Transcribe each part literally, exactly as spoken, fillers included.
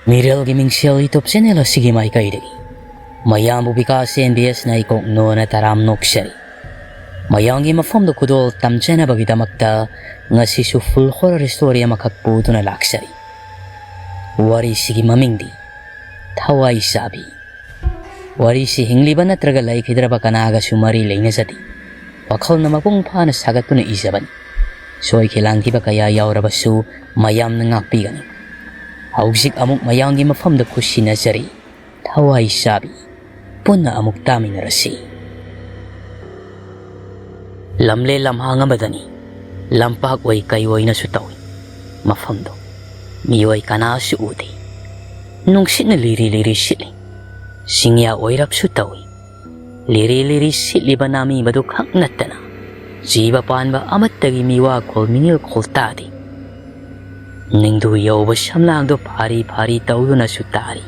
ꯃꯤꯔꯦꯜꯒꯤ ꯃꯤꯡꯁꯦꯜ YouTube channel ꯑꯁꯤꯒꯤ ꯃꯥꯏꯀꯩꯗꯒꯤ ꯃꯌꯥꯝꯕꯨ ꯕꯤꯀꯥꯁ ꯑꯦꯝ ꯕꯤ ꯑꯦꯁꯅ ꯏꯀꯣꯛ ꯅꯣꯅ ꯇꯔꯥꯝ ꯅꯣꯛꯆꯔꯤ꯫ ꯃꯌꯥꯝꯒꯤ ꯃꯐꯝꯗ ꯈꯨꯗꯣꯜ ꯇꯝꯖꯅꯕꯒꯤꯗꯃꯛꯇ ꯉꯁꯤꯁꯨ full horror story ꯑꯃꯈꯛ ꯄꯨꯗꯨꯅ ꯂꯥꯛꯆꯔꯤ꯫ ꯋꯥꯔꯤꯁꯤꯒꯤ ꯃꯃꯤꯡꯗꯤ ꯊꯋꯥꯏ ꯆꯥꯕꯤ꯫ ꯋꯥꯔꯤꯁꯤ ꯍꯤꯡꯂꯤꯕ ꯅꯠꯇ꯭ꯔꯒ ꯂꯩꯈꯤꯗ꯭ꯔꯕ ꯀꯅꯥꯒꯁꯨ ꯃꯔꯤ ꯂꯩꯅꯖꯗꯦ꯫ ꯋꯥꯈꯜꯅ ꯃꯄꯨꯡ ꯐꯥꯅ ꯁꯥꯒꯠꯇꯨꯅ ꯏꯖꯕꯅꯤ꯫ ꯁꯣꯏꯈꯤ ꯂꯥꯟꯈꯤꯕ ꯀꯌꯥ ꯌꯥꯎꯔꯕꯁꯨ ꯃꯌꯥꯝꯅ ꯉꯥꯛꯄꯤꯒꯅꯤ꯫ ꯍꯧꯖꯤꯛ ꯑꯃꯨꯛ ꯃꯌꯥꯝꯒꯤ ꯃꯐꯝꯗ ꯈꯨꯠꯁꯤꯟꯅꯖꯔꯤ꯫ ꯊꯋꯥꯏ ꯆꯥꯕꯤ, ꯄꯨꯟꯅ ꯑꯃꯨꯛ ꯇꯥꯃꯤꯟꯅꯔꯁꯤ꯫ ꯂꯝꯂꯦꯟ ꯂꯝꯍꯥꯡ ꯑꯃꯗꯅꯤ꯫ ꯂꯝꯄꯥꯛ ꯑꯣꯏ ꯀꯩ ꯑꯣꯏꯅꯁꯨ ꯇꯧꯏ꯫ ꯃꯐꯝꯗꯣ ꯃꯤꯑꯣꯏ ꯀꯅꯥꯁꯨ ꯎꯗꯦ꯫ ꯅꯨꯡꯁꯤꯠꯅ ꯂꯤꯔꯤ ꯂꯤꯔꯤ ꯁꯤꯠꯂꯤ꯫ ꯆꯤꯡꯌꯥ ꯑꯣꯏꯔꯞꯁꯨ ꯇꯧꯏ꯫ ꯂꯤꯔꯤ ꯂꯤꯔꯤ ꯁꯤꯠꯂꯤꯕ ꯅꯥꯃꯤꯕꯗꯨ ꯈꯛ ꯅꯠꯇꯅ ꯖꯤꯕ ꯄꯥꯟꯕ ꯑꯃꯠꯇꯒꯤ ꯃꯤꯋꯥꯈꯣꯜ ꯃꯤꯅꯤꯜꯈꯣꯜ ꯇꯥꯗꯦ꯫ ꯅꯤꯡꯗꯨ ꯌꯧꯕ ꯁꯝꯂꯥꯡꯗꯣ ꯐꯥꯔꯤ ꯐꯥꯔꯤ ꯇꯧꯗꯨꯅꯁꯨ ꯇꯥꯔꯤ꯫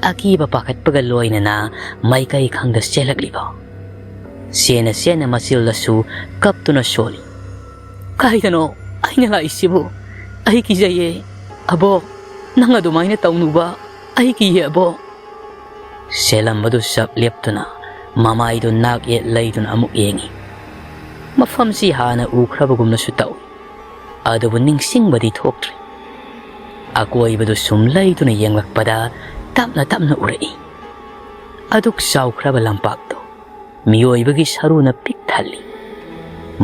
ꯑꯀꯤꯕ ꯄꯥꯈꯠꯄꯒ ꯂꯣꯏꯅꯅ ꯃꯥꯏꯀꯩ ꯈꯪꯗ ꯆꯦꯜꯂꯛꯂꯤꯕ꯫ ꯆꯦꯟꯅ ꯆꯦꯟꯅ ꯃꯆꯤꯜꯗꯁꯨ ꯀꯞꯇꯨꯅ ꯁꯣꯜꯂꯤ꯫ "ꯀꯥꯏꯗꯅꯣ ꯑꯩꯅ ꯂꯥꯛꯏꯁꯤꯕꯨ? ꯑꯩ ꯀꯤꯖꯩꯌꯦ꯫ ꯑꯕꯣꯛ, ꯅꯪ ꯑꯗꯨꯃꯥꯏꯅ ꯇꯧꯅꯨꯕ꯫ ꯑꯩ ꯀꯤꯌꯦ ꯑꯕꯣꯛ꯫" ꯆꯦꯜꯂꯝꯕꯗꯨ ꯆꯞ ꯂꯦꯞꯇꯨꯅ ꯃꯃꯥꯏꯗꯨ ꯅꯥꯛ ꯌꯦꯠ ꯂꯩꯗꯨꯅ ꯑꯃꯨꯛ ꯌꯦꯡꯉꯤ꯫ ꯃꯐꯝꯁꯤ ꯍꯥꯟꯅ ꯎꯈ꯭ꯔꯕꯒꯨꯝꯅꯁꯨ ꯇꯧꯏ꯫ ꯑꯗꯨꯕꯨ ꯅꯤꯡꯁꯤꯡꯕꯗꯤ ꯊꯣꯛꯇ꯭ꯔꯤ꯫ ꯑꯀꯣꯏꯕꯗꯨ ꯁꯨꯝ ꯂꯩꯗꯨꯅ ꯌꯦꯡꯂꯛꯄꯗ ꯇꯞꯅ ꯇꯞꯅ ꯎꯔꯛꯏ꯫ ꯑꯗꯨꯛ ꯆꯥꯎꯈ꯭ꯔꯕ ꯂꯝꯄꯥꯛꯇꯨ ꯃꯤꯑꯣꯏꯕꯒꯤ ꯁꯔꯨꯅ ꯄꯤꯛ ꯊꯜꯂꯤ꯫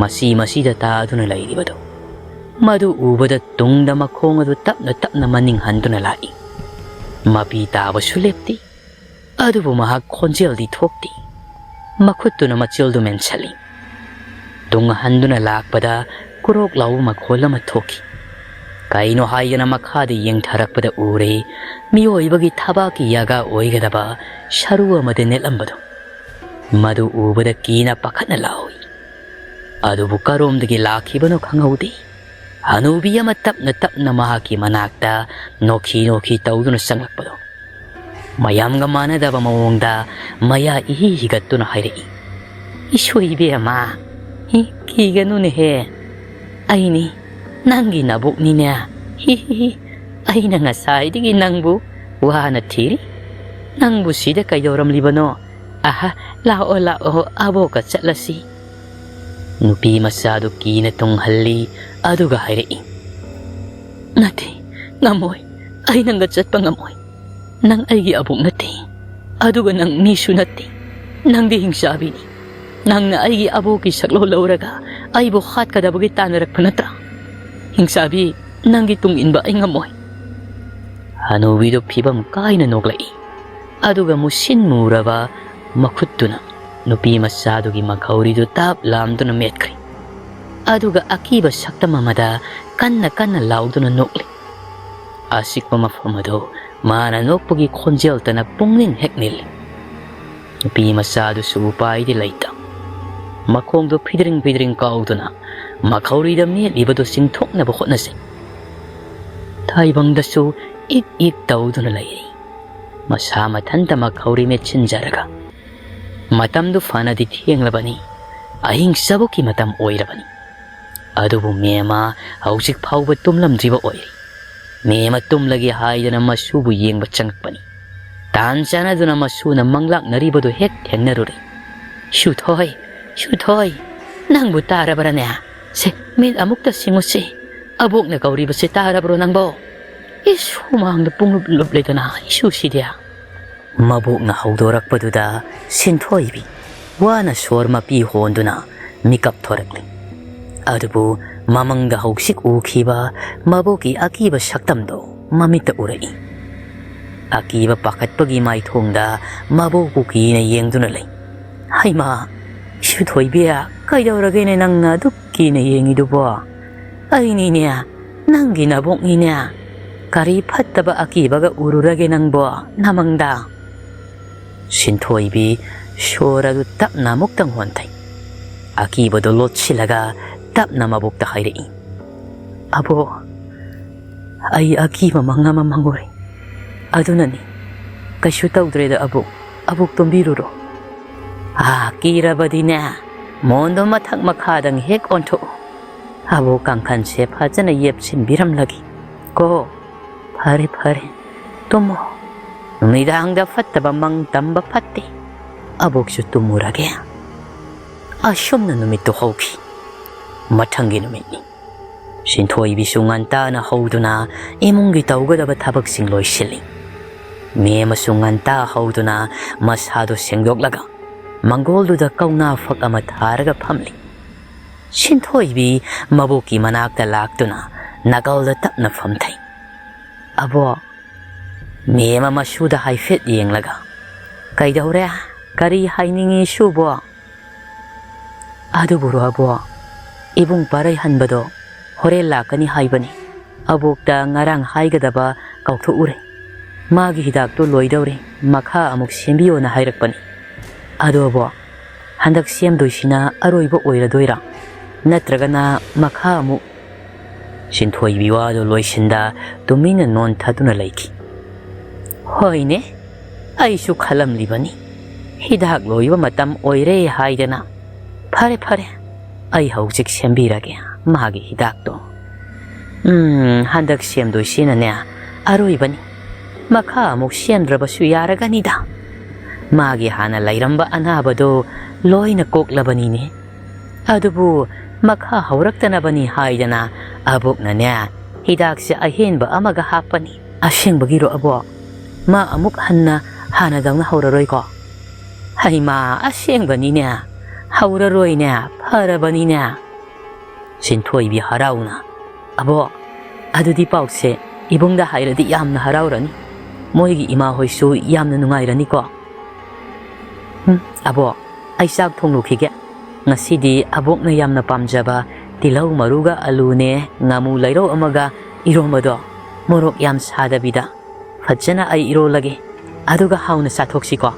ꯃꯁꯤ ꯃꯁꯤꯗ ꯇꯥꯗꯨꯅ ꯂꯩꯔꯤꯕꯗꯨ꯫ ꯃꯗꯨ ꯎꯕꯗ ꯇꯨꯡꯗ ꯃꯈꯣꯡ ꯑꯗꯨ ꯇꯞꯅ ꯇꯞꯅ ꯃꯅꯤꯡ ꯍꯟꯗꯨꯅ ꯂꯥꯛꯏ꯫ ꯃꯄꯤ ꯇꯥꯕꯁꯨ ꯂꯦꯞꯇꯦ꯫ ꯑꯗꯨꯕꯨ ꯃꯍꯥꯛ ꯈꯣꯟꯖꯦꯜꯗꯤ ꯊꯣꯛꯇꯦ꯫ ꯃꯈꯨꯠꯇꯨꯅ ꯃꯆꯤꯜꯗꯨ ꯃꯦꯟꯁꯤꯜꯂꯤ꯫ ꯇꯨꯡ ꯍꯟꯗꯨꯅ ꯂꯥꯛꯄꯗ ꯀ꯭ꯔꯣꯛ ꯂꯥꯎꯕ ꯃꯈꯣꯜ ꯑꯃ ꯊꯣꯛꯈꯤ꯫ ꯀꯩꯅꯣ ꯍꯥꯏꯗꯅ ꯃꯈꯥꯗ ꯌꯦꯡꯊꯔꯛꯄꯗ ꯎꯔꯦ, ꯃꯤꯑꯣꯏꯕꯒꯤ ꯊꯕꯥꯛꯀꯤ ꯌꯥꯒꯥ ꯑꯣꯏꯒꯗꯕ ꯁꯔꯨ ꯑꯃꯗ ꯅꯦꯠꯂꯝꯕꯗꯨ꯫ ꯃꯗꯨ ꯎꯕꯗ ꯀꯤꯅ ꯄꯥꯈꯠꯅ ꯂꯥꯎꯏ꯫ ꯑꯗꯨꯕꯨ ꯀꯔꯣꯝꯗꯒꯤ ꯂꯥꯛꯈꯤꯕꯅꯣ ꯈꯪꯍꯧꯗꯦ꯫ ꯍꯅꯨꯕꯤ ꯑꯃ ꯇꯞꯅ ꯇꯞꯅ ꯃꯍꯥꯛꯀꯤ ꯃꯅꯥꯛꯇ ꯅꯣꯛꯈꯤ ꯅꯣꯛꯈꯤ ꯇꯧꯗꯨꯅ ꯆꯪꯂꯛꯄꯗꯣ꯫ ꯃꯌꯥꯝꯒ ꯃꯥꯟꯅꯗꯕ ꯃꯑꯣꯡꯗ ꯃꯌꯥ ꯏꯍꯤ ꯍꯤꯒꯠꯇꯨꯅ ꯍꯥꯏꯔꯛꯏ, "ꯏꯁꯣꯏ ꯏꯕꯦꯝꯃ, ꯍꯤ, ꯀꯤꯒꯅꯨꯅꯦꯍꯦ꯫ ꯑꯩꯅꯤ, ꯅꯪꯒꯤ ꯅꯕꯣꯛꯅꯤꯅꯦ꯫ ꯍꯤ, ꯍꯤ, ꯍꯤ꯫ ꯑꯩꯅ ꯉꯁꯥꯏꯗꯒꯤ ꯅꯪꯕꯨ ꯋꯥꯅ ꯊꯤꯔꯤ꯫ ꯅꯪꯕꯨ ꯁꯤꯗ ꯀꯩꯗꯧꯔꯝꯂꯤꯕꯅꯣ? ꯑꯍ, ꯂꯥꯛꯑꯣ, ꯂꯥꯛꯑꯣ, ꯑꯕꯣꯛꯀ ꯆꯠꯂꯁꯤ꯫ ꯅꯨꯄꯤ ꯃꯆꯥꯗꯨ ꯀꯤꯅ ꯇꯨꯡꯍꯜꯂꯤ, ꯑꯗꯨꯒ ꯍꯥꯏꯔꯛꯏ, "ꯅꯠꯇꯦ, ꯉꯝꯃꯣꯏ꯫ ꯑꯩ ꯅꯪꯒ ꯆꯠꯄ ꯉꯝꯃꯣꯏ꯫ ꯅꯪ ꯑꯩꯒꯤ ꯑꯕꯣꯛ ꯅꯠꯇꯦ꯫ ꯑꯗꯨꯒ ꯅꯪ ꯃꯤꯁꯨ ꯅꯠꯇꯦ꯫ ꯅꯪꯗꯤ ꯍꯤꯡꯆꯥꯕꯤꯅꯤ꯫ ꯅꯪꯅ ꯑꯩꯒꯤ ꯑꯕꯣꯛꯀꯤ ꯁꯛꯂꯣꯟ ꯂꯧꯔꯒ ꯑꯩꯕꯨ ꯍꯥꯠꯀꯗꯕꯒꯤ ꯇꯥꯟꯅꯔꯛꯄ ꯅꯠꯇ꯭ꯔꯥ? ꯍꯤꯡꯆꯥꯕꯤ, ꯅꯪꯒꯤ ꯇꯨꯡ ꯏꯟꯕ ꯑꯩ ꯉꯝꯃꯣꯏ꯫" ꯍꯅꯨꯕꯤꯗꯨ ꯐꯤꯕꯝ ꯀꯥꯏꯅ ꯅꯣꯛꯂꯛꯏ꯫ ꯑꯗꯨꯒ ꯃꯨꯁꯤꯟ ꯃꯨꯔꯕ ꯃꯈꯨꯠꯇꯨꯅ ꯅꯨꯄꯤ ꯃꯆꯥꯗꯨꯒꯤ ꯃꯈꯧꯔꯤꯗꯨ ꯇꯞ ꯂꯥꯝꯗꯨꯅ ꯃꯦꯠꯈ꯭ꯔꯦ꯫ ꯑꯗꯨꯒ ꯑꯀꯤꯕ ꯁꯛꯇꯝ ꯑꯃꯗ ꯀꯟꯅ ꯀꯟꯅ ꯂꯥꯎꯗꯨꯅ ꯅꯣꯛꯂꯤ꯫ ꯑꯆꯤꯛꯄ ꯃꯐꯝ ꯑꯗꯨ ꯃꯥꯅ ꯅꯣꯛꯄꯒꯤ ꯈꯣꯟꯖꯦꯜꯇꯅ ꯄꯨꯡꯅꯤꯜ ꯍꯦꯛ ꯅꯤꯜꯂꯤ꯫ ꯅꯨꯄꯤ ꯃꯆꯥꯗꯨꯁꯨ ꯎꯄꯥꯏꯗꯤ ꯂꯩꯇ꯫ ꯃꯈꯣꯡꯗꯨ ꯐꯤꯗ꯭ꯔꯤꯡ ꯐꯤꯗ꯭ꯔꯤꯡ ꯀꯥꯎꯗꯨꯅ ꯃꯈꯧꯔꯤꯗ ꯃꯦꯠꯂꯤꯕꯗꯨ ꯆꯤꯡꯊꯣꯛꯅꯕ ꯍꯣꯠꯅꯖꯩ꯫ ꯇꯥꯏꯕꯪꯗꯁꯨ ꯏꯛ ꯏꯛ ꯇꯧꯗꯨꯅ ꯂꯩꯔꯤ꯫ ꯃꯁꯥ ꯃꯊꯟꯇ ꯃꯈꯧꯔꯤ ꯃꯦꯠꯁꯤꯟꯖꯔꯒ꯫ ꯃꯇꯝꯗꯨ ꯐꯅꯗꯤ ꯊꯦꯡꯂꯕꯅꯤ꯫ ꯑꯍꯤꯡ ꯆꯕꯨꯛꯀꯤ ꯃꯇꯝ ꯑꯣꯏꯔꯕꯅꯤ꯫ ꯑꯗꯨꯕꯨ ꯃꯦꯃ ꯍꯧꯖꯤꯛ ꯐꯥꯎꯕ ꯇꯨꯝꯂꯝꯗ꯭ꯔꯤꯕ ꯑꯣꯏꯔꯤ꯫ ꯃꯦꯃ ꯇꯨꯝꯂꯒꯦ ꯍꯥꯏꯗꯅ ꯃꯁꯨꯕꯨ ꯌꯦꯡꯕ ꯆꯪꯉꯛꯄꯅꯤ꯫ ꯇꯥꯟ ꯆꯥꯅꯗꯨꯅ ꯃꯁꯨꯅ ꯃꯪꯂꯥꯛꯅꯔꯤꯕꯗꯨ ꯍꯦꯛ ꯊꯦꯡꯅꯔꯨꯔꯦ꯫ "ꯁꯨꯊꯣꯏ, ꯁꯨꯊꯣꯏ, ꯅꯪꯕꯨ ꯇꯥꯔꯕ꯭ꯔꯅꯦ? ꯁꯦ, ꯃꯤꯠ ꯑꯃꯨꯛꯇ ꯁꯤꯡꯉꯨꯁꯤ꯫ ꯑꯕꯣꯛꯅ ꯀꯧꯔꯤꯕꯁꯦ ꯇꯥꯔꯕ꯭ꯔꯣ ꯅꯪꯕꯣ? ꯏꯁ, ꯍꯨꯃꯥꯡꯗ ꯄꯨꯡꯂꯨꯞ ꯂꯨꯞꯂꯦꯗꯅ ꯏꯁꯨꯁꯤꯗꯤ꯫" ꯃꯕꯣꯛꯅ ꯍꯧꯗꯣꯔꯛꯄꯗꯨꯗ ꯁꯤꯟꯊꯣꯏꯕꯤ ꯋꯥꯅ ꯁꯣꯔ ꯃꯄꯤ ꯍꯣꯟꯗꯨꯅ ꯃꯤꯀꯞ ꯊꯣꯔꯛꯂꯤ꯫ ꯑꯗꯨꯕꯨ ꯃꯃꯪꯗ ꯍꯧꯖꯤꯛ ꯎꯈꯤꯕ ꯃꯕꯣꯛꯀꯤ ꯑꯀꯤꯕ ꯁꯛꯇꯝꯗꯣ ꯃꯃꯤꯠꯇ ꯎꯔꯛꯏ꯫ ꯑꯀꯤꯕ ꯄꯥꯈꯠꯄꯒꯤ ꯃꯥꯏꯊꯣꯡꯗ ꯃꯕꯣꯛꯄꯨ ꯀꯤꯅ ꯌꯦꯡꯗꯨꯅ ꯂꯩ꯫ "ꯍꯩꯃꯥ, ꯏꯁꯨꯊꯣꯏꯕꯤ, ꯀꯩꯗꯧꯔꯒꯦꯅꯦ ꯅꯪꯅ ꯑꯗꯨꯛ ꯀꯤꯅ ꯌꯦꯡꯉꯤꯗꯨꯕꯣ? ꯑꯩꯅꯤꯅꯦ, ꯅꯪꯒꯤ ꯅꯕꯣꯛꯅꯤꯅꯦ꯫ ꯀꯔꯤ ꯐꯠꯇꯕ ꯑꯀꯤꯕꯒ ꯎꯔꯨꯔꯒꯦ ꯅꯪꯕꯣ ꯅꯃꯪꯗ?" ꯁꯤꯟꯊꯣꯏꯕꯤ ꯁꯣꯔ ꯑꯗꯨ ꯇꯞꯅ ꯑꯃꯨꯛꯇꯪ ꯍꯣꯟꯊꯩ꯫ ꯑꯀꯤꯕꯗꯨ ꯂꯣꯠꯁꯤꯜꯂꯒ ꯇꯞꯅ ꯃꯕꯣꯛꯇ ꯍꯥꯏꯔꯛꯏ, "ꯑꯕꯣꯛ, ꯑꯩ ꯑꯀꯤꯕ ꯃꯪ ꯑꯃ ꯃꯪꯉꯨꯔꯦ꯫ ꯑꯗꯨꯅꯅꯤ꯫ ꯀꯩꯁꯨ ꯇꯧꯗ꯭ꯔꯦꯗ ꯑꯕꯣꯛ꯫ ꯑꯕꯣꯛ ꯇꯨꯝꯕꯤꯔꯨꯔꯣ꯫" "ꯑꯥ, ꯀꯤꯔꯕꯗꯤꯅꯦ, ꯃꯣꯟꯗꯣ ꯃꯊꯛ ꯃꯈꯥꯗꯪ ꯍꯦꯛ ꯑꯣꯟꯊꯣꯛꯎ꯫ ꯑꯕꯣꯛ ꯀꯥꯡꯈꯟꯁꯦ ꯐꯖꯅ ꯌꯦꯞꯁꯤꯟꯕꯤꯔꯝꯂꯒꯦ ꯀꯣ꯫" "ꯐꯔꯦ, ꯐꯔꯦ, ꯇꯨꯝꯃꯣ꯫ ꯅꯨꯃꯤꯗꯥꯡꯗ ꯐꯠꯇꯕ ꯃꯪ ꯇꯝꯕ ꯐꯠꯇꯦ꯫ ꯑꯕꯣꯛꯁꯨ ꯇꯨꯝꯃꯨꯔꯒꯦ꯫" ꯑꯁꯨꯝꯅ ꯅꯨꯃꯤꯠꯇꯨ ꯍꯧꯈꯤ꯫ ꯃꯊꯪꯒꯤ ꯅꯨꯃꯤꯠꯅꯤ꯫ ꯁꯤꯟꯊꯣꯏꯕꯤꯁꯨ ꯉꯟꯇꯥꯅ ꯍꯧꯗꯨꯅ ꯏꯃꯨꯡꯒꯤ ꯇꯧꯒꯗꯕ ꯊꯕꯛꯁꯤꯡ ꯂꯣꯏꯁꯤꯜꯂꯤ꯫ ꯃꯦꯝꯃꯁꯨ ꯉꯟꯇꯥ ꯍꯧꯗꯨꯅ ꯃꯁꯥꯗꯨ ꯁꯦꯡꯗꯣꯛꯂꯒ ꯃꯪꯒꯣꯜꯗꯨꯗ ꯀꯧꯅꯥ ꯐꯛ ꯑꯃ ꯊꯥꯔꯒ ꯐꯝꯂꯤ꯫ ꯁꯤꯟꯊꯣꯏꯕꯤ ꯃꯕꯣꯛꯀꯤ ꯃꯅꯥꯛꯇ ꯂꯥꯛꯇꯨꯅ ꯅꯥꯀꯜꯗ ꯇꯞꯅ ꯐꯝꯊꯩ꯫ "ꯑꯕꯣꯛ꯫" ꯃꯦꯝꯃ ꯃꯁꯨꯗ ꯍꯥꯏꯐꯦꯠ ꯌꯦꯡꯂꯒ, "ꯀꯩꯗꯧꯔꯦ? ꯀꯔꯤ ꯍꯥꯏꯅꯤꯡꯉꯤ ꯁꯨꯕꯣ?" "ꯑꯗꯨꯕꯨꯔꯣ ꯑꯕꯣꯛ, ꯏꯕꯨꯡ ꯄꯥꯔꯩ ꯍꯟꯕꯗꯣ ꯍꯣꯔꯦꯟ ꯂꯥꯛꯀꯅꯤ ꯍꯥꯏꯕꯅꯤ꯫ ꯑꯕꯣꯛꯇ ꯉꯔꯥꯡ ꯍꯥꯏꯒꯗꯕ ꯀꯥꯎꯊꯣꯛꯎꯔꯦ꯫ ꯃꯥꯒꯤ ꯍꯤꯗꯥꯛꯇꯣ ꯂꯣꯏꯗꯧꯔꯦ, ꯃꯈꯥ ꯑꯃꯨꯛ ꯁꯦꯝꯕꯤꯌꯣꯅ ꯍꯥꯏꯔꯛꯄꯅꯤ꯫ ꯑꯗꯣ ꯑꯕꯣꯛ, ꯍꯟꯗꯛ ꯁꯦꯝꯗꯣꯏꯁꯤꯅ ꯑꯔꯣꯏꯕ ꯑꯣꯏꯔꯗꯣꯏꯔꯥ? ꯅꯠꯇ꯭ꯔꯒꯅ ꯃꯈꯥ ꯑꯃꯨꯛ?" ꯁꯤꯟꯊꯣꯏꯕꯤ ꯋꯥꯗꯨ ꯂꯣꯏꯁꯤꯟꯗ ꯇꯨꯃꯤꯟꯅ ꯅꯣꯟꯊꯗꯨꯅ ꯂꯩꯈꯤ꯫ "ꯍꯣꯏꯅꯦ, ꯑꯩꯁꯨ ꯈꯜꯂꯝꯂꯤꯕꯅꯤ꯫ ꯍꯤꯗꯥꯛ ꯂꯣꯏꯕ ꯃꯇꯝ ꯑꯣꯏꯔꯦ ꯍꯥꯏꯗꯅ꯫ ꯐꯔꯦ, ꯐꯔꯦ, ꯑꯩ ꯍꯧꯖꯤꯛ ꯁꯦꯝꯕꯤꯔꯒꯦ ꯃꯥꯒꯤ ꯍꯤꯗꯥꯛꯇꯣ꯫ ꯎꯝ, ꯍꯟꯗꯛ ꯁꯦꯝꯗꯣꯏꯁꯤꯅꯅꯦ ꯑꯔꯣꯏꯕꯅꯤ꯫ ꯃꯈꯥ ꯑꯃꯨꯛ ꯁꯦꯝꯗ꯭ꯔꯕꯁꯨ ꯌꯥꯔꯒꯅꯤꯗ꯫ ꯃꯥꯒꯤ ꯍꯥꯟꯅ ꯂꯩꯔꯝꯕ ꯑꯅꯥꯕꯗꯣ ꯂꯣꯏꯅ ꯀꯣꯛꯂꯕꯅꯤꯅꯦ꯫ ꯑꯗꯨꯕꯨ ꯃꯈꯥ ꯍꯧꯔꯛꯇꯅꯕꯅꯤ ꯍꯥꯏꯗꯅ ꯑꯕꯣꯛꯅꯅꯦ ꯍꯤꯗꯥꯛꯁꯦ ꯑꯍꯦꯟꯕ ꯑꯃꯒ ꯍꯥꯞꯄꯅꯤ꯫" "ꯑꯁꯦꯡꯕꯒꯤꯔꯣ ꯑꯕꯣꯛ? ꯃꯥ ꯑꯃꯨꯛ ꯍꯟꯅ ꯍꯥꯟꯅꯗꯧꯅ ꯍꯧꯔꯔꯣꯏꯀꯣ?" "ꯍꯩꯃꯥ, ꯑꯁꯦꯡꯕꯅꯤꯅꯦ, ꯍꯧꯔꯔꯣꯏꯅꯦ, ꯐꯔꯕꯅꯤꯅꯦ꯫" ꯁꯤꯟꯊꯣꯏꯕꯤ ꯍꯔꯥꯎꯅ, "ꯑꯕꯣꯛ, ꯑꯗꯨꯗꯤ ꯄꯥꯎꯁꯦ ꯏꯕꯨꯡꯗ ꯍꯥꯏꯔꯗꯤ ꯌꯥꯝꯅ ꯍꯔꯥꯎꯔꯅꯤ꯫ ꯃꯣꯏꯒꯤ ꯏꯃꯥ ꯍꯣꯏꯁꯨ ꯌꯥꯝꯅ ꯅꯨꯡꯉꯥꯏꯔꯅꯤꯀꯣ?" "ꯎꯝ, ꯑꯕꯣꯛ, ꯑꯩ ꯆꯥꯛ ꯊꯣꯡꯂꯨꯈꯤꯒꯦ꯫ ꯉꯁꯤꯗꯤ ꯑꯕꯣꯛꯅ ꯌꯥꯝꯅ ꯄꯥꯝꯖꯕ ꯇꯤꯜꯍꯧ ꯃꯔꯨꯒ ꯑꯂꯨꯅꯦ, ꯉꯥꯃꯨ ꯂꯩꯔꯧ ꯑꯃꯒ ꯏꯔꯣꯝꯕꯗꯣ ꯃꯣꯔꯣꯛ ꯌꯥꯝ ꯁꯥꯗꯕꯤꯗ ꯐꯖꯅ ꯑꯩ ꯏꯔꯣꯜꯂꯒꯦ꯫ ꯑꯗꯨꯒ ꯍꯥꯎꯅ ꯆꯥꯊꯣꯛꯁꯤꯀꯣ꯫"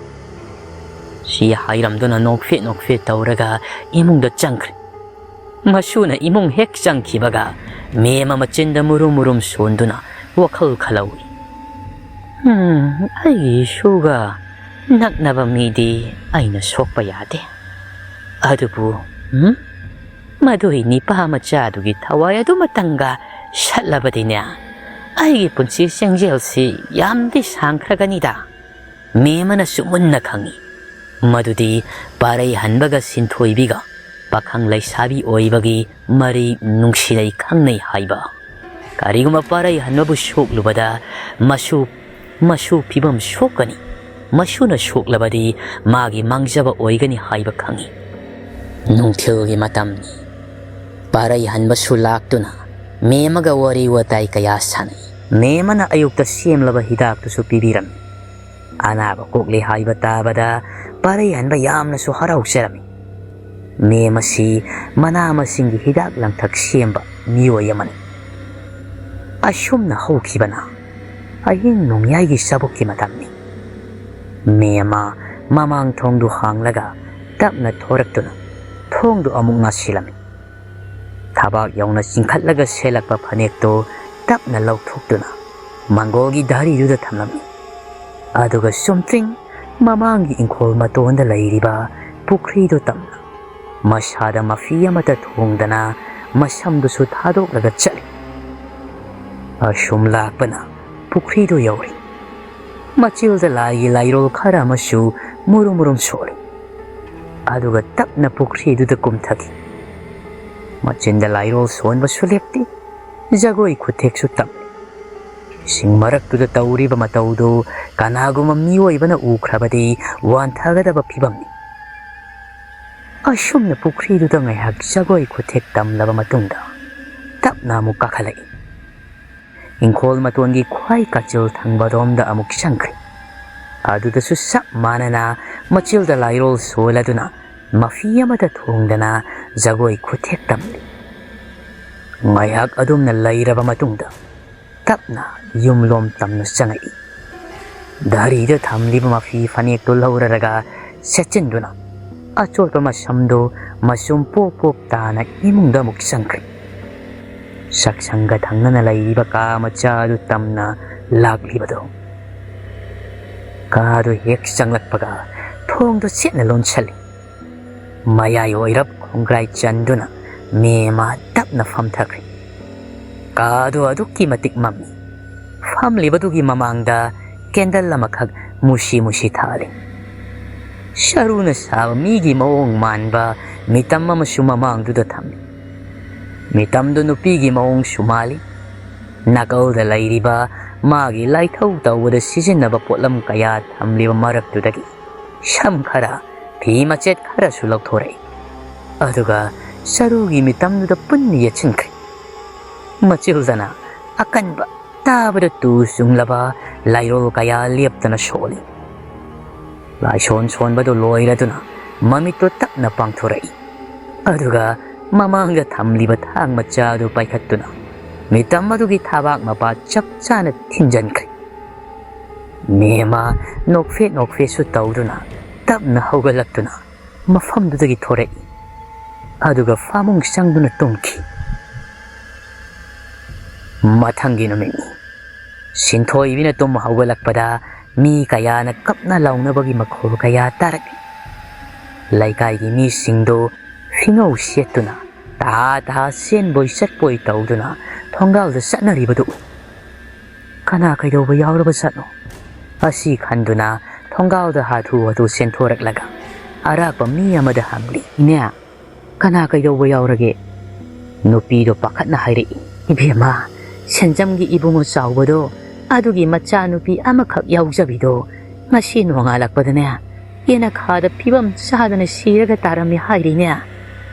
ꯁꯤ ꯍꯥꯏꯔꯝꯗꯨꯅ ꯅꯣꯛꯐꯦꯠ ꯅꯣꯛꯐꯦꯠ ꯇꯧꯔꯒ ꯏꯃꯨꯡꯗ ꯆꯪꯈ꯭ꯔꯦ꯫ ꯃꯁꯨꯅ ꯏꯃꯨꯡ ꯍꯦꯛ ꯆꯪꯈꯤꯕꯒ ꯃꯦꯝꯃ ꯃꯆꯤꯟꯗ ꯃꯨꯔꯨꯝ ꯃꯨꯔꯨꯝ ꯁꯣꯟꯗꯨꯅ ꯋꯥꯈꯜ ꯈꯜꯍꯧꯏ꯫ "ꯎꯝ, ꯑꯩꯒꯤ ꯏꯁꯨꯒ ꯅꯛꯅꯕ ꯃꯤꯗꯤ ꯑꯩꯅ ꯁꯣꯛꯄ ꯌꯥꯗꯦ꯫ ꯑꯗꯨꯕꯨ, ꯎꯝ, ꯃꯗꯨꯒꯤ ꯅꯤꯄꯥ ꯃꯆꯥꯗꯨꯒꯤ ꯊꯋꯥꯏ ꯑꯗꯨꯃꯇꯪꯒ ꯁꯠꯂꯕꯗꯤꯅꯦ, ꯑꯩꯒꯤ ꯄꯨꯟꯁꯤ ꯆꯦꯡꯖꯦꯜꯁꯤ ꯌꯥꯝꯗꯤ ꯁꯥꯡꯈ꯭ꯔꯒꯅꯤꯗ꯫ ꯃꯦꯝ ꯑꯃꯅꯁꯨ ꯃꯨꯟꯅ ꯈꯪꯏ꯫ ꯃꯗꯨꯗꯤ ꯄꯥꯔꯩ ꯍꯟꯕꯒ ꯁꯤꯟꯊꯣꯏꯕꯤꯒ ꯄꯥꯈꯪ ꯂꯩꯁꯥꯕꯤ ꯑꯣꯏꯕꯒꯤ ꯃꯔꯤ ꯅꯨꯡꯁꯤꯅꯩ ꯈꯪꯅꯩ ꯍꯥꯏꯕ꯫ ꯀꯔꯤꯒꯨꯝꯕ ꯄꯥꯔꯩ ꯍꯟꯕꯕꯨ ꯁꯣꯛꯂꯨꯕꯗ ꯃꯁꯨ, ꯃꯁꯨ ꯐꯤꯕꯝ ꯁꯣꯛꯀꯅꯤ꯫ ꯃꯁꯨꯅ ꯁꯣꯛꯂꯕꯗꯤ ꯃꯥꯒꯤ ꯃꯥꯡꯖꯕ ꯑꯣꯏꯒꯅꯤ ꯍꯥꯏꯕ ꯈꯪꯏ꯫ ꯅꯨꯡꯊꯤꯜꯒꯤ ꯃꯇꯝꯅꯤ꯫ ꯄꯥꯔꯩ ꯍꯟꯕꯁꯨ ꯂꯥꯛꯇꯨꯅ ꯃꯦꯝ ꯑꯃꯒ ꯋꯥꯔꯤ ꯋꯥꯇꯥꯏ ꯀꯌꯥ ꯁꯥꯟꯅꯩ꯫ ꯃꯦꯝ ꯑꯃꯅ ꯑꯌꯨꯛꯇ ꯁꯦꯝꯂꯕ ꯍꯤꯗꯥꯛꯇꯨꯁꯨ ꯄꯤꯕꯤꯔꯝꯃꯤ꯫ ꯑꯅꯥꯕ ꯀꯣꯛꯂꯦ ꯍꯥꯏꯕ ꯇꯥꯕꯗ ꯄꯥꯔꯩ ꯍꯟꯕ ꯌꯥꯝꯅꯁꯨ ꯍꯔꯥꯎꯖꯔꯝꯃꯤ꯫ ꯃꯦꯝ ꯑꯁꯤ ꯃꯅꯥ ꯃꯁꯤꯡꯒꯤ ꯍꯤꯗꯥꯛ ꯂꯥꯡꯊꯛ ꯁꯦꯝꯕ ꯃꯤꯑꯣꯏ ꯑꯃꯅꯤ꯫ ꯑꯁꯨꯝꯅ ꯍꯧꯈꯤꯕꯅ ꯑꯍꯤꯡ ꯅꯣꯡꯌꯥꯏꯒꯤ ꯆꯥꯕꯣꯛꯀꯤ ꯃꯇꯝꯅꯤ꯫ ꯃꯦꯝ ꯑꯃ ꯃꯃꯥꯡ ꯊꯣꯡꯗꯨ ꯍꯥꯡꯂꯒ ꯇꯞꯅ ꯊꯣꯔꯛꯇꯨꯅ ꯊꯣꯡꯗꯨ ꯑꯃꯨꯛ ꯉꯥꯁꯤꯜꯂꯝꯃꯤ꯫ ꯊꯕꯥꯛ ꯌꯧꯅ ꯆꯤꯡꯈꯠꯂꯒ ꯁꯦꯠꯂꯛꯄ ꯐꯅꯦꯛꯇꯨ ꯇꯞꯅ ꯂꯧꯊꯣꯛꯇꯨꯅ ꯃꯪꯒꯣꯜꯒꯤ ꯙꯔꯤꯗꯨꯗ ꯊꯝꯂꯝꯃꯤ꯫ ꯑꯗꯨꯒ ꯆꯨꯝꯇ꯭ꯔꯤꯡ ꯃꯃꯥꯡꯒꯤ ꯏꯪꯈꯣꯜ ꯃꯇꯣꯟꯗ ꯂꯩꯔꯤꯕ ꯄꯨꯈ꯭ꯔꯤꯗꯨ ꯇꯝꯅ ꯃꯁꯥꯗ ꯃꯐꯤ ꯑꯃꯠꯇ ꯊꯣꯡꯗꯅ ꯃꯁꯝꯗꯨꯁꯨ ꯊꯥꯗꯣꯛꯂꯒ ꯆꯠꯂꯤ꯫ ꯑꯁꯨꯝ ꯂꯥꯛꯄꯅ ꯄꯨꯈ꯭ꯔꯤꯗꯨ ꯌꯧꯔꯦ꯫ ꯃꯆꯤꯜꯗ ꯂꯥꯏꯒꯤ ꯂꯥꯏꯔꯣꯜ ꯈꯔ ꯑꯃꯁꯨ ꯃꯨꯔꯨꯝ ꯃꯨꯔꯨꯝ ꯁꯣꯜꯂꯤ꯫ ꯑꯗꯨꯒ ꯇꯞꯅ ꯄꯨꯈ꯭ꯔꯤꯗꯨꯗ ꯀꯨꯝꯊꯈꯤ꯫ ꯃꯆꯤꯟꯗ ꯂꯥꯏꯔꯣꯜ ꯁꯣꯟꯕꯁꯨ ꯂꯦꯞꯇꯦ, ꯖꯒꯣꯏ ꯈꯨꯊꯦꯛꯁꯨ ꯇꯝꯂꯤ꯫ ꯏꯁꯤꯡ ꯃꯔꯛꯇꯨꯗ ꯇꯧꯔꯤꯕ ꯃꯇꯧꯗꯨ ꯀꯅꯥꯒꯨꯝꯕ ꯃꯤꯑꯣꯏꯕꯅ ꯎꯈ꯭ꯔꯕꯗꯤ ꯋꯥꯟꯊꯒꯗꯕ ꯐꯤꯕꯝꯅꯤ꯫ ꯑꯁꯨꯝꯅ ꯄꯨꯈ꯭ꯔꯤꯗꯨꯗ ꯉꯥꯏꯍꯥꯛ ꯖꯒꯣꯏ ꯈꯨꯊꯦꯛ ꯇꯝꯂꯕ ꯃꯇꯨꯡꯗ ꯇꯞꯅ ꯑꯃꯨꯛ ꯀꯥꯈꯠꯂꯛꯏ꯫ ꯏꯪꯈꯣꯜ ꯃꯇꯣꯟꯒꯤ ꯈ꯭ꯋꯥꯏ ꯀꯥꯆꯤꯜ ꯊꯪꯕꯔꯣꯝꯗ ꯑꯃꯨꯛ ꯆꯪꯈ꯭ꯔꯦ꯫ ꯑꯗꯨꯗꯁꯨ ꯆꯞ ꯃꯥꯟꯅꯅ ꯃꯆꯤꯜꯗ ꯂꯥꯏꯔꯣꯜ ꯁꯣꯜꯂꯗꯨꯅ ꯃꯐꯤ ꯑꯃꯠꯇ ꯊꯣꯡꯗꯅ ꯖꯒꯣꯏ ꯈꯨꯊꯦꯛ ꯇꯝꯂꯤ꯫ ꯉꯥꯏꯍꯥꯛ ꯑꯗꯨꯝꯅ ꯂꯩꯔꯕ ꯃꯇꯨꯡꯗ ꯇꯞꯅ ꯌꯨꯝꯂꯣꯝ ꯇꯝꯅ ꯆꯪꯉꯛꯏ꯫ ꯙꯔꯤꯗ ꯊꯝꯂꯤꯕ ꯃꯐꯤ ꯐꯅꯦꯛꯇꯨ ꯂꯧꯔꯔꯒ ꯁꯦꯠꯆꯤꯟꯗꯨꯅ ꯑꯆꯣꯠꯄ ꯃꯁꯝꯗꯨ ꯃꯆꯨꯝ ꯄꯣꯞ ꯄꯣꯞ ꯇꯥꯅ ꯏꯃꯨꯡꯗ ꯑꯃꯨꯛ ꯆꯪꯈ꯭ꯔꯦ꯫ ꯆꯥꯛꯁꯪꯒ ꯊꯪꯅꯅ ꯂꯩꯔꯤꯕ ꯀꯥ ꯃꯆꯥ ꯑꯗꯨ ꯇꯝꯅ ꯂꯥꯛꯂꯤꯕꯗꯨ꯫ ꯀꯥꯗꯨ ꯍꯦꯛ ꯆꯪꯂꯛꯄꯒ ꯊꯣꯡꯗꯨ ꯆꯦꯠꯅ ꯂꯣꯟꯁꯤꯜꯂꯤ꯫ ꯃꯌꯥꯏ ꯑꯣꯏꯔꯞ ꯈꯣꯡꯒ꯭ꯔꯥꯏ ꯆꯟꯗꯨꯅ ꯃꯦꯝ ꯑꯃ ꯇꯞꯅ ꯐꯝꯊꯈ꯭ꯔꯦ꯫ ꯀꯥꯗꯨ ꯑꯗꯨꯛꯀꯤ ꯃꯇꯤꯛ ꯃꯝꯃꯤ꯫ ꯐꯝꯂꯤꯕꯗꯨꯒꯤ ꯃꯃꯥꯡꯗ candle ꯑꯃꯈꯛ ꯃꯨꯁꯤ ꯃꯨꯁꯤ ꯊꯥꯜꯂꯤ꯫ ꯁꯔꯨꯅ ꯁꯥꯕ ꯃꯤꯒꯤ ꯃꯑꯣꯡ ꯃꯥꯟꯕ ꯃꯤꯇꯝ ꯑꯃꯁꯨ ꯃꯃꯥꯡꯗꯨꯗ ꯊꯝꯃꯤ꯫ ꯃꯤꯇꯝꯗꯨ ꯅꯨꯄꯤꯒꯤ ꯃꯑꯣꯡꯁꯨ ꯃꯥꯜꯂꯤ꯫ ꯅꯥꯀꯜꯗ ꯂꯩꯔꯤꯕ ꯃꯥꯒꯤ ꯂꯥꯏꯊꯧ ꯇꯧꯕꯗ ꯁꯤꯖꯤꯟꯅꯕ ꯄꯣꯠꯂꯝ ꯀꯌꯥ ꯊꯝꯂꯤꯕ ꯃꯔꯛꯇꯨꯗꯒꯤ ꯁꯝ ꯈꯔ, ꯐꯤ ꯃꯆꯦꯠ ꯈꯔꯁꯨ ꯂꯧꯊꯣꯔꯛꯏ꯫ ꯑꯗꯨꯒ ꯁꯔꯨꯒꯤ ꯃꯤꯇꯝꯗꯨꯗ ꯄꯨꯟꯅ ꯌꯦꯠꯁꯤꯟꯈ꯭ꯔꯦ꯫ ꯃꯆꯤꯜꯗꯅ ꯑꯀꯟꯕ, ꯇꯥꯕꯗ ꯇꯨ ꯆꯨꯡꯂꯕ ꯂꯥꯏꯔꯣꯜ ꯀꯌꯥ ꯂꯦꯞꯇꯅ ꯁꯣꯜꯂꯤ꯫ ꯂꯥꯏꯁꯣꯟ ꯁꯣꯟꯕꯗꯨ ꯂꯣꯏꯔꯗꯨꯅ ꯃꯃꯤꯠꯇꯨ ꯇꯞꯅ ꯄꯥꯡꯊꯣꯔꯛꯏ꯫ ꯑꯗꯨꯒ ꯃꯃꯥꯡꯗ ꯊꯝꯂꯤꯕ ꯊꯥꯡ ꯃꯆꯥ ꯑꯗꯨ ꯄꯥꯏꯈꯠꯇꯨꯅ ꯃꯤꯇꯝ ꯑꯗꯨꯒꯤ ꯊꯥꯕꯥꯛ ꯃꯄꯥ ꯆꯞ ꯆꯥꯅ ꯊꯤꯟꯖꯟꯈ꯭ꯔꯦ꯫ ꯃꯦꯃ ꯅꯣꯛꯐꯦꯠ ꯅꯣꯛꯐꯦꯠꯁꯨ ꯇꯧꯗꯨꯅ ꯇꯞꯅ ꯍꯧꯒꯠꯂꯛꯇꯨꯅ ꯃꯐꯝꯗꯨꯗꯒꯤ ꯊꯣꯔꯛꯏ꯫ ꯑꯗꯨꯒ ꯐꯃꯨꯡ ꯆꯪꯗꯨꯅ ꯇꯨꯝꯈꯤ꯫ ꯃꯊꯪꯒꯤ ꯅꯨꯃꯤꯠꯅꯤ꯫ ꯁꯤꯟꯊꯣꯏꯕꯤꯅ ꯇꯨꯝ ꯍꯧꯒꯠꯂꯛꯄꯗ ꯃꯤ ꯀꯌꯥꯅ ꯀꯞꯅ ꯂꯥꯎꯅꯕꯒꯤ ꯃꯈꯣꯜ ꯀꯌꯥ ꯇꯥꯔꯛꯏ꯫ ꯂꯩꯀꯥꯏꯒꯤ ꯃꯤꯁꯤꯡꯗꯨ ꯐꯤꯉꯧ ꯁꯦꯠꯇꯨꯅ ꯇꯍꯥ ꯇꯍꯥ ꯆꯦꯟꯕꯣꯏ ꯆꯠꯄꯣꯏ ꯇꯧꯗꯨꯅ ꯊꯣꯡꯒꯥꯜꯗ ꯆꯠꯅꯔꯤꯕꯗꯨ ꯎꯏ꯫ ꯀꯅꯥ ꯀꯩꯗꯧꯕ ꯌꯥꯎꯔꯕ ꯖꯥꯠꯅꯣ? ꯑꯁꯤ ꯈꯟꯗꯨꯅ ꯊꯣꯡꯒꯥꯜꯗ ꯍꯥꯊꯨ ꯍꯥꯊꯨ ꯆꯦꯟꯊꯣꯔꯛꯂꯒ ꯑꯔꯥꯛꯄ ꯃꯤ ꯑꯃꯗ ꯍꯪꯂꯤ, "ꯏꯅꯦ, ꯀꯅꯥ ꯀꯩꯗꯧꯕ ꯌꯥꯎꯔꯒꯦ?" ꯅꯨꯄꯤꯗꯣ ꯄꯥꯈꯠꯅ ꯍꯥꯏꯔꯛꯏ, "ꯏꯕꯦꯝꯃ, ꯁꯦꯟꯖꯝꯒꯤ ꯏꯕꯨꯡꯉꯣ ꯆꯥꯎꯕꯗꯣ, ꯑꯗꯨꯒꯤ ꯃꯆꯥꯅꯨꯄꯤ ꯑꯃꯈꯛ ꯌꯥꯎꯖꯕꯤꯗꯣ ꯉꯁꯤ ꯅꯣꯡꯉꯥꯜꯂꯛꯄꯗꯅꯦ, ꯌꯦꯅꯈꯥꯗ ꯐꯤꯕꯝ ꯆꯥꯗꯅ ꯁꯤꯔꯒ ꯇꯥꯔꯝꯃꯤ ꯍꯥꯏꯔꯤꯅꯦ꯫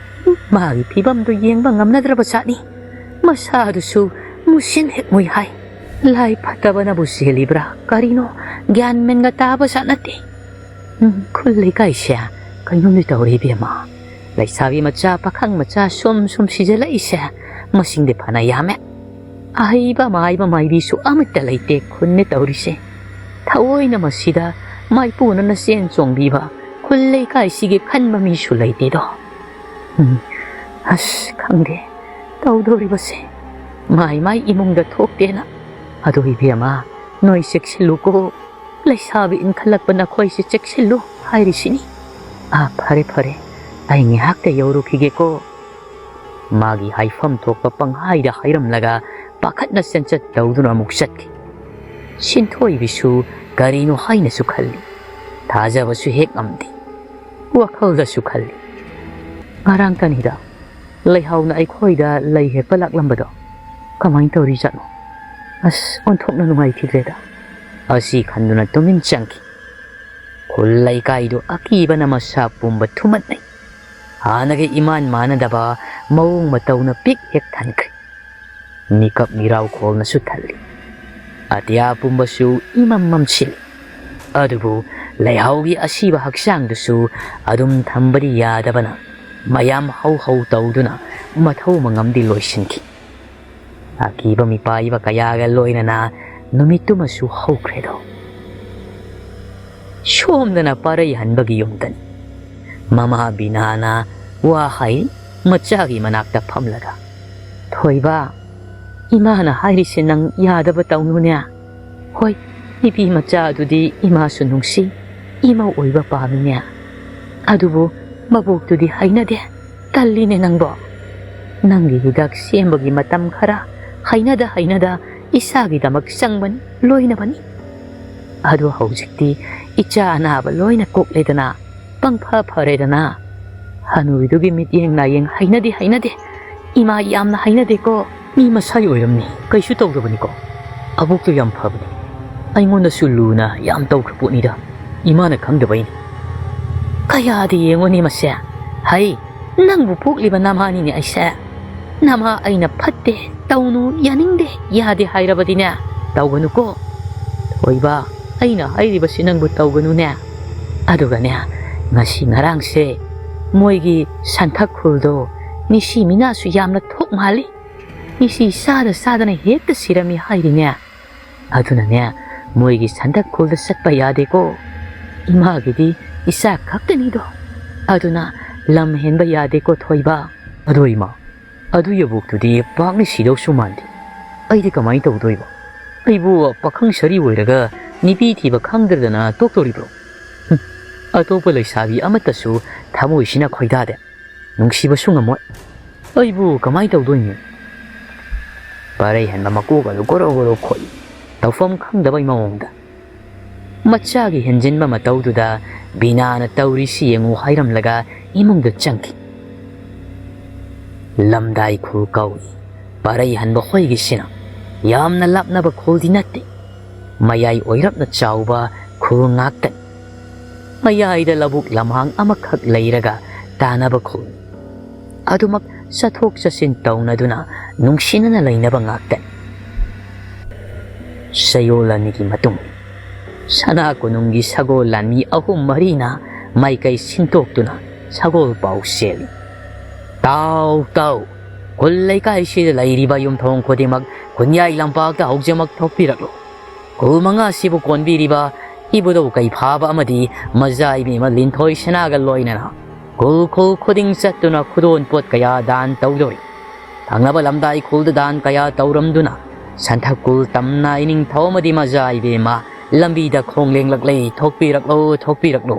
ꯃꯥꯒꯤ ꯐꯤꯕꯝꯗꯨ ꯌꯦꯡꯕ ꯉꯝꯅꯗ꯭ꯔꯕ ꯖꯥꯠꯅꯤ꯫ ꯃꯁꯥꯗꯨꯁꯨ ꯃꯨꯁꯤꯟ ꯍꯦꯛ ꯃꯨꯏ ꯍꯥꯏ꯫ ꯂꯥꯏ ꯐꯠꯇꯕꯅꯕꯨ ꯆꯦꯜꯂꯤꯕ꯭ꯔꯥ ꯀꯔꯤꯅꯣ, ꯒ꯭ꯌꯥꯟ ꯃꯦꯟꯒ ꯇꯥꯕ ꯖꯥꯠ ꯅꯠꯇꯦ꯫ ꯎꯝ, ꯈꯨꯜ ꯂꯩꯀꯥꯏꯁꯦ ꯀꯩꯅꯣꯝꯗꯤ ꯇꯧꯔꯦ ꯏꯕꯦꯝꯃ꯫ ꯂꯩꯁꯥꯕꯤ ꯃꯆꯥ, ꯄꯥꯈꯪ ꯃꯆꯥ ꯁꯨꯝ ꯁꯨꯝ ꯁꯤꯖꯜꯂꯛꯏꯁꯦ ꯃꯁꯤꯡꯗꯤ ꯐꯅ ꯌꯥꯝꯃꯦ꯫ ꯑꯍꯩꯕ ꯃꯥꯏꯕ ꯃꯥꯏꯕꯤꯁꯨ ꯑꯃꯠꯇ ꯂꯩꯇꯦ ꯈꯨꯟꯅꯦ ꯇꯧꯔꯤꯁꯦ꯫ ꯊꯑꯣꯏꯅ ꯃꯁꯤꯗ ꯃꯥꯏꯄꯨꯅꯅ ꯆꯦꯟ ꯆꯣꯡꯕꯤꯕ ꯈꯨꯜ ꯂꯩꯀꯥꯏꯁꯤꯒꯤ ꯈꯟꯕ ꯃꯤꯁꯨ ꯂꯩꯇꯦꯗꯣ꯫ ꯎꯝ, ꯑꯁ, ꯈꯪꯗꯦ ꯇꯧꯗꯣꯔꯤꯕꯁꯦ꯫ ꯃꯥꯏ ꯃꯥꯏ ꯏꯃꯨꯡꯗ ꯊꯣꯛꯇꯦꯅ꯫ ꯑꯗꯣ ꯏꯕꯦꯝꯃ, ꯅꯣꯏ ꯆꯦꯛꯁꯤꯜꯂꯨꯀꯣ꯫ ꯂꯩꯁꯥꯕꯤ ꯏꯟꯈꯠꯂꯛꯄ ꯅꯈꯣꯏꯁꯦ ꯆꯦꯛꯁꯤꯜꯂꯨ ꯍꯥꯏꯔꯤꯁꯤꯅꯤ꯫ ꯑꯥ, ꯐꯔꯦ, ꯐꯔꯦ, ꯑꯩ ꯉꯥꯏꯍꯥꯛꯇ ꯌꯧꯔꯨꯈꯤꯒꯦꯀꯣ꯫" ꯃꯥꯒꯤ ꯍꯥꯏꯐꯝ ꯊꯣꯛꯄ ꯄꯪꯍꯥꯏꯗ ꯍꯥꯏꯔꯝꯂꯒ ꯄꯥꯈꯠꯅ ꯆꯦꯟꯆꯠ ꯇꯧꯗꯨꯅ ꯑꯃꯨꯛ ꯆꯠꯈꯤ꯫ ꯁꯤꯟꯊꯣꯏꯕꯤꯁꯨ ꯀꯔꯤꯅꯣ ꯍꯥꯏꯅꯁꯨ ꯈꯜꯂꯤ꯫ ꯊꯥꯖꯕꯁꯨ ꯍꯦꯛ ꯉꯝꯗꯦ꯫ ꯋꯥꯈꯜꯗꯁꯨ ꯈꯜꯂꯤ꯫ ꯉꯔꯥꯡ ꯀꯅꯤꯗ ꯂꯩꯍꯥꯎꯅ ꯑꯩꯈꯣꯏꯗ ꯂꯩ ꯍꯦꯛꯄ ꯂꯥꯛꯂꯝꯕꯗꯣ ꯀꯃꯥꯏꯅ ꯇꯧꯔꯤꯖꯥꯠꯅꯣ? ꯑꯁ, ꯑꯣꯟꯊꯣꯛꯅ ꯅꯨꯡꯉꯥꯏꯈꯤꯗ꯭ꯔꯦꯗ꯫ ꯑꯁꯤ ꯈꯟꯗꯨꯅ ꯇꯨꯃꯤꯟ ꯆꯪꯈꯤ꯫ ꯈꯨꯜ ꯂꯩꯀꯥꯏꯗꯨ ꯑꯀꯤꯕꯅ ꯃꯁꯥ ꯄꯨꯝꯕ ꯊꯨꯝꯃꯠꯅꯩ꯫ ꯍꯥꯟꯅꯒ ꯏꯃꯥꯟ ꯃꯥꯟꯅꯗꯕ ꯃꯑꯣꯡ ꯃꯇꯧꯅ ꯄꯤꯛ ꯍꯦꯛ ꯊꯟꯈ꯭ꯔꯦ꯫ ꯃꯤꯀꯞ ꯃꯤꯔꯥꯎ ꯈꯣꯜꯅꯁꯨ ꯊꯜꯂꯤ꯫ ꯑꯇꯤꯌꯥ ꯄꯨꯝꯕꯁꯨ ꯏꯃꯝ ꯃꯝꯁꯤꯜꯂꯤ꯫ ꯑꯗꯨꯕꯨ ꯂꯩꯍꯥꯎꯒꯤ ꯑꯁꯤꯕ ꯍꯛꯆꯥꯡꯗꯨꯁꯨ ꯑꯗꯨꯝ ꯊꯝꯕꯗꯤ ꯌꯥꯗꯕꯅ ꯃꯌꯥꯝ ꯍꯧ ꯍꯧ ꯇꯧꯗꯨꯅ ꯃꯊꯧ ꯃꯉꯝꯗꯤ ꯂꯣꯏꯁꯤꯟꯈꯤ꯫ ꯑꯀꯤꯕ ꯃꯤꯄꯥꯏꯕ ꯀꯌꯥꯒ ꯂꯣꯏꯅꯅ ꯅꯨꯃꯤꯠꯇꯨꯃꯁꯨ ꯍꯧꯈ꯭ꯔꯦꯗꯣ꯫ ꯁꯣꯝꯗꯅ ꯄꯥꯔꯩ ꯍꯟꯕꯒꯤ ꯌꯨꯝꯗꯅꯤ꯫ ꯃꯃꯥ ꯕꯤꯅꯥꯅ ꯋꯥ ꯍꯥꯏ ꯃꯆꯥꯒꯤ ꯃꯅꯥꯛꯇ ꯐꯝꯂꯒ, "ꯊꯣꯏꯕ, ꯏꯃꯥꯅ ꯍꯥꯏꯔꯤꯁꯦ ꯅꯪ ꯌꯥꯗꯕ ꯇꯧꯅꯨꯅꯦ꯫ ꯍꯣꯏ, ꯅꯨꯄꯤ ꯃꯆꯥ ꯑꯗꯨꯗꯤ ꯏꯃꯥꯁꯨ ꯅꯨꯡꯁꯤ, ꯏꯃꯧ ꯑꯣꯏꯕ ꯄꯥꯝꯃꯤꯅꯦ꯫ ꯑꯗꯨꯕꯨ ꯃꯕꯣꯛꯇꯨꯗꯤ ꯍꯩꯅꯗꯦ, ꯇꯜꯂꯤꯅꯦ ꯅꯪꯕꯣ꯫ ꯅꯪꯒꯤ ꯍꯤꯗꯥꯛ ꯁꯦꯝꯕꯒꯤ ꯃꯇꯝ ꯈꯔ ꯍꯩꯅꯗ ꯍꯩꯅꯗ ꯏꯁꯥꯒꯤꯗꯃꯛ ꯆꯪꯕꯅꯤ, ꯂꯣꯏꯅꯕꯅꯤ꯫ ꯑꯗꯨ ꯍꯧꯖꯤꯛꯇꯤ ꯏꯆꯥ ꯑꯅꯥꯕ ꯂꯣꯏꯅ ꯀꯣꯛꯂꯦꯗꯅ, ꯄꯪꯐ ꯐꯔꯦꯗꯅ꯫ ꯍꯅꯨꯕꯤꯗꯨꯒꯤ ꯃꯤꯠꯌꯦꯡ ꯅꯥꯌꯦꯡ ꯍꯩꯅꯗꯦ, ꯍꯩꯅꯗꯦ꯫ ꯏꯃꯥ ꯌꯥꯝꯅ ꯍꯩꯅꯗꯦꯀꯣ꯫ ꯃꯤ ꯃꯁꯥꯒꯤ ꯑꯣꯏꯔꯝꯅꯤ, ꯀꯩꯁꯨ ꯇꯧꯗꯕꯅꯤꯀꯣ꯫ ꯑꯕꯣꯛꯇꯣ ꯌꯥꯝ ꯐꯕꯅꯤ꯫ ꯑꯩꯉꯣꯟꯗꯁꯨ ꯂꯨꯅ ꯌꯥꯝ ꯇꯧꯈ꯭ꯔ ꯄꯣꯠꯅꯤꯗ꯫ ꯏꯃꯥꯅ ꯈꯪꯗꯕꯩꯅꯤ꯫ ꯀꯌꯥꯗꯤ ꯌꯦꯡꯉꯨꯅꯦ ꯃꯁꯦ꯫ ꯍꯩ, ꯅꯪꯕꯨ ꯄꯣꯛꯂꯤꯕ ꯅꯃꯥꯅꯤꯅꯦ ꯑꯩꯁꯦ꯫ ꯅꯃꯥ ꯑꯩꯅ ꯐꯠꯇꯦ, ꯇꯧꯅꯨ, ꯌꯥꯅꯤꯡꯗꯦ, ꯌꯥꯗꯦ ꯍꯥꯏꯔꯕꯗꯤꯅꯦ, ꯇꯧꯒꯅꯨꯀꯣ꯫ ꯊꯣꯏꯕ, ꯑꯩꯅ ꯍꯥꯏꯔꯤꯕꯁꯤ ꯅꯪꯕꯨ ꯇꯧꯒꯅꯨꯅꯦ꯫ ꯑꯗꯨꯒꯅꯦ, ꯉꯁꯤ ꯉꯔꯥꯡꯁꯦ ꯃꯣꯏꯒꯤ ꯁꯟꯊꯛ ꯈꯨꯜꯗꯣ ꯅꯤꯁꯤ ꯃꯤꯅꯥꯁꯨ ꯌꯥꯝꯅ ꯊꯣꯛ ꯃꯥꯜꯂꯤ꯫ ꯅꯤꯁꯤ ꯆꯥꯗ ꯆꯥꯗꯅ ꯍꯦꯛꯇ ꯁꯤꯔꯝꯃꯤ ꯍꯥꯏꯔꯤꯅꯦ꯫ ꯑꯗꯨꯅꯅꯦ, ꯃꯣꯏꯒꯤ ꯁꯟꯊꯛ ꯈꯨꯜꯗ ꯆꯠꯄ ꯌꯥꯗꯦꯀꯣ꯫ ꯏꯃꯥꯒꯤꯗꯤ ꯏꯆꯥ ꯈꯛꯇꯅꯤꯗꯣ꯫ ꯑꯗꯨꯅ ꯂꯝ ꯍꯦꯟꯕ ꯌꯥꯗꯦꯀꯣ, ꯊꯣꯏꯕ꯫ ꯑꯗꯣ ꯏꯃꯥ, ꯑꯗꯨ ꯌꯥꯕꯣꯛꯇꯨꯗꯤ ꯄꯥꯛꯅ ꯁꯤꯗꯧꯁꯨ ꯃꯥꯟꯗꯦ꯫ ꯑꯩꯗꯤ ꯀꯃꯥꯏꯅ ꯇꯧꯗꯣꯏꯕ? ꯑꯩꯕꯨ ꯄꯥꯈꯪ ꯁꯥꯔꯤ ꯑꯣꯏꯔꯒ ꯅꯨꯄꯤ ꯊꯤꯕ ꯈꯪꯗ꯭ꯔꯗꯅ ꯇꯣꯛꯇꯣꯔꯤꯕ꯭ꯔꯣ? ꯍꯨꯝ, ꯑꯇꯣꯞꯄ ꯂꯩꯁꯥꯕꯤ ꯑꯃꯠꯇꯁꯨ ꯊꯃꯣꯏꯁꯤꯅ ꯈꯣꯏꯗꯥꯗꯦ꯫ ꯅꯨꯡꯁꯤꯕꯁꯨ ꯉꯝꯃꯣꯏ꯫ ꯑꯩꯕꯨ ꯀꯃꯥꯏꯅ ꯇꯧꯗꯣꯏꯅꯣ? ꯄꯥꯔꯩ ꯍꯟꯕ ꯃꯀꯣꯛ ꯑꯗꯨ ꯒꯣꯔꯣ ꯒꯣꯔꯣ ꯈꯣꯠꯂꯤ꯫ ꯇꯧꯐꯝ ꯈꯪꯗꯕꯩ ꯃꯑꯣꯡꯗ꯫ ꯃꯆꯥꯒꯤ ꯍꯦꯟꯖꯤꯟꯕ ꯃꯇꯧꯗꯨꯗ ꯕꯤꯅꯥꯅ "ꯇꯧꯔꯤꯁꯤ ꯌꯦꯡꯉꯨ" ꯍꯥꯏꯔꯝꯂꯒ ꯏꯃꯨꯡꯗ ꯆꯪꯈꯤ꯫ ꯂꯝꯗꯥꯏ ꯈꯨꯜ ꯀꯧꯏ꯫ ꯄꯥꯔꯩ ꯍꯟꯕ ꯍꯣꯏꯒꯤꯁꯤꯅ ꯌꯥꯝꯅ ꯂꯥꯞꯅꯕ ꯈꯨꯜꯗꯤ ꯅꯠꯇꯦ꯫ ꯃꯌꯥꯏ ꯑꯣꯏꯔꯞꯅ ꯆꯥꯎꯕ ꯈꯨꯜ ꯉꯥꯛꯇꯅꯤ꯫ ꯃꯌꯥꯏꯗ ꯂꯧꯕꯨꯛ ꯂꯝꯍꯥꯡ ꯑꯃꯈꯛ ꯂꯩꯔꯒ ꯇꯥꯅꯕ ꯈꯨꯜ꯫ ꯑꯗꯨꯃꯛ ꯆꯠꯊꯣꯛ ꯆꯠꯁꯤꯟ ꯇꯧꯅꯗꯨꯅ ꯅꯨꯡꯁꯤꯅꯅ ꯂꯩꯅꯕ ꯉꯥꯛꯇꯅꯤ꯫ ꯆꯌꯣꯜ ꯑꯅꯤꯒꯤ ꯃꯇꯨꯡ, ꯁꯅꯥ ꯀꯣꯅꯨꯡꯒꯤ ꯁꯒꯣꯜ ꯂꯥꯟꯃꯤ ꯑꯍꯨꯝ ꯃꯔꯤꯅ ꯃꯥꯏꯀꯩ ꯁꯤꯟꯗꯣꯛꯇꯨꯅ ꯁꯒꯣꯜ ꯄꯥꯎ ꯆꯦꯜꯂꯤ꯫ "ꯇꯥꯎ, ꯇꯥꯎ! ꯈꯨꯜ ꯂꯩꯀꯥꯏꯁꯤꯗ ꯂꯩꯔꯤꯕ ꯌꯨꯝꯊꯣꯡ ꯈꯨꯗꯤꯡꯃꯛ ꯈꯨꯟꯌꯥꯏ ꯂꯝꯄꯥꯛꯇ ꯍꯧꯖꯤꯛꯃꯛ ꯊꯣꯛꯄꯤꯔꯛꯂꯨ꯫ ꯈꯨꯜ ꯃꯉꯥꯁꯤꯕꯨ ꯀꯣꯟꯕꯤꯔꯤꯕ ꯏꯕꯨꯙꯧ ꯀꯩꯐꯥꯕ ꯑꯃꯗꯤ ꯃꯖꯥ ꯏꯕꯦꯝꯃ ꯂꯤꯟꯊꯣꯏ ꯁꯅꯥꯒ ꯂꯣꯏꯅꯅ ꯈꯨꯜ ꯈꯨꯜ ꯈꯨꯗꯤꯡ ꯆꯠꯇꯨꯅ ꯈꯨꯗꯣꯜ ꯄꯣꯠ ꯀꯌꯥ ꯗꯥꯟ ꯇꯧꯗꯧꯔꯤ꯫ ꯊꯪꯅꯕ ꯂꯝꯗꯥꯏ ꯈꯨꯜꯗ ꯗꯥꯟ ꯀꯌꯥ ꯇꯧꯔꯝꯗꯨꯅ ꯁꯟꯊꯛ ꯈꯨꯜ ꯇꯝꯅ ꯏꯅꯤꯡꯊꯧ ꯑꯃꯗꯤ ꯃꯖꯥ ꯏꯕꯦꯝꯃ ꯂꯝꯕꯤꯗ ꯈꯣꯡ ꯂꯦꯡꯂꯛꯂꯦ꯫ ꯊꯣꯛꯄꯤꯔꯛꯂꯣ, ꯊꯣꯛꯄꯤꯔꯛꯂꯣ꯫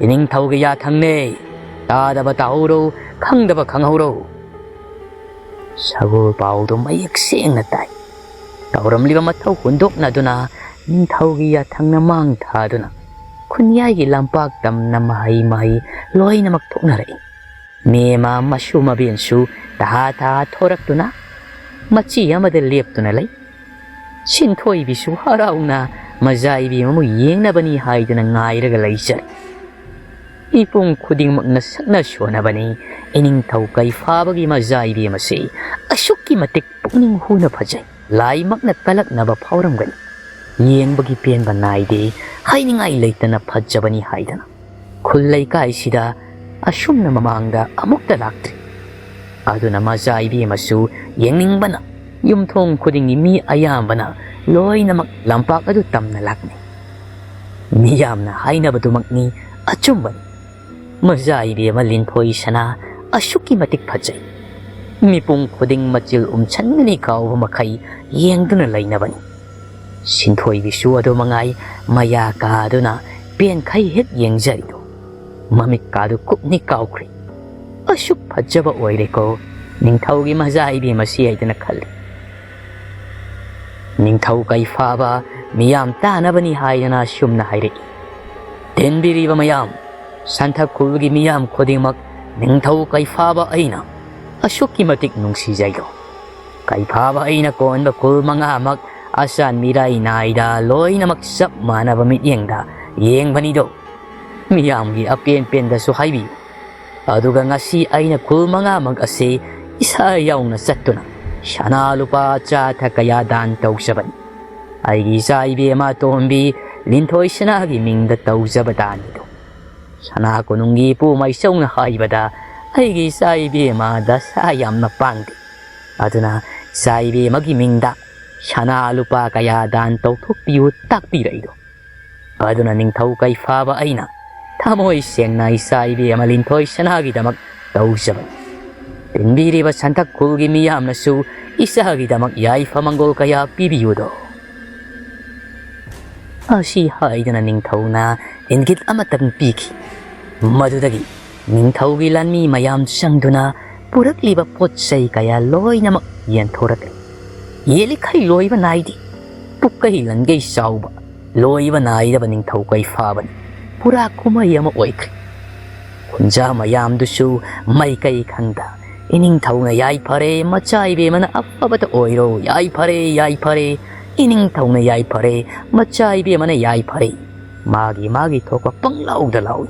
ꯏꯅꯤꯡꯊꯧꯒꯤ ꯌꯥꯊꯪꯅꯦ꯫ ꯇꯥꯗꯕ ꯇꯥꯍꯧꯔꯣ, ꯈꯪꯗꯕ ꯈꯪꯍꯧꯔꯣ"꯫ ꯁꯒꯣꯜ ꯄꯥꯎꯗꯨ ꯃꯌꯦꯛ ꯁꯦꯡꯅ ꯇꯥꯏ꯫ ꯇꯧꯔꯝꯂꯤꯕ ꯃꯊꯧ ꯍꯨꯟꯗꯣꯛꯅꯗꯨꯅ, ꯅꯤꯡꯊꯧꯒꯤ ꯌꯥꯊꯪꯅ ꯃꯥꯡ ꯊꯥꯗꯨꯅ, ꯈꯨꯟꯌꯥꯏꯒꯤ ꯂꯝꯄꯥꯛ ꯇꯝꯅ ꯃꯍꯩ ꯃꯍꯩ ꯂꯣꯏꯅꯃꯛ ꯊꯣꯛꯅꯔꯛꯏ꯫ ꯃꯤ ꯑꯃ ꯃꯁꯨ ꯃꯕꯦꯟꯁꯨ ꯇꯍꯥ ꯇꯍꯥ ꯊꯣꯔꯛꯇꯨꯅ ꯃꯆꯤ ꯑꯃꯗ ꯂꯦꯞꯇꯨꯅ ꯂꯩ꯫ ꯁꯤꯟꯊꯣꯏꯕꯤꯁꯨ ꯍꯔꯥꯎꯅ ꯃꯖꯥ ꯏꯕꯦꯝꯃꯕꯨ ꯌꯦꯡꯅꯕꯅꯤ ꯍꯥꯏꯗꯨꯅ ꯉꯥꯏꯔꯒ ꯂꯩꯖꯔꯦ꯫ ꯃꯤꯄꯨꯝ ꯈꯨꯗꯤꯡꯃꯛꯅ ꯁꯛꯅ ꯁꯣꯟꯅꯕꯅꯤ ꯏꯅꯤꯡꯊꯧ ꯀꯩꯐꯥꯕꯒꯤ ꯃꯖꯥ ꯏꯕꯦꯝꯃꯁꯤ꯫ ꯑꯁꯨꯛꯀꯤ ꯃꯇꯤꯛ ꯄꯨꯛꯅꯤꯡ ꯍꯨꯅ ꯐꯖꯩ꯫ ꯂꯥꯏꯃꯛꯅ ꯀꯜꯂꯛꯅꯕ ꯐꯥꯎꯔꯝꯒꯅꯤ꯫ ꯌꯦꯡꯕꯒꯤ ꯄꯦꯟꯕ ꯅꯥꯏꯗꯦ, ꯍꯥꯏꯅꯤꯡꯉꯥꯏ ꯂꯩꯇꯅ ꯐꯖꯕꯅꯤ ꯍꯥꯏꯗꯅ꯫ ꯈꯨꯜ ꯂꯩꯀꯥꯏꯁꯤꯗ ꯑꯁꯨꯝꯅ ꯃꯃꯥꯡꯗ ꯑꯃꯨꯛꯇ ꯂꯥꯛꯇ꯭ꯔꯤ꯫ ꯑꯗꯨꯅ ꯃꯖꯥ ꯏꯕꯦꯝꯃꯁꯨ ꯌꯦꯡꯅꯤꯡꯕꯅ ꯌꯨꯝꯊꯣꯡ ꯈꯨꯗꯤꯡꯒꯤ ꯃꯤ ꯑꯌꯥꯝꯕꯅ ꯂꯣꯏꯅꯃꯛ ꯂꯝꯄꯥꯛ ꯑꯗꯨ ꯇꯝꯅ ꯂꯥꯛꯅꯩ꯫ ꯃꯤꯌꯥꯝꯅ ꯍꯥꯏꯅꯕꯗꯨꯃꯛꯅꯤ, ꯑꯆꯨꯝꯕꯅꯤ꯫ ꯃꯖꯥ ꯏꯕꯦꯝꯃ ꯂꯤꯟꯊꯣꯏ ꯁꯅꯥ ꯑꯁꯨꯛꯀꯤ ꯃꯇꯤꯛ ꯐꯖꯩ꯫ ꯃꯤꯄꯨꯝ ꯈꯨꯗꯤꯡ ꯃꯆꯤꯜ ꯎꯝꯁꯟꯒꯅꯤ ꯀꯥꯎꯕ ꯃꯈꯩ ꯌꯦꯡꯗꯨꯅ ꯂꯩꯅꯕꯅꯤ꯫ ꯁꯤꯟꯊꯣꯏꯕꯤꯁꯨ ꯑꯗꯨ ꯃꯉꯥꯏ, ꯃꯌꯥ ꯀꯥꯗꯨꯅ ꯄꯦꯟꯈꯩ ꯍꯦꯛ ꯌꯦꯡꯖꯔꯤꯗꯨ꯫ ꯃꯃꯤꯠ ꯀꯥꯗꯨ ꯀꯨꯞꯅꯤ ꯀꯥꯎꯈ꯭ꯔꯦ꯫ "ꯑꯁꯨꯛ ꯐꯖꯕ ꯑꯣꯏꯔꯦꯀꯣ ꯅꯤꯡꯊꯧꯒꯤ ꯃꯖꯥ ꯏꯕꯦꯝꯃꯁꯤ" ꯍꯥꯏꯗꯅ ꯈꯜꯂꯤ꯫ ꯅꯤꯡꯊꯧ ꯀꯩꯐꯥꯕ ꯃꯤꯌꯥꯝ ꯇꯥꯅꯕꯅꯤ ꯍꯥꯏꯗꯅ ꯁꯨꯝꯅ ꯍꯥꯏꯔꯛꯏ, "ꯇꯤꯟꯕꯤꯔꯤꯕ ꯃꯌꯥꯝ, ꯁꯟꯊꯛ ꯈꯨꯜꯒꯤ ꯃꯤꯌꯥꯝ ꯈꯨꯗꯤꯡꯃꯛ ꯅꯤꯡꯊꯧ ꯀꯩꯐꯥꯕ ꯑꯩꯅ ꯑꯁꯨꯛꯀꯤ ꯃꯇꯤꯛ ꯅꯨꯡꯁꯤꯖꯩꯗꯣ꯫ ꯀꯩꯐꯥꯕ ꯑꯩꯅ ꯀꯣꯟꯕ ꯈꯨꯜ ꯃꯉꯥꯃꯛ ꯑꯁꯥꯟ ꯃꯤꯔꯥꯏ ꯅꯥꯏꯗ ꯂꯣꯏꯅꯃꯛ ꯆꯞ ꯃꯥꯟꯅꯕ ꯃꯤꯠꯌꯦꯡꯗ ꯌꯦꯡꯕꯅꯤꯗꯣ꯫ ꯃꯤꯌꯥꯝꯒꯤ ꯑꯄꯦꯟ ꯄꯦꯟꯗꯁꯨ ꯍꯥꯏꯕꯤꯌꯨ꯫ ꯑꯗꯨꯒ ꯉꯁꯤ ꯑꯩꯅ ꯈꯨꯜ ꯃꯉꯥꯃꯛ ꯑꯁꯤ ꯏꯁꯥ ꯌꯥꯎꯅ ꯆꯠꯇꯨꯅ ꯁꯅꯥ ꯂꯨꯄꯥ ꯆꯥ ꯊꯛ ꯀꯌꯥ ꯗꯥꯟ ꯇꯧꯖꯕꯅꯤ꯫ ꯑꯩꯒꯤ ꯏꯆꯥ ꯏꯕꯦꯝꯃ ꯑꯇꯣꯝꯕꯤ ꯂꯤꯟꯊꯣꯏ ꯁꯅꯥꯒꯤ ꯃꯤꯡꯗ ꯇꯧꯖꯕ ꯗꯥꯟꯗꯣ꯫ ꯁꯅꯥ ꯀꯣꯅꯨꯡꯒꯤ ꯏꯄꯨ ꯃꯥꯏꯆꯧꯅ ꯍꯥꯏꯕꯗ ꯑꯩꯒꯤ ꯏꯆꯥ ꯏꯕꯦꯝꯃ ꯗꯁꯥ ꯌꯥꯝꯅ ꯄꯥꯡꯗꯦ꯫ ꯑꯗꯨꯅ ꯏꯆꯥ ꯏꯕꯦꯝꯃꯒꯤ ꯃꯤꯡꯗ ꯁꯅꯥ ꯂꯨꯄꯥ ꯀꯌꯥ ꯗꯥꯟ ꯇꯧꯊꯣꯛꯄꯤꯌꯨ ꯇꯥꯛꯄꯤꯔꯛꯏꯗꯣ꯫ ꯑꯗꯨꯅ ꯅꯤꯡꯊꯧ ꯀꯩꯐꯥꯕ ꯑꯩꯅ ꯊꯃꯣꯏ ꯁꯦꯡꯅ ꯏꯆꯥ ꯏꯕꯦꯝꯃ ꯂꯤꯟꯊꯣꯏ ꯁꯅꯥꯒꯤꯗꯃꯛ ꯇꯧꯖꯕꯅꯤ꯫ ꯇꯤꯟꯕꯤꯔꯤꯕ ꯁꯟꯊꯛ ꯈꯨꯜꯒꯤ ꯃꯤꯌꯥꯝꯅꯁꯨ ꯏꯆꯥꯒꯤꯗꯃꯛ ꯌꯥꯏꯐ ꯃꯪꯒꯣꯜ ꯀꯌꯥ ꯄꯤꯕꯤꯌꯨꯗꯣ꯫" ꯑꯁꯤ ꯍꯥꯏꯗꯨꯅ ꯅꯤꯡꯊꯧꯅ ꯏꯪꯒꯤꯠ ꯑꯃꯇꯪ ꯄꯤꯈꯤ꯫ ꯃꯗꯨꯗꯒꯤ ꯅꯤꯡꯊꯧꯒꯤ ꯂꯥꯟꯃꯤ ꯃꯌꯥꯝ ꯆꯪꯗꯨꯅ ꯄꯨꯔꯛꯂꯤꯕ ꯄꯣꯠ ꯆꯩ ꯀꯌꯥ ꯂꯣꯏꯅꯃꯛ ꯌꯦꯟꯊꯣꯔꯛꯂꯤ꯫ ꯌꯦꯜꯂꯤꯈꯩ ꯂꯣꯏꯕ ꯅꯥꯏꯗꯦ꯫ ꯄꯨꯛꯀꯩ ꯂꯟꯒꯩ ꯆꯥꯎꯕ, ꯂꯣꯏꯕ ꯅꯥꯏꯗꯕ ꯅꯤꯡꯊꯧ ꯀꯩꯐꯥꯕꯅꯤ꯫ ꯄꯨꯔꯥ ꯀꯨꯝꯍꯩ ꯑꯃ ꯑꯣꯏꯈ꯭ꯔꯦ꯫ ꯈꯨꯟꯖꯥ ꯃꯌꯥꯝꯗꯨꯁꯨ ꯃꯥꯏꯀꯩ ꯈꯪꯗ, "ꯏꯅꯤꯡꯊꯧꯅ ꯌꯥꯏꯐꯔꯦ, ꯃꯆꯥ ꯏꯕꯦꯝꯃꯅ ꯑꯐꯕꯇ ꯑꯣꯏꯔꯣ, ꯌꯥꯏꯐꯔꯦ, ꯌꯥꯏꯐꯔꯦ, ꯏꯅꯤꯡꯊꯧꯅ ꯌꯥꯏꯐꯔꯦ, ꯃꯆꯥ ꯏꯕꯦꯝꯃꯅ ꯌꯥꯏꯐꯔꯦ", ꯃꯥꯒꯤ ꯃꯥꯒꯤ ꯊꯣꯛꯄ ꯄꯪꯂꯥꯎꯗ ꯂꯥꯎꯏ꯫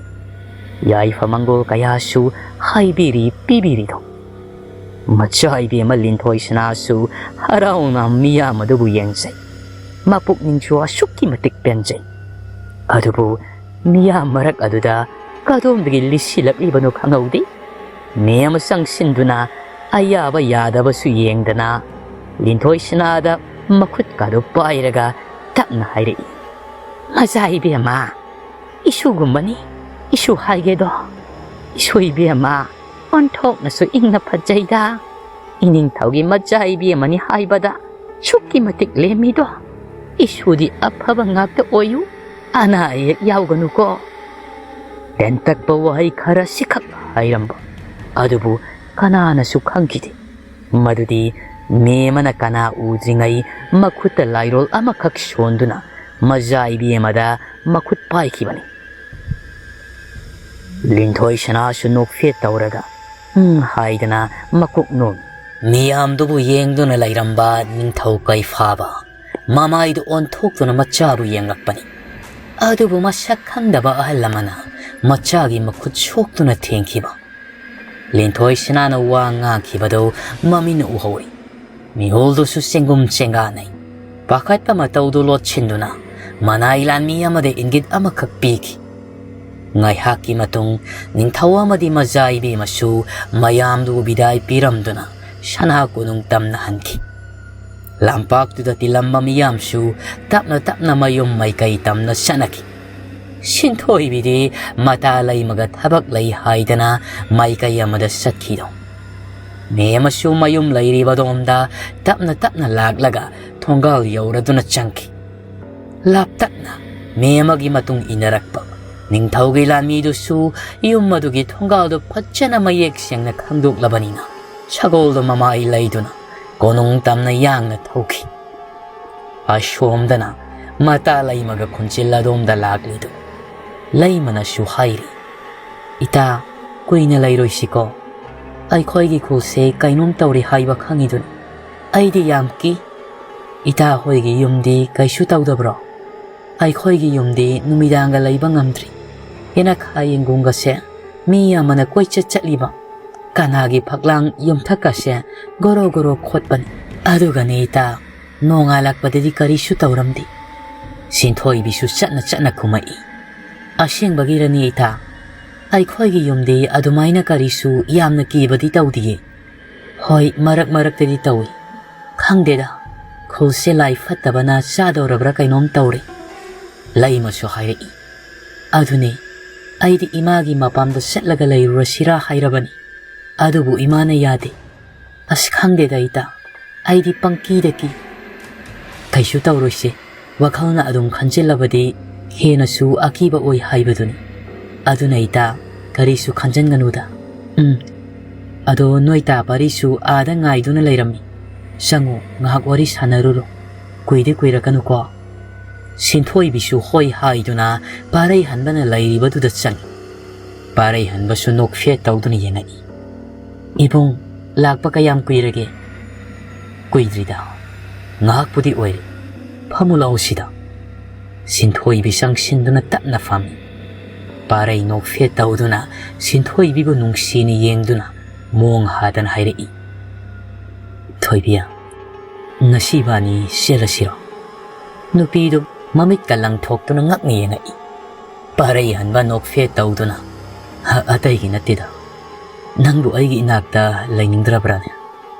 ꯌꯥꯏꯐ ꯃꯪꯒꯣꯜ ꯀꯌꯥꯁꯨ ꯍꯥꯏꯕꯤꯔꯤ ꯄꯤꯕꯤꯔꯤꯗꯣ꯫ ꯃꯆꯥ ꯏꯕꯦꯝꯃ ꯂꯤꯟꯊꯣꯏ ꯁꯅꯥꯁꯨ ꯍꯔꯥꯎꯅ ꯃꯤꯌꯥꯝ ꯑꯗꯨꯕꯨ ꯌꯦꯡꯖꯩ꯫ ꯃꯄꯨꯛꯅꯤꯡꯁꯨ ꯑꯁꯨꯛꯀꯤ ꯃꯇꯤꯛ ꯄꯦꯟꯖꯩ꯫ ꯑꯗꯨꯕꯨ ꯃꯤꯌꯥꯝ ꯃꯔꯛ ꯑꯗꯨꯗ ꯀꯗꯣꯝꯗꯒꯤ ꯂꯤꯁꯤꯜꯂꯛꯂꯤꯕꯅꯣ ꯈꯪꯍꯧꯗꯦ꯫ ꯃꯤ ꯑꯃ ꯆꯪꯁꯤꯟꯗꯨꯅ ꯑꯌꯥꯕ ꯌꯥꯗꯕꯁꯨ ꯌꯦꯡꯗꯅ ꯂꯤꯟꯊꯣꯏ ꯁꯅꯥꯗ ꯃꯈꯨꯠꯀꯗꯨ ꯄꯥꯏꯔꯒ ꯇꯞꯅ ꯍꯥꯏꯔꯛꯏ, "ꯃꯆꯥ ꯏꯕꯦꯝꯃ, ꯏꯁꯨꯒꯨꯝꯕꯅꯤ ꯏꯁꯨ ꯍꯥꯏꯒꯦꯗꯣ꯫ ꯏꯁꯨ ꯏꯕꯦꯝꯃ, ꯑꯣꯟꯊꯣꯛꯅꯁꯨ ꯏꯪꯅ ꯐꯖꯩꯗ꯫ ꯏꯅꯤꯡꯊꯧꯒꯤ ꯃꯆꯥ ꯏꯕꯦꯝꯃꯅꯤ ꯍꯥꯏꯕꯗ ꯁꯨꯛꯀꯤ ꯃꯇꯤꯛ ꯂꯦꯝꯃꯤꯗꯣ꯫ ꯏꯁꯨꯗꯤ ꯑꯐꯕ ꯉꯥꯛꯇ ꯑꯣꯏꯌꯨ, ꯑꯅꯥ ꯑꯌꯦꯛ ꯌꯥꯎꯒꯅꯨꯀꯣ꯫" ꯇꯦꯟꯇꯛꯄ ꯋꯥꯍꯩ ꯈꯔꯁꯤꯈꯛ ꯍꯥꯏꯔꯝꯕ ꯑꯗꯨꯕꯨ ꯀꯅꯥꯅꯁꯨ ꯈꯪꯈꯤꯗꯦ꯫ ꯃꯗꯨꯗꯤ ꯃꯦꯝꯃꯅ ꯀꯅꯥ ꯎꯗ꯭ꯔꯤꯉꯩ ꯃꯈꯨꯠꯇ ꯂꯥꯏꯔꯣꯜ ꯑꯃꯈꯛ ꯁꯣꯟꯗꯨꯅ ꯃꯖꯥ ꯏꯕꯤ ꯑꯃꯗ ꯃꯈꯨꯠ ꯄꯥꯏꯈꯤꯕꯅꯤ꯫ ꯂꯤꯟꯊꯣꯏ ꯁꯅꯥꯁꯨ ꯅꯣꯛꯐꯦꯠ ꯇꯧꯔꯒ "ꯎꯝ" ꯍꯥꯏꯗꯅ ꯃꯀꯣꯛ ꯅꯣꯝꯃꯤ꯫ ꯃꯤꯌꯥꯝꯗꯨꯕꯨ ꯌꯦꯡꯗꯨꯅ ꯂꯩꯔꯝꯕ ꯅꯤꯡꯊꯧ ꯀꯩꯐꯥꯕ ꯃꯃꯥꯏꯗꯨ ꯑꯣꯟꯊꯣꯛꯇꯨꯅ ꯃꯆꯥꯕꯨ ꯌꯦꯡꯂꯛꯄꯅꯤ꯫ ꯑꯗꯨꯕꯨ ꯃꯁꯛ ꯈꯪꯗꯕ ꯑꯍꯜ ꯑꯃꯅ ꯃꯆꯥꯒꯤ ꯃꯈꯨꯠ ꯁꯣꯛꯇꯨꯅ ꯊꯦꯡꯈꯤꯕ꯫ ꯂꯤꯟꯊꯣꯏ ꯁꯅꯥꯅ ꯋꯥ ꯉꯥꯡꯈꯤꯕꯗꯨ ꯃꯃꯤꯅ ꯎꯍꯧꯏ꯫ ꯃꯤꯍꯨꯜꯗꯨꯁꯨ ꯆꯦꯡꯒꯨꯝ ꯆꯦꯡꯒꯥꯅꯩ꯫ ꯄꯥꯈꯠꯄ ꯃꯇꯧꯗꯨ ꯂꯣꯠꯁꯤꯟꯗꯨꯅ ꯃꯅꯥꯏ ꯂꯥꯟꯃꯤ ꯑꯃꯗ ꯏꯪꯒꯤꯠ ꯑꯃꯈꯛ ꯄꯤꯈꯤ꯫ ꯉꯥꯏꯍꯥꯛꯀꯤ ꯃꯇꯨꯡ ꯅꯤꯡꯊꯧ ꯑꯃꯗꯤ ꯃꯖꯥ ꯏꯕꯦꯝꯃꯁꯨ ꯃꯌꯥꯝꯗꯨ ꯕꯤꯗꯥꯏ ꯄꯤꯔꯝꯗꯨꯅ ꯁꯅꯥ ꯀꯣꯅꯨꯡ ꯇꯝꯅ ꯍꯟꯈꯤ꯫ ꯂꯝꯄꯥꯛꯇꯨꯗ ꯇꯤꯜꯂꯝꯕ ꯃꯤꯌꯥꯝꯁꯨ ꯇꯞꯅ ꯇꯞꯅ ꯃꯌꯨꯝ ꯃꯥꯏꯀꯩ ꯇꯝꯅ ꯆꯠꯅꯈꯤ꯫ ꯁꯤꯟꯊꯣꯏꯕꯤꯗꯤ ꯃꯇꯥ ꯂꯩꯃꯒ ꯊꯕꯛ ꯂꯩ ꯍꯥꯏꯗꯅ ꯃꯥꯏꯀꯩ ꯑꯃꯗ ꯆꯠꯈꯤꯗꯣ꯫ ꯃꯦꯝꯃꯁꯨ ꯃꯌꯨꯝ ꯂꯩꯔꯤꯕꯗꯣꯝꯗ ꯇꯞꯅ ꯇꯞꯅ ꯂꯥꯛꯂꯒ ꯊꯣꯡꯒꯥꯜ ꯌꯧꯔꯗꯨꯅ ꯆꯪꯈꯤ꯫ ꯂꯥꯞꯇꯛꯅ ꯃꯦꯝꯃꯒꯤ ꯃꯇꯨꯡ ꯏꯟꯅꯔꯛꯄ ꯅꯤꯡꯊꯧꯒꯤ ꯂꯥꯟꯃꯤꯗꯨꯁꯨ ꯌꯨꯝ ꯑꯗꯨꯒꯤ ꯊꯣꯡꯒꯥꯜꯗꯨ ꯐꯖꯅ ꯃꯌꯦꯛ ꯁꯦꯡꯅ ꯈꯪꯗꯣꯛꯂꯕꯅꯤꯅ ꯁꯒꯣꯜꯗꯨ ꯃꯃꯥꯏ ꯂꯩꯗꯨꯅ ꯀꯣꯅꯨꯡ ꯇꯝꯅ ꯌꯥꯡꯅ ꯊꯧꯈꯤ꯫ ꯑꯁꯣꯝꯗꯅ ꯃꯇꯥ ꯂꯩꯃꯒ ꯈꯨꯟꯆꯤꯜ ꯑꯗꯣꯝꯗ ꯂꯥꯛꯂꯤꯗꯨ꯫ ꯂꯩꯃꯅꯁꯨ ꯍꯥꯏꯔꯤ, "ꯏꯇꯥ, ꯀꯨꯏꯅ ꯂꯩꯔꯣꯏꯁꯤꯀꯣ꯫ ꯑꯩꯈꯣꯏꯒꯤ ꯈꯨꯜꯁꯦ ꯀꯩꯅꯣꯝ ꯇꯧꯔꯦ ꯍꯥꯏꯕ ꯈꯪꯉꯤꯗꯨꯅꯤ꯫ ꯑꯩꯗꯤ ꯌꯥꯝ ꯀꯤ꯫ ꯏꯇꯥ ꯍꯣꯏꯒꯤ ꯌꯨꯝꯗꯤ ꯀꯩꯁꯨ ꯇꯧꯗꯕ꯭ꯔꯣ? ꯑꯩꯈꯣꯏꯒꯤ ꯌꯨꯝꯗꯤ ꯅꯨꯃꯤꯗꯥꯡꯒ ꯂꯩꯕ ꯉꯝꯗ꯭ꯔꯤ꯫ ꯌꯦꯅꯈꯥ ꯌꯦꯡꯒꯣꯡꯒꯁꯦ ꯃꯤ ꯑꯃꯅ ꯀꯣꯏꯆꯠ ꯆꯠꯂꯤꯕ꯫ ꯀꯅꯥꯒꯤ ꯐꯛꯂꯥꯡ ꯌꯨꯝꯊꯛꯀꯁꯦ ꯒꯣꯔꯣ ꯒꯣꯔꯣ ꯈꯣꯠꯄꯅꯤ꯫ ꯑꯗꯨꯒꯅꯦ ꯏꯇꯥ, ꯅꯣꯡꯉꯥꯜꯂꯛꯄꯗꯗꯤ ꯀꯔꯤꯁꯨ ꯇꯧꯔꯝꯗꯦ꯫" ꯁꯤꯟꯊꯣꯏꯕꯤꯁꯨ ꯆꯠꯅ ꯆꯠꯅ ꯈꯨꯝꯃꯛꯏ, "ꯑꯁꯦꯡꯕꯒꯤꯔꯅꯤ ꯏꯇꯥ? ꯑꯩꯈꯣꯏꯒꯤ ꯌꯨꯝꯗꯤ ꯑꯗꯨꯃꯥꯏꯅ ꯀꯔꯤꯁꯨ ꯌꯥꯝꯅ ꯀꯤꯕꯗꯤ ꯇꯧꯗꯤꯌꯦ꯫ ꯍꯣꯏ, ꯃꯔꯛ ꯃꯔꯛꯇꯗꯤ ꯇꯧꯏ꯫ ꯈꯪꯗꯦꯗ, ꯈꯨꯜꯁꯦ ꯂꯥꯏ ꯐꯠꯇꯕꯅ ꯆꯥꯗꯧꯔꯕ꯭ꯔꯥ ꯀꯩꯅꯣꯝ ꯇꯧꯔꯦ꯫" ꯂꯩꯃꯁꯨ ꯍꯥꯏꯔꯛꯏ, "ꯑꯗꯨꯅꯦ, ꯑꯩꯗꯤ ꯏꯃꯥꯒꯤ ꯃꯄꯥꯝꯗ ꯆꯠꯂꯒ ꯂꯩꯔꯨꯔꯁꯤꯔꯥ ꯍꯥꯏꯔꯕꯅꯤ꯫ ꯑꯗꯨꯕꯨ ꯏꯃꯥꯅ ꯌꯥꯗꯦ꯫ ꯑꯁ, ꯈꯪꯗꯦꯗ ꯏꯇꯥ, ꯑꯩꯗꯤ ꯄꯪꯀꯤꯗ ꯀꯤ꯫ ꯀꯩꯁꯨ ꯇꯧꯔꯣꯏꯁꯦ, ꯋꯥꯈꯜꯅ ꯑꯗꯨꯝ ꯈꯟꯖꯤꯜꯂꯕꯗꯤ ꯍꯦꯟꯅꯁꯨ ꯑꯀꯤꯕ ꯑꯣꯏ ꯍꯥꯏꯕꯗꯨꯅꯤ꯫ ꯑꯗꯨꯅ ꯏꯇꯥ, ꯀꯔꯤꯁꯨ ꯈꯟꯖꯟꯒꯅꯨꯗ꯫ ꯎꯝ, ꯑꯗꯣ ꯅꯣꯏ ꯇꯥ ꯄꯥꯔꯤꯁꯨ ꯑꯥꯗ ꯉꯥꯏꯗꯨꯅ ꯂꯩꯔꯝꯃꯤ꯫ "ꯆꯪꯉꯨ, ꯉꯥꯏꯍꯥꯛ ꯋꯥꯔꯤ ꯁꯥꯟꯅꯔꯨꯔꯣ꯫ ꯀꯨꯏꯗꯤ ꯀꯨꯏꯔꯛꯀꯅꯨꯀꯣ꯫" ꯁꯤꯟꯊꯣꯏꯕꯤꯁꯨ ꯍꯣꯏ ꯍꯥꯏꯗꯨꯅ ꯄꯥꯔꯩꯍꯟꯕꯅ ꯂꯩꯔꯤꯕꯗꯨꯗ ꯆꯪꯉꯤ꯫ ꯄꯥꯔꯩꯍꯟꯕꯁꯨ ꯅꯣꯛꯐꯦꯠ ꯇꯧꯗꯨꯅ ꯌꯦꯡꯉꯛꯏ꯫ "ꯏꯕꯨꯡ, ꯂꯥꯛꯄ ꯀꯌꯥꯝ ꯀꯨꯏꯔꯒꯦ?" "ꯀꯨꯏꯗ꯭ꯔꯤꯗ, ꯉꯥꯏꯍꯥꯛꯄꯨꯗꯤ ꯑꯣꯏꯔꯦ꯫ ꯐꯝꯃꯨ ꯂꯥꯛꯑꯣ ꯁꯤꯗ꯫" ꯁꯤꯟꯊꯣꯏꯕꯤ ꯆꯪꯁꯤꯟꯗꯨꯅ ꯇꯞꯅ ꯐꯝꯃꯤ꯫ ꯄꯥꯔꯩ ꯅꯣꯛꯐꯦꯠ ꯇꯧꯗꯨꯅ ꯁꯤꯟꯊꯣꯏꯕꯤꯕꯨ ꯅꯨꯡꯁꯤꯅ ꯌꯦꯡꯗꯨꯅ ꯃꯣꯡ ꯍꯥꯗꯅ ꯍꯥꯏꯔꯛꯏ, "ꯊꯣꯏꯕꯤ, ꯉꯁꯤ ꯏꯕꯥꯅꯤ ꯆꯦꯜꯂꯁꯤꯔꯣ?" ꯅꯨꯄꯤꯗꯨ ꯃꯃꯤꯠꯀ ꯂꯪꯊꯣꯛꯇꯨꯅ ꯉꯛꯅ ꯌꯦꯡꯉꯛꯏ꯫ ꯄꯥꯔꯩꯍꯟꯕ ꯅꯣꯛꯐꯦꯠ ꯇꯧꯗꯨꯅ, "ꯑ-, ꯑꯇꯩꯒꯤ ꯅꯠꯇꯦꯗ꯫ ꯅꯪꯕꯨ ꯑꯩꯒꯤ ꯏꯅꯥꯛꯇ ꯂꯩꯅꯤꯡꯗ꯭ꯔꯕ꯭ꯔꯥꯅꯦ?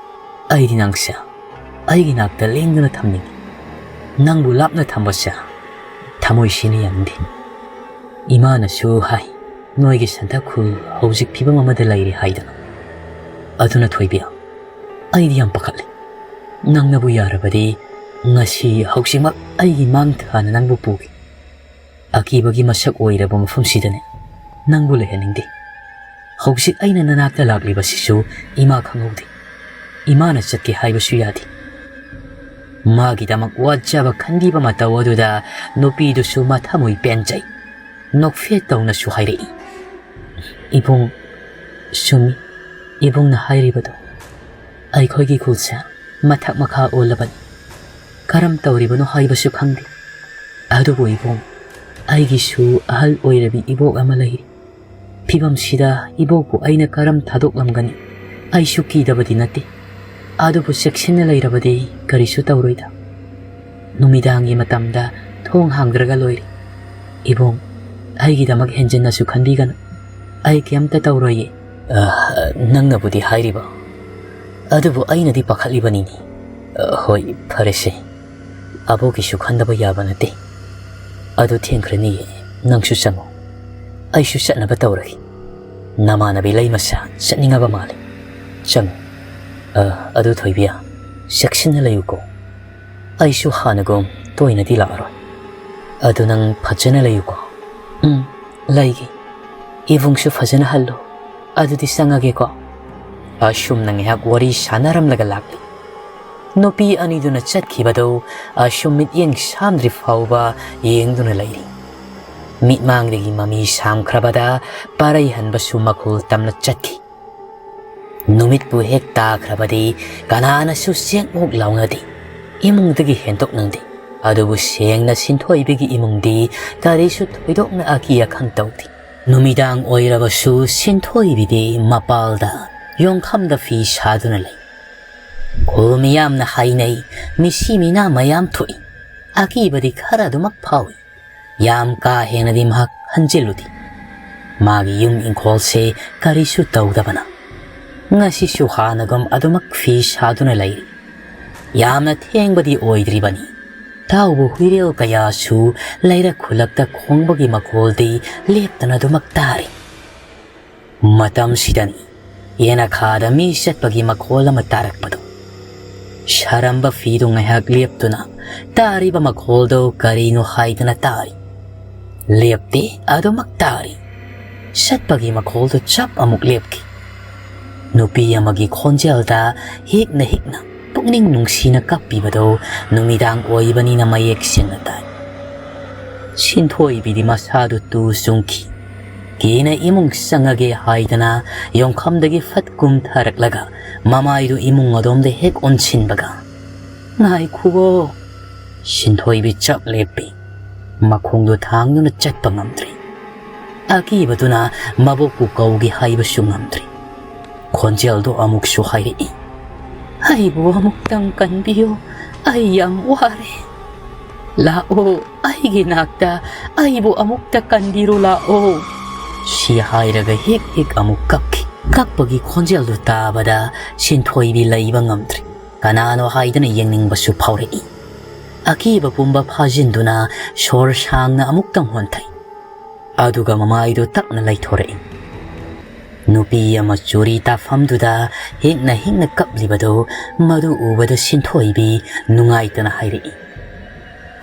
ꯑꯩꯗꯤ ꯅꯪꯁꯦ ꯑꯩꯒꯤ ꯏꯅꯥꯛꯇ ꯂꯦꯡꯗꯨꯅ ꯊꯝꯅꯤꯡꯉꯤ꯫ ꯅꯪꯕꯨ ꯂꯥꯞꯅ ꯊꯝꯕꯁꯦ ꯊꯃꯣꯏꯁꯤꯅ ꯌꯥꯅꯤꯡꯗꯦ꯫ ꯏꯃꯥꯅꯁꯨ ꯍꯥꯏ, ꯅꯣꯏꯒꯤ ꯁꯟꯊꯛ ꯈꯨꯜ ꯍꯧꯖꯤꯛ ꯐꯤꯕꯝ ꯑꯃꯗ ꯂꯩꯔꯦ ꯍꯥꯏꯗꯅ꯫ ꯑꯗꯨꯅ ꯊꯣꯏꯕꯤ, ꯑꯩꯗꯤ ꯌꯥꯝ ꯄꯥꯈꯠꯂꯦ꯫ ꯅꯪꯅꯕꯨ ꯌꯥꯔꯕꯗꯤ ꯉꯁꯤ ꯍꯧꯖꯤꯛꯃꯛ ꯑꯩꯒꯤ ꯃꯥꯡ ꯊꯥꯅ ꯅꯪꯕꯨ ꯄꯨꯒꯦ꯫ ꯑꯀꯤꯕꯒꯤ ꯃꯁꯛ ꯑꯣꯏꯔꯕ ꯃꯐꯝꯁꯤꯗꯅꯦ ꯅꯪꯕꯨ ꯂꯩꯍꯟꯅꯤꯡꯗꯦ꯫ ꯍꯧꯖꯤꯛ ꯑꯩꯅ ꯅꯅꯥꯛꯇ ꯂꯥꯛꯂꯤꯕꯁꯤꯁꯨ ꯏꯃꯥ ꯈꯪꯍꯧꯗꯦ꯫ ꯏꯃꯥꯅ ꯆꯠꯀꯦ ꯍꯥꯏꯕꯁꯨ ꯌꯥꯗꯦ꯫" ꯃꯥꯒꯤꯗꯃꯛ ꯋꯥꯖꯕ ꯈꯟꯕꯤꯕ ꯃꯇꯧ ꯑꯗꯨꯗ ꯅꯨꯄꯤꯗꯨꯁꯨ ꯃꯊꯃꯣꯏ ꯄꯦꯟꯖꯩ꯫ ꯅꯣꯛꯐꯦꯠ ꯇꯧꯅꯁꯨ ꯍꯥꯏꯔꯛꯏ, "ꯏꯕꯨꯡ, ꯆꯨꯝꯃꯤ ꯏꯕꯨꯡꯅ ꯍꯥꯏꯔꯤꯕꯗꯣ꯫ ꯑꯩꯈꯣꯏꯒꯤ ꯈꯨꯜꯁꯦ ꯃꯊꯛ ꯃꯈꯥ ꯑꯣꯜꯂꯕꯅꯤ꯫ ꯀꯔꯝ ꯇꯧꯔꯤꯕꯅꯣ ꯍꯥꯏꯕꯁꯨ ꯈꯪꯗꯦ꯫ ꯑꯗꯨꯕꯨ ꯏꯕꯨꯡ, ꯑꯩꯒꯤꯁꯨ ꯑꯍꯜ ꯑꯣꯏꯔꯕꯤ ꯏꯕꯣꯛ ꯑꯃ ꯂꯩꯔꯤ꯫ ꯐꯤꯕꯝꯁꯤꯗ ꯏꯕꯣꯛꯄꯨ ꯑꯩꯅ ꯀꯔꯝ ꯊꯥꯗꯣꯛꯂꯝꯒꯅꯤ? ꯑꯩꯁꯨ ꯀꯤꯗꯕꯗꯤ ꯅꯠꯇꯦ꯫ ꯑꯗꯨꯕꯨ ꯆꯦꯛꯁꯤꯟꯅ ꯂꯩꯔꯕꯗꯤ ꯀꯔꯤꯁꯨ ꯇꯧꯔꯣꯏꯗ꯫ ꯅꯨꯃꯤꯗꯥꯡꯒꯤ ꯃꯇꯝꯗ ꯊꯣꯡ ꯍꯥꯡꯗ꯭ꯔꯒ ꯂꯣꯏꯔꯦ꯫ ꯏꯕꯨꯡ, ꯑꯩꯒꯤꯗꯃꯛ ꯍꯦꯟꯖꯤꯟꯅꯁꯨ ꯈꯟꯕꯤꯒꯅꯨ꯫ ꯑꯩ ꯀꯩꯝꯇ ꯇꯧꯔꯣꯏꯌꯦ꯫" "ꯑ, ꯅꯪꯅꯕꯨꯗꯤ ꯍꯥꯏꯔꯤꯕ, ꯑꯗꯨꯕꯨ ꯑꯩꯅꯗꯤ ꯄꯥꯈꯠꯂꯤꯕꯅꯤꯅꯦ꯫" "ꯑ, ꯍꯣꯏ, ꯐꯔꯦꯁꯦ꯫ ꯑꯕꯣꯛꯀꯤꯁꯨ ꯈꯟꯗꯕ ꯌꯥꯕ ꯅꯠꯇꯦ꯫ ꯑꯗꯨ ꯊꯦꯡꯈ꯭ꯔꯅꯤꯌꯦ, ꯅꯪꯁꯨ ꯆꯪꯉꯣ꯫ ꯑꯩꯁꯨ ꯆꯠꯅꯕ ꯇꯧꯔꯒꯦ꯫ ꯅꯃꯥꯟꯅꯕꯤ ꯂꯩꯃꯁꯥ ꯆꯠꯅꯤꯡꯉꯕ ꯃꯥꯜꯂꯦ꯫ ꯆꯪꯉꯣ꯫ ꯑ, ꯑꯗꯨ ꯊꯣꯏꯕꯤ, ꯆꯦꯛꯁꯤꯟꯅ ꯂꯩꯌꯨꯀꯣ꯫ ꯑꯩꯁꯨ ꯍꯥꯟꯅꯒꯨꯝ ꯇꯣꯏꯅꯗꯤ ꯂꯥꯛꯑꯔꯣꯏ꯫ ꯑꯗꯨ ꯅꯪ ꯐꯖꯅ ꯂꯩꯌꯨꯀꯣ꯫" "ꯎꯝ, ꯂꯩꯒꯦ꯫ ꯏꯕꯨꯡꯁꯨ ꯐꯖꯅ ꯍꯜꯂꯨ꯫ ꯑꯗꯨꯗꯤ ꯆꯪꯉꯒꯦꯀꯣ꯫" ꯑꯁꯨꯝꯅ ꯉꯥꯏꯍꯥꯛ ꯋꯥꯔꯤ ꯁꯥꯟꯅꯔꯝꯂꯒ ꯂꯥꯛꯂꯤ꯫ ꯅꯨꯄꯤ ꯑꯅꯤꯗꯨꯅ ꯆꯠꯈꯤꯕꯗꯨ ꯑꯁꯨꯝ ꯃꯤꯠꯌꯦꯡ ꯁꯥꯝꯗ꯭ꯔꯤ ꯐꯥꯎꯕ ꯌꯦꯡꯗꯨꯅ ꯂꯩꯔꯤ꯫ ꯃꯤꯠꯃꯥꯡꯗꯒꯤ ꯃꯃꯤ ꯁꯥꯝꯈ꯭ꯔꯕꯗ ꯄꯥꯔꯩ ꯍꯟꯕꯁꯨ ꯃꯈꯣꯜ ꯇꯝꯅ ꯆꯠꯈꯤ꯫ ꯅꯨꯃꯤꯠꯄꯨ ꯍꯦꯛ ꯇꯥꯈ꯭ꯔꯕꯗꯤ ꯀꯅꯥꯅꯁꯨ ꯆꯦꯛꯃꯨꯛ ꯂꯥꯎꯅꯗꯦ, ꯏꯃꯨꯡꯗꯒꯤ ꯍꯦꯟꯗꯣꯛꯅꯗꯦ꯫ ꯑꯗꯨꯕꯨ ꯁꯦꯡꯅ ꯁꯤꯟꯊꯣꯏꯕꯤꯒꯤ ꯏꯃꯨꯡꯗꯤ ꯀꯔꯤꯁꯨ ꯊꯣꯏꯗꯣꯛꯅ ꯑꯀꯤ ꯑꯈꯪ ꯇꯧꯗꯦ꯫ ꯅꯨꯃꯤꯗꯥꯡ ꯑꯣꯏꯔꯕꯁꯨ ꯁꯤꯟꯊꯣꯏꯕꯤꯗꯤ ꯃꯄꯥꯜꯗ ꯌꯣꯡꯈꯝꯗ ꯐꯤ ꯁꯥꯗꯨꯅ ꯂꯩ꯫ ꯈꯨꯜ ꯃꯤꯌꯥꯝꯅ ꯍꯥꯏꯅꯩ, ꯃꯤꯁꯤ ꯃꯤꯅꯥ ꯃꯌꯥꯝ ꯊꯣꯛꯏ꯫ ꯑꯀꯤꯕꯗꯤ ꯈꯔ ꯑꯗꯨꯃꯛ ꯐꯥꯎꯏ꯫ ꯌꯥꯝ ꯀꯥ ꯍꯦꯟꯅꯗꯤ ꯃꯍꯥꯛ ꯈꯟꯖꯤꯜꯂꯨꯗꯦ꯫ ꯃꯥꯒꯤ ꯌꯨꯝ ꯏꯪꯈꯣꯜꯁꯦ ꯀꯔꯤꯁꯨ ꯇꯧꯗꯕꯅ ꯉꯁꯤꯁꯨ ꯍꯥꯟꯅꯒꯨꯝ ꯑꯗꯨꯃꯛ ꯐꯤ ꯁꯥꯗꯨꯅ ꯂꯩꯔꯤ꯫ ꯌꯥꯝꯅ ꯊꯦꯡꯕꯗꯤ ꯑꯣꯏꯗ꯭ꯔꯤꯕꯅꯤ꯫ ꯇꯥꯎꯕ ꯍꯨꯏꯔꯦꯜ ꯀꯌꯥꯁꯨ ꯂꯩꯔꯛ ꯈꯨꯜꯂꯛꯇ ꯈꯣꯡꯕꯒꯤ ꯃꯈꯣꯜꯗꯤ ꯂꯦꯞꯇꯅ ꯑꯗꯨꯃꯛ ꯇꯥꯔꯤ꯫ ꯃꯇꯝꯁꯤꯗꯅꯤ ꯌꯦꯅꯈꯥꯗ ꯃꯤ ꯆꯠꯄꯒꯤ ꯃꯈꯣꯜ ꯑꯃ ꯇꯥꯔꯛꯄꯗꯨ꯫ ꯁꯥꯔꯝꯕ ꯐꯤꯗꯨ ꯉꯥꯏꯍꯥꯛ ꯂꯦꯞꯇꯨꯅ ꯇꯥꯔꯤꯕ ꯃꯈꯣꯜꯗꯨ ꯀꯔꯤꯅꯣ ꯍꯥꯏꯗꯨꯅ ꯇꯥꯔꯤ꯫ ꯂꯦꯞꯇꯦ, ꯑꯗꯨꯃꯛ ꯇꯥꯔꯤ꯫ ꯆꯠꯄꯒꯤ ꯃꯈꯣꯜꯗꯨ ꯆꯞ ꯑꯃꯨꯛ ꯂꯦꯞꯈꯤ꯫ ꯅꯨꯄꯤ ꯑꯃꯒꯤ ꯈꯣꯟꯖꯦꯜꯗ ꯍꯤꯛꯅ ꯍꯤꯛꯅ ꯄꯨꯛꯅꯤꯡ ꯅꯨꯡꯁꯤꯅ ꯀꯞꯄꯤꯕꯗꯨ ꯅꯨꯃꯤꯗꯥꯡ ꯑꯣꯏꯕꯅꯤꯅ ꯃꯌꯦꯛ ꯁꯦꯡꯅ ꯇꯥꯏ꯫ ꯁꯤꯟꯊꯣꯏꯕꯤꯗꯤ ꯃꯁꯥꯗꯨ ꯇꯨ ꯆꯨꯡꯈꯤ꯫ ꯀꯦꯅ ꯏꯃꯨꯡ ꯆꯪꯉꯒꯦ ꯍꯥꯏꯗꯅ ꯌꯣꯡꯈꯝꯗꯒꯤ ꯐꯠ ꯀꯨꯝꯊꯔꯛꯂꯒ ꯃꯃꯥꯏꯗꯨ ꯏꯃꯨꯡ ꯑꯗꯣꯝꯗ ꯍꯦꯛ ꯑꯣꯟꯁꯤꯟꯕꯒ, "ꯉꯥꯏꯈꯨꯋꯣ!" ꯁꯤꯟꯊꯣꯏꯕꯤ ꯆꯞ ꯂꯦꯞꯄꯤ꯫ ꯃꯈꯣꯡꯗꯨ ꯊꯥꯡꯗꯨꯅ ꯆꯠꯄ ꯉꯝꯗ꯭ꯔꯤ꯫ ꯑꯀꯤꯕꯗꯨꯅ ꯃꯕꯣꯛꯄꯨ ꯀꯧꯒꯦ ꯍꯥꯏꯕꯁꯨ ꯉꯝꯗ꯭ꯔꯤ꯫ ꯈꯣꯟꯖꯦꯜꯗꯨ ꯑꯃꯨꯛꯁꯨ ꯍꯥꯏꯔꯛꯏ, "ꯑꯩꯕꯨ ꯑꯃꯨꯛꯇꯪ ꯀꯟꯕꯤꯌꯨ, ꯑꯩ ꯌꯥꯝ ꯋꯥꯔꯦ꯫ ꯂꯥꯛꯑꯣ, ꯑꯩꯒꯤ ꯅꯥꯛꯇ ꯑꯩꯕꯨ ꯑꯃꯨꯛꯇ ꯀꯟꯕꯤꯔꯨ ꯂꯥꯛꯑꯣ꯫" ꯁꯤ ꯍꯥꯏꯔꯒ ꯍꯤꯛ ꯍꯤꯛ ꯑꯃꯨꯛ ꯀꯞꯈꯤ꯫ ꯀꯞꯄꯒꯤ ꯈꯣꯟꯖꯦꯜꯗꯨ ꯇꯥꯕꯗ ꯁꯤꯟꯊꯣꯏꯕꯤ ꯂꯩꯕ ꯉꯝꯗ꯭ꯔꯤ꯫ ꯀꯅꯥꯅꯣ ꯍꯥꯏꯗꯨꯅ ꯌꯦꯡꯅꯤꯡꯕꯁꯨ ꯐꯥꯎꯔꯛꯏ꯫ ꯑꯀꯤꯕ ꯄꯨꯝꯕ ꯐꯥꯖꯤꯟꯗꯨꯅ ꯁꯣꯔ ꯁꯥꯡꯅ ꯑꯃꯨꯛꯇꯪ ꯍꯣꯟꯊꯩ꯫ ꯑꯗꯨꯒ ꯃꯃꯥꯏꯗꯨ ꯇꯞꯅ ꯂꯩꯊꯣꯔꯛꯏ꯫ ꯅꯨꯄꯤ ꯑꯃ ꯆꯨꯔꯤ ꯇꯥꯐꯝꯗꯨꯗ ꯍꯤꯛꯅ ꯍꯤꯛꯅ ꯀꯞꯂꯤꯕꯗꯨ ꯃꯗꯨ ꯎꯕꯗ ꯁꯤꯟꯊꯣꯏꯕꯤ ꯅꯨꯡꯉꯥꯏꯇꯅ ꯍꯥꯏꯔꯛꯏ,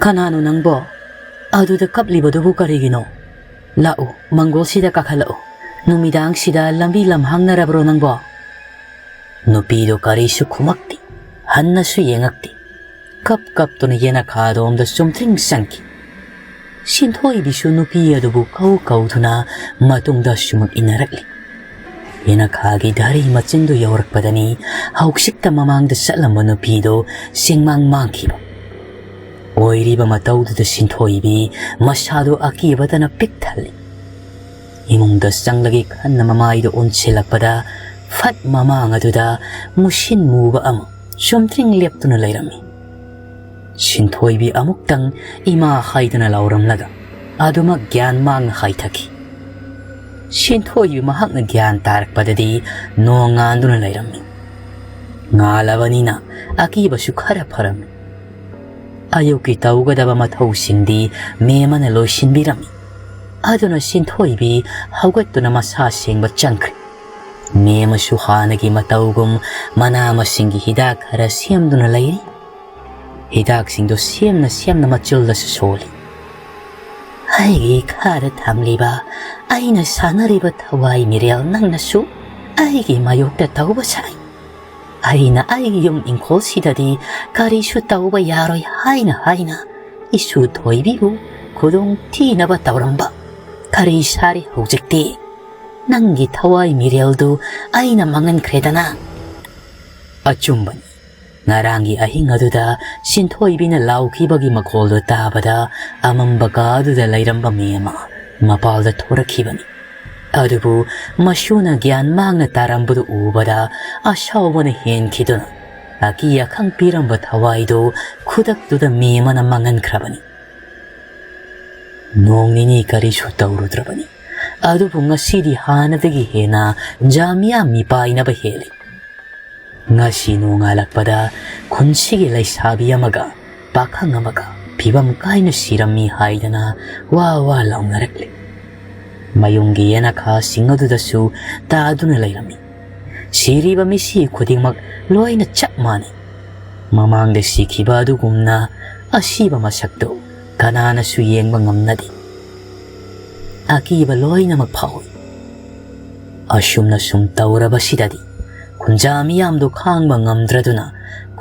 "ꯀꯅꯥꯅꯣ ꯅꯪꯕꯣ? ꯑꯗꯨꯗ ꯀꯞꯂꯤꯕꯗꯨꯕꯨ ꯀꯔꯤꯒꯤꯅꯣ? ꯂꯥꯛꯎ, ꯃꯪꯒꯣꯜꯁꯤꯗ ꯀꯥꯈꯠꯂꯛꯎ꯫ ꯅꯨꯃꯤꯗꯥꯡꯁꯤꯗ ꯂꯝꯕꯤ ꯂꯝꯍꯥꯡꯅꯔꯕ꯭ꯔꯣ ꯅꯪꯕꯣ?" ꯅꯨꯄꯤꯗꯨ ꯀꯔꯤꯁꯨ ꯈꯨꯝꯃꯛꯇꯦ꯫ ꯍꯟꯅꯁꯨ ꯌꯦꯡꯉꯛꯇꯦ꯫ ꯀꯞ ꯀꯞꯇꯨꯅ ꯌꯦꯅꯈꯥꯗꯣꯝꯗ ꯆꯨꯝꯗ꯭ꯔꯤꯡ ꯆꯪꯈꯤ꯫ ꯁꯤꯟꯊꯣꯏꯕꯤꯁꯨ ꯅꯨꯄꯤ ꯑꯗꯨꯕꯨ ꯀꯧ ꯀꯧꯗꯨꯅ ꯃꯇꯨꯡꯗ ꯁꯨꯃꯛ ꯏꯟꯅꯔꯛꯂꯤ꯫ ꯌꯦꯅꯈꯥꯒꯤ ꯙꯔꯤ ꯃꯆꯤꯟꯗꯨ ꯌꯧꯔꯛꯄꯗꯅꯤ ꯍꯧꯖꯤꯛꯇ ꯃꯃꯥꯡꯗ ꯆꯠꯂꯝꯕ ꯅꯨꯄꯤꯗꯨ ꯆꯤꯡꯃꯥꯡ ꯃꯥꯡꯈꯤꯕ꯫ ꯑꯣꯏꯔꯤꯕ ꯃꯇꯧꯗꯨꯗ ꯁꯤꯟꯊꯣꯏꯕꯤ ꯃꯁꯥꯗꯨ ꯑꯀꯤꯕꯇꯅ ꯄꯤꯛ ꯊꯜꯂꯤ꯫ ꯏꯃꯨꯡꯗ ꯆꯪꯂꯒꯦ ꯈꯟꯅ ꯃꯃꯥꯏꯗꯨ ꯑꯣꯟꯁꯤꯜꯂꯛꯄꯗ ꯐꯠ ꯃꯃꯥꯡ ꯑꯗꯨꯗ ꯃꯨꯁꯤꯟ ꯃꯨꯕ ꯑꯃ ꯆꯨꯝꯗ꯭ꯔꯤꯡ ꯂꯦꯞꯇꯨꯅ ꯂꯩꯔꯝꯃꯤ꯫ ꯁꯤꯟꯊꯣꯏꯕꯤ ꯑꯃꯨꯛꯇꯪ ꯏꯃꯥ ꯍꯥꯏꯗꯨꯅ ꯂꯥꯎꯔꯝꯂꯒ ꯑꯗꯨꯃꯛ ꯒ꯭ꯌꯥꯟ ꯃꯥꯡꯅ ꯍꯥꯏꯊꯈꯤ꯫ ꯁꯤꯟꯊꯣꯏꯕꯤ ꯃꯍꯥꯛꯅ ꯒ꯭ꯌꯥꯟ ꯇꯥꯔꯛꯄꯗꯗꯤ ꯅꯣꯡ ꯉꯥꯟꯗꯨꯅ ꯂꯩꯔꯝꯃꯤ꯫ ꯉꯥꯜꯂꯕꯅꯤꯅ ꯑꯀꯤꯕꯁꯨ ꯈꯔ ꯐꯔꯝꯃꯤ꯫ ꯑꯌꯨꯛꯀꯤ ꯇꯧꯒꯗꯕ ꯃꯊꯧꯁꯤꯡꯗꯤ ꯃꯦꯝꯃꯅ ꯂꯣꯏꯁꯤꯟꯕꯤꯔꯝꯃꯤ꯫ ꯑꯗꯨꯅ ꯁꯤꯟꯊꯣꯏꯕꯤ ꯍꯧꯒꯠꯇꯨꯅ ꯃꯁꯥ ꯁꯦꯡꯕ ꯆꯪꯈ꯭ꯔꯦ꯫ ꯃꯦꯝꯃꯁꯨ ꯍꯥꯟꯅꯒꯤ ꯃꯇꯧꯒꯨꯝ ꯃꯅꯥ ꯃꯁꯤꯡꯒꯤ ꯍꯤꯗꯥꯛ ꯈꯔ ꯁꯦꯝꯗꯨꯅ ꯂꯩꯔꯤ꯫ ꯍꯤꯗꯥꯛꯁꯤꯡꯗꯨ ꯁꯦꯝꯅ ꯁꯦꯝꯅ ꯃꯆꯨꯜꯗꯁꯨ ꯁꯣꯜꯂꯤ꯫ ꯑꯩꯒꯤ ꯏꯈꯥꯗ ꯊꯝꯂꯤꯕ ꯑꯩꯅ ꯁꯥꯟꯅꯔꯤꯕ ꯊꯋꯥꯏ ꯃꯤꯔꯦꯜ ꯅꯪꯅꯁꯨ ꯑꯩꯒꯤ ꯃꯥꯌꯣꯛꯇ ꯇꯧꯕ ꯁꯥꯏ꯫ ꯑꯩꯅ ꯑꯩꯒꯤ ꯌꯨꯝ ꯏꯪꯈꯣꯜꯁꯤꯗꯗꯤ ꯀꯔꯤꯁꯨ ꯇꯧꯕ ꯌꯥꯔꯣꯏ ꯍꯥꯏꯅ ꯍꯥꯏꯅ ꯏꯁꯨ ꯊꯣꯏꯕꯤꯕꯨ ꯈꯨꯗꯣꯡ ꯊꯤꯅꯕ ꯇꯧꯔꯝꯕ꯫ ꯀꯔꯤ ꯁꯥꯔꯤ ꯍꯧꯖꯤꯛꯇꯤ? ꯅꯪꯒꯤ ꯊꯋꯥꯏ ꯃꯤꯔꯦꯜꯗꯨ ꯑꯩꯅ ꯃꯥꯡꯍꯟꯈ꯭ꯔꯦꯗꯅ꯫ ꯑꯆꯨꯝꯕꯅꯤ꯫ ꯉꯔꯥꯡꯒꯤ ꯑꯍꯤꯡ ꯑꯗꯨꯗ ꯁꯤꯟꯊꯣꯏꯕꯤꯅ ꯂꯥꯎꯈꯤꯕꯒꯤ ꯃꯈꯣꯜꯗꯨ ꯇꯥꯕꯗ ꯑꯃꯝꯕ ꯀꯥ ꯑꯗꯨꯗ ꯂꯩꯔꯝꯕ ꯃꯤ ꯑꯃ ꯃꯄꯥꯜꯗ ꯊꯣꯔꯛꯈꯤꯕꯅꯤ꯫ ꯑꯗꯨꯕꯨ ꯃꯁꯨꯅ ꯒ꯭ꯌꯥꯟ ꯃꯥꯡꯅ ꯇꯥꯔꯝꯕꯗꯨ ꯎꯕꯗ ꯑꯁꯥꯎꯕꯅ ꯍꯦꯟꯈꯤꯗꯨꯅ ꯑꯀꯤ ꯑꯈꯪ ꯄꯤꯔꯝꯕ ꯊꯋꯥꯏꯗꯨ ꯈꯨꯗꯛꯇꯨꯗ ꯃꯤ ꯑꯃꯅ ꯃꯥꯡꯍꯟꯈ꯭ꯔꯕꯅꯤ꯫ ꯅꯣꯡ ꯅꯤꯅꯤ ꯀꯔꯤꯁꯨ ꯇꯧꯔꯨꯗ꯭ꯔꯕꯅꯤ꯫ ꯑꯗꯨꯕꯨ ꯉꯁꯤꯗꯤ ꯍꯥꯟꯅꯗꯒꯤ ꯍꯦꯟꯅ ꯖꯥꯃꯤꯌꯥ ꯃꯤꯄꯥꯏꯅꯕ ꯍꯦꯜꯂꯤ꯫ ꯉꯁꯤ ꯅꯣꯡꯉꯥꯜꯂꯛꯄꯗ ꯈꯨꯟꯁꯤꯒꯤ ꯂꯩꯁꯥꯕꯤ ꯑꯃꯒ ꯄꯥꯈꯪ ꯑꯃꯒ ꯐꯤꯕꯝ ꯀꯥꯏꯅ ꯁꯤꯔꯝꯃꯤ ꯍꯥꯏꯗꯅ ꯋꯥ ꯋꯥ ꯂꯥꯎꯅꯔꯛꯂꯤ꯫ ꯃꯌꯨꯝꯒꯤ ꯌꯦꯅꯈꯥꯁꯤꯡ ꯑꯗꯨꯗꯁꯨ ꯇꯥꯗꯨꯅ ꯂꯩꯔꯝꯃꯤ꯫ ꯁꯤꯔꯤꯕ ꯃꯤꯁꯤ ꯈꯨꯗꯤꯡꯃꯛ ꯂꯣꯏꯅ ꯆꯞ ꯃꯥꯟꯅꯩ꯫ ꯃꯃꯥꯡꯗ ꯁꯤꯈꯤꯕ ꯑꯗꯨꯒꯨꯝꯅ ꯑꯁꯤꯕ ꯃꯁꯛꯇꯨ ꯀꯅꯥꯅꯁꯨ ꯌꯦꯡꯕ ꯉꯝꯅꯗꯦ꯫ ꯑꯀꯤꯕ ꯂꯣꯏꯅꯃꯛ ꯐꯥꯎꯏ꯫ ꯑꯁꯨꯝꯅ ꯁꯨꯝ ꯇꯧꯔꯕꯁꯤꯗꯗꯤ ꯈꯨꯟꯖꯥ ꯃꯤꯌꯥꯝꯗꯨ ꯈꯥꯡꯕ ꯉꯝꯗ꯭ꯔꯗꯨꯅ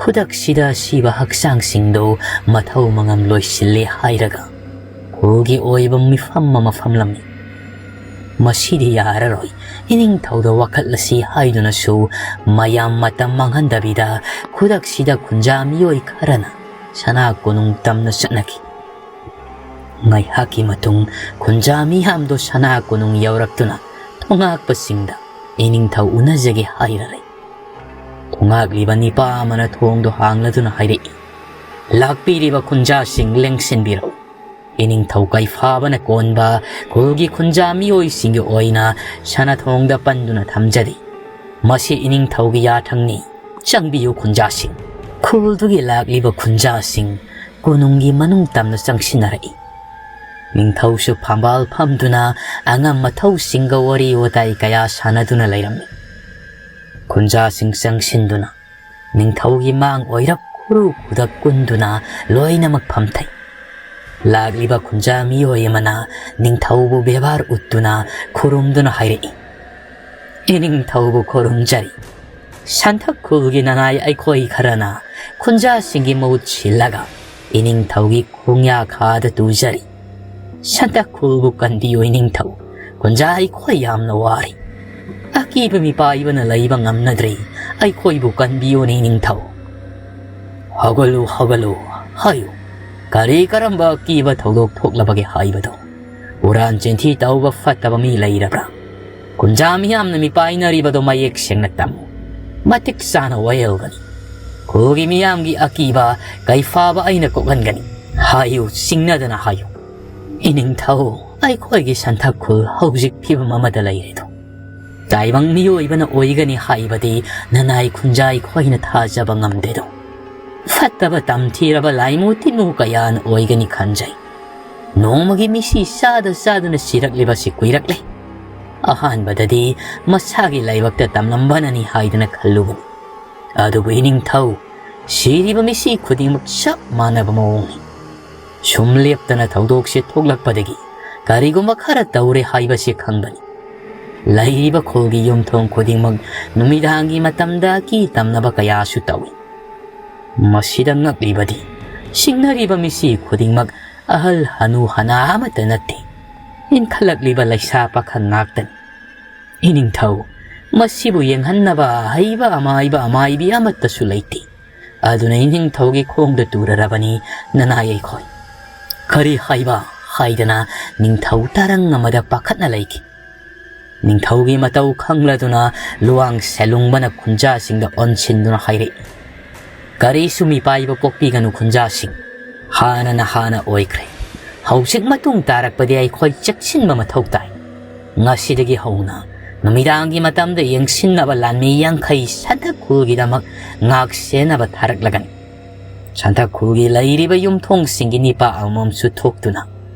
ꯈꯨꯗꯛꯁꯤꯗ ꯁꯤꯕ ꯍꯛꯆꯥꯡꯁꯤꯡꯗꯨ ꯃꯊꯧ ꯃꯉꯝ ꯂꯣꯏꯁꯤꯜꯂꯦ ꯍꯥꯏꯔꯒ ꯈꯨꯜꯒꯤ ꯑꯣꯏꯕ ꯃꯤꯐꯝ ꯑꯃ ꯐꯝꯂꯝꯃꯤ꯫ ꯃꯁꯤꯗꯤ ꯌꯥꯔꯔꯣꯏ, ꯏꯅꯤꯡꯊꯧꯗ ꯋꯥꯀꯠꯂꯁꯤ ꯍꯥꯏꯗꯨꯅꯁꯨ ꯃꯌꯥꯝ ꯃꯇꯝ ꯃꯥꯡꯍꯟꯗꯕꯤꯗ ꯈꯨꯗꯛꯁꯤꯗ ꯈꯨꯟꯖꯥ ꯃꯤꯑꯣꯏ ꯈꯔꯅ ꯁꯅꯥ ꯀꯣꯅꯨꯡ ꯇꯝꯅ ꯆꯠꯅꯈꯤ꯫ ꯉꯥꯏꯍꯥꯛꯀꯤ ꯃꯇꯨꯡ ꯈꯨꯟꯖꯥ ꯃꯤꯌꯥꯝꯗꯣ ꯁꯅꯥ ꯀꯣꯅꯨꯡ ꯌꯧꯔꯛꯇꯨꯅ ꯊꯣꯉꯥꯛꯄꯁꯤꯡꯗ ꯏꯅꯤꯡꯊꯧ ꯎꯅꯖꯒꯦ ꯍꯥꯏꯔꯔꯦ꯫ ꯊꯣꯉꯥꯛꯂꯤꯕ ꯅꯤꯄꯥ ꯑꯃꯅ ꯊꯣꯡꯗꯣ ꯍꯥꯡꯂꯗꯨꯅ ꯍꯥꯏꯔꯛꯏ, "ꯂꯥꯛꯄꯤꯔꯤꯕ ꯈꯨꯟꯖꯥꯁꯤꯡ ꯂꯦꯡꯁꯤꯟꯕꯤꯔꯛꯎ꯫ ꯏꯅꯤꯡꯊꯧ ꯀꯩꯐꯥꯕꯅ ꯀꯣꯟꯕ ꯈꯨꯜꯒꯤ ꯈꯨꯟꯖꯥ ꯃꯤꯑꯣꯏꯁꯤꯡꯒꯤ ꯑꯣꯏꯅ ꯁꯅꯥꯊꯣꯡꯗ ꯄꯟꯗꯨꯅ ꯊꯝꯖꯔꯤ꯫ ꯃꯁꯤ ꯏꯅꯤꯡꯊꯧꯒꯤ ꯌꯥꯊꯪꯅꯤ꯫ ꯆꯪꯕꯤꯌꯨ ꯈꯨꯟꯖꯥꯁꯤꯡ꯫" ꯈꯨꯜꯗꯨꯒꯤ ꯂꯥꯛꯂꯤꯕ ꯈꯨꯟꯖꯥꯁꯤꯡ ꯀꯣꯅꯨꯡꯒꯤ ꯃꯅꯨꯡ ꯇꯝꯅ ꯆꯪꯁꯤꯟꯅꯔꯛꯏ꯫ ꯅꯤꯡꯊꯧꯁꯨ ꯐꯝꯕꯥꯜ ꯐꯝꯗꯨꯅ ꯑꯉꯝ ꯃꯊꯧꯁꯤꯡꯒ ꯋꯥꯔꯤ ꯋꯥꯇꯥꯏ ꯀꯌꯥ ꯁꯥꯟꯅꯗꯨꯅ ꯂꯩꯔꯝꯃꯤ꯫ ꯈꯨꯟꯖꯥꯁꯤꯡ ꯆꯪꯁꯤꯟꯗꯨꯅ ꯅꯤꯡꯊꯧꯒꯤ ꯃꯥꯡ ꯑꯣꯏꯔꯞ ꯈꯨꯔꯨ ꯈꯨꯗꯛ ꯀꯨꯟꯗꯨꯅ ꯂꯣꯏꯅꯃꯛ ꯐꯝꯊꯩ꯫ ꯂꯥꯛꯂꯤꯕ ꯈꯨꯟꯖꯥ ꯃꯤꯑꯣꯏ ꯑꯃꯅ ꯅꯤꯡꯊꯧꯕꯨ ꯕꯦꯕꯥꯔ ꯎꯠꯇꯨꯅ ꯈꯨꯔꯨꯝꯗꯨꯅ ꯍꯥꯏꯔꯛꯏ, "ꯏꯅꯤꯡꯊꯧꯕꯨ ꯈꯨꯔꯨꯝꯖꯔꯤ꯫ ꯁꯟꯊꯛ ꯈꯨꯜꯒꯤ ꯅꯅꯥꯏ ꯑꯩꯈꯣꯏ ꯈꯔꯅ ꯈꯨꯟꯖꯥꯁꯤꯡꯒꯤ ꯃꯍꯨꯠ ꯁꯤꯜꯂꯒ ꯏꯅꯤꯡꯊꯧꯒꯤ ꯈꯣꯡꯌꯥꯈꯥꯗ ꯇꯨꯖꯔꯤ꯫ ꯁꯟꯊꯛ ꯈꯨꯜꯕꯨ ꯀꯟꯕꯤꯌꯨ ꯏꯅꯤꯡꯊꯧ꯫ ꯈꯨꯟꯖꯥ ꯑꯩꯈꯣꯏ ꯌꯥꯝꯅ ꯋꯥꯔꯤ꯫ ꯑꯀꯤꯕ ꯃꯤꯄꯥꯏꯕꯅ ꯂꯩꯕ ꯉꯝꯅꯗ꯭ꯔꯦ꯫ ꯑꯩꯈꯣꯏꯕꯨ ꯀꯟꯕꯤꯌꯨꯅꯦ ꯏꯅꯤꯡꯊꯧ꯫" "ꯍꯧꯒꯠꯂꯨ, ꯍꯧꯒꯠꯂꯨ, ꯍꯥꯏꯌꯨ꯫ ꯀꯔꯤ ꯀꯔꯝꯕ ꯑꯀꯤꯕ ꯊꯧꯗꯣꯛ ꯊꯣꯛꯂꯕꯒꯦ ꯍꯥꯏꯕꯗꯨ? ꯍꯨꯔꯥꯟ ꯆꯤꯟꯊꯤ ꯇꯧꯕ ꯐꯠꯇꯕ ꯃꯤ ꯂꯩꯔꯕ꯭ꯔꯥ? ꯈꯨꯟꯖꯥ ꯃꯤꯌꯥꯝꯅ ꯃꯤꯄꯥꯏꯅꯔꯤꯕꯗꯨ ꯃꯌꯦꯛ ꯁꯦꯡꯅ ꯇꯝꯃꯨ꯫ ꯃꯇꯤꯛ ꯆꯥꯅ ꯋꯥꯌꯦꯜꯒꯅꯤ꯫ ꯈꯨꯜꯒꯤ ꯃꯤꯌꯥꯝꯒꯤ ꯑꯀꯤꯕ ꯀꯩꯐꯥꯕ ꯑꯩꯅ ꯀꯣꯛꯍꯟꯒꯅꯤ꯫ ꯍꯥꯏꯌꯨ, ꯁꯤꯡꯅꯗꯅ ꯍꯥꯏꯌꯨ꯫ ꯏꯅꯤꯡꯊꯧ, ꯑꯩꯈꯣꯏꯒꯤ ꯁꯟꯊꯛ ꯈꯨꯜ ꯍꯧꯖꯤꯛ ꯐꯤꯕꯝ ꯑꯃꯗ ꯂꯩꯔꯦꯗꯣ꯫ ꯇꯥꯏꯕꯪ ꯃꯤꯑꯣꯏꯕꯅ ꯑꯣꯏꯒꯅꯤ ꯍꯥꯏꯕꯗꯤ ꯅꯅꯥꯏ ꯈꯨꯟꯖꯥ ꯑꯩꯈꯣꯏꯅ ꯊꯥꯖꯕ ꯉꯝꯗꯦꯗꯣ꯫ ꯐꯠꯇꯕ ꯇꯝꯊꯤꯔꯕ ꯂꯥꯏꯃꯨ ꯇꯤꯟꯃꯨ ꯀꯌꯥꯅ ꯑꯣꯏꯒꯅꯤ ꯈꯟꯖꯩ꯫ ꯅꯣꯡꯃꯒꯤ ꯃꯤꯁꯤ ꯆꯥꯗ ꯆꯥꯗꯨꯅ ꯁꯤꯔꯛꯂꯤꯕꯁꯤ ꯀꯨꯏꯔꯛꯂꯦ꯫ ꯑꯍꯥꯟꯕꯗꯗꯤ ꯃꯁꯥꯒꯤ ꯂꯥꯏꯕꯛꯇ ꯇꯝꯂꯝꯕꯅꯅꯤ ꯍꯥꯏꯗꯨꯅ ꯈꯜꯂꯨꯕꯅꯤ꯫ ꯑꯗꯨꯕꯨ ꯏꯅꯤꯡꯊꯧ, ꯁꯤꯔꯤꯕ ꯃꯤꯁꯤ ꯈꯨꯗꯤꯡꯃꯛ ꯆꯞ ꯃꯥꯟꯅꯕ ꯃꯑꯣꯡꯅꯤ꯫ ꯁꯨꯝ ꯂꯦꯞꯇꯅ ꯊꯧꯗꯣꯛꯁꯦ ꯊꯣꯛꯂꯛꯄꯗꯒꯤ ꯀꯔꯤꯒꯨꯝꯕ ꯈꯔ ꯇꯧꯔꯦ ꯍꯥꯏꯕꯁꯤ ꯈꯪꯕꯅꯤ꯫ ꯂꯩꯔꯤꯕ ꯈꯨꯜꯒꯤ ꯌꯨꯝꯊꯣꯡ ꯈꯨꯗꯤꯡꯃꯛ ꯅꯨꯃꯤꯗꯥꯡꯒꯤ ꯃꯇꯝꯗ ꯑꯀꯤ ꯇꯝꯅꯕ ꯀꯌꯥꯁꯨ ꯇꯧꯏ꯫ ꯃꯁꯤꯗ ꯉꯛꯂꯤꯕꯗꯤ ꯁꯤꯡꯅꯔꯤꯕ ꯃꯤꯁꯤ ꯈꯨꯗꯤꯡꯃꯛ ꯑꯍꯜ ꯍꯅꯨ ꯍꯅꯥ ꯑꯃꯠꯇ ꯅꯠꯇꯦ꯫ ꯏꯟꯈꯠꯂꯛꯂꯤꯕ ꯂꯩꯁꯥ ꯄꯥꯈꯪ ꯉꯥꯛꯇꯅꯤ꯫ ꯏꯅꯤꯡꯊꯧ, ꯃꯁꯤꯕꯨ ꯌꯦꯡꯍꯟꯅꯕ ꯑꯍꯩꯕ ꯑꯃꯥꯏꯕ ꯑꯃꯥꯏꯕꯤ ꯑꯃꯠꯇꯁꯨ ꯂꯩꯇꯦ꯫ ꯑꯗꯨꯅ ꯏꯅꯤꯡꯊꯧꯒꯤ ꯈꯣꯡꯗ ꯇꯨꯔꯔꯕꯅꯤ ꯅꯅꯥ ꯌꯩꯈꯣꯏ꯫ ꯀꯔꯤ ꯍꯥꯏꯕ ꯍꯥꯏꯗꯅ ꯅꯤꯡꯊꯧ ꯇꯔꯪ ꯑꯃꯗ ꯄꯥꯈꯠꯅ ꯂꯩꯈꯤ꯫ ꯅꯤꯡꯊꯧꯒꯤ ꯃꯇꯧ ꯈꯪꯂꯗꯨꯅ ꯂꯨꯋꯥꯡ ꯁꯦꯂꯨꯡꯕꯅ ꯈꯨꯟꯖꯥꯁꯤꯡꯗ ꯑꯣꯟꯁꯤꯟꯗꯨꯅ ꯍꯥꯏꯔꯛꯏ, "ꯀꯔꯤꯁꯨ ꯃꯤꯄꯥꯏꯕ ꯄꯣꯛꯄꯤꯒꯅꯨ ꯈꯨꯟꯖꯥꯁꯤꯡ꯫ ꯍꯥꯟꯅꯅ ꯍꯥꯟꯅ ꯑꯣꯏꯈ꯭ꯔꯦ꯫ ꯍꯧꯖꯤꯛ ꯃꯇꯨꯡ ꯇꯥꯔꯛꯄꯗꯤ ꯑꯩꯈꯣꯏ ꯆꯦꯛꯁꯤꯟꯕ ꯃꯊꯧ ꯇꯥꯏ꯫ ꯉꯁꯤꯗꯒꯤ ꯍꯧꯅ ꯅꯨꯃꯤꯗꯥꯡꯒꯤ ꯃꯇꯝꯗ ꯌꯦꯡꯁꯤꯟꯅꯕ ꯂꯥꯟꯃꯤ ꯌꯥꯡꯈꯩ ꯁꯟꯊꯛ ꯈꯨꯜꯒꯤꯗꯃꯛ ꯉꯥꯛ ꯁꯦꯟꯅꯕ ꯊꯥꯔꯛꯂꯒꯅꯤ꯫ ꯁꯟꯊꯛ ꯈꯨꯜꯒꯤ ꯂꯩꯔꯤꯕ ꯌꯨꯝꯊꯣꯡꯁꯤꯡꯒꯤ ꯅꯤꯄꯥ ꯑꯃꯃꯝꯁꯨ ꯊꯣꯛꯇꯨꯅ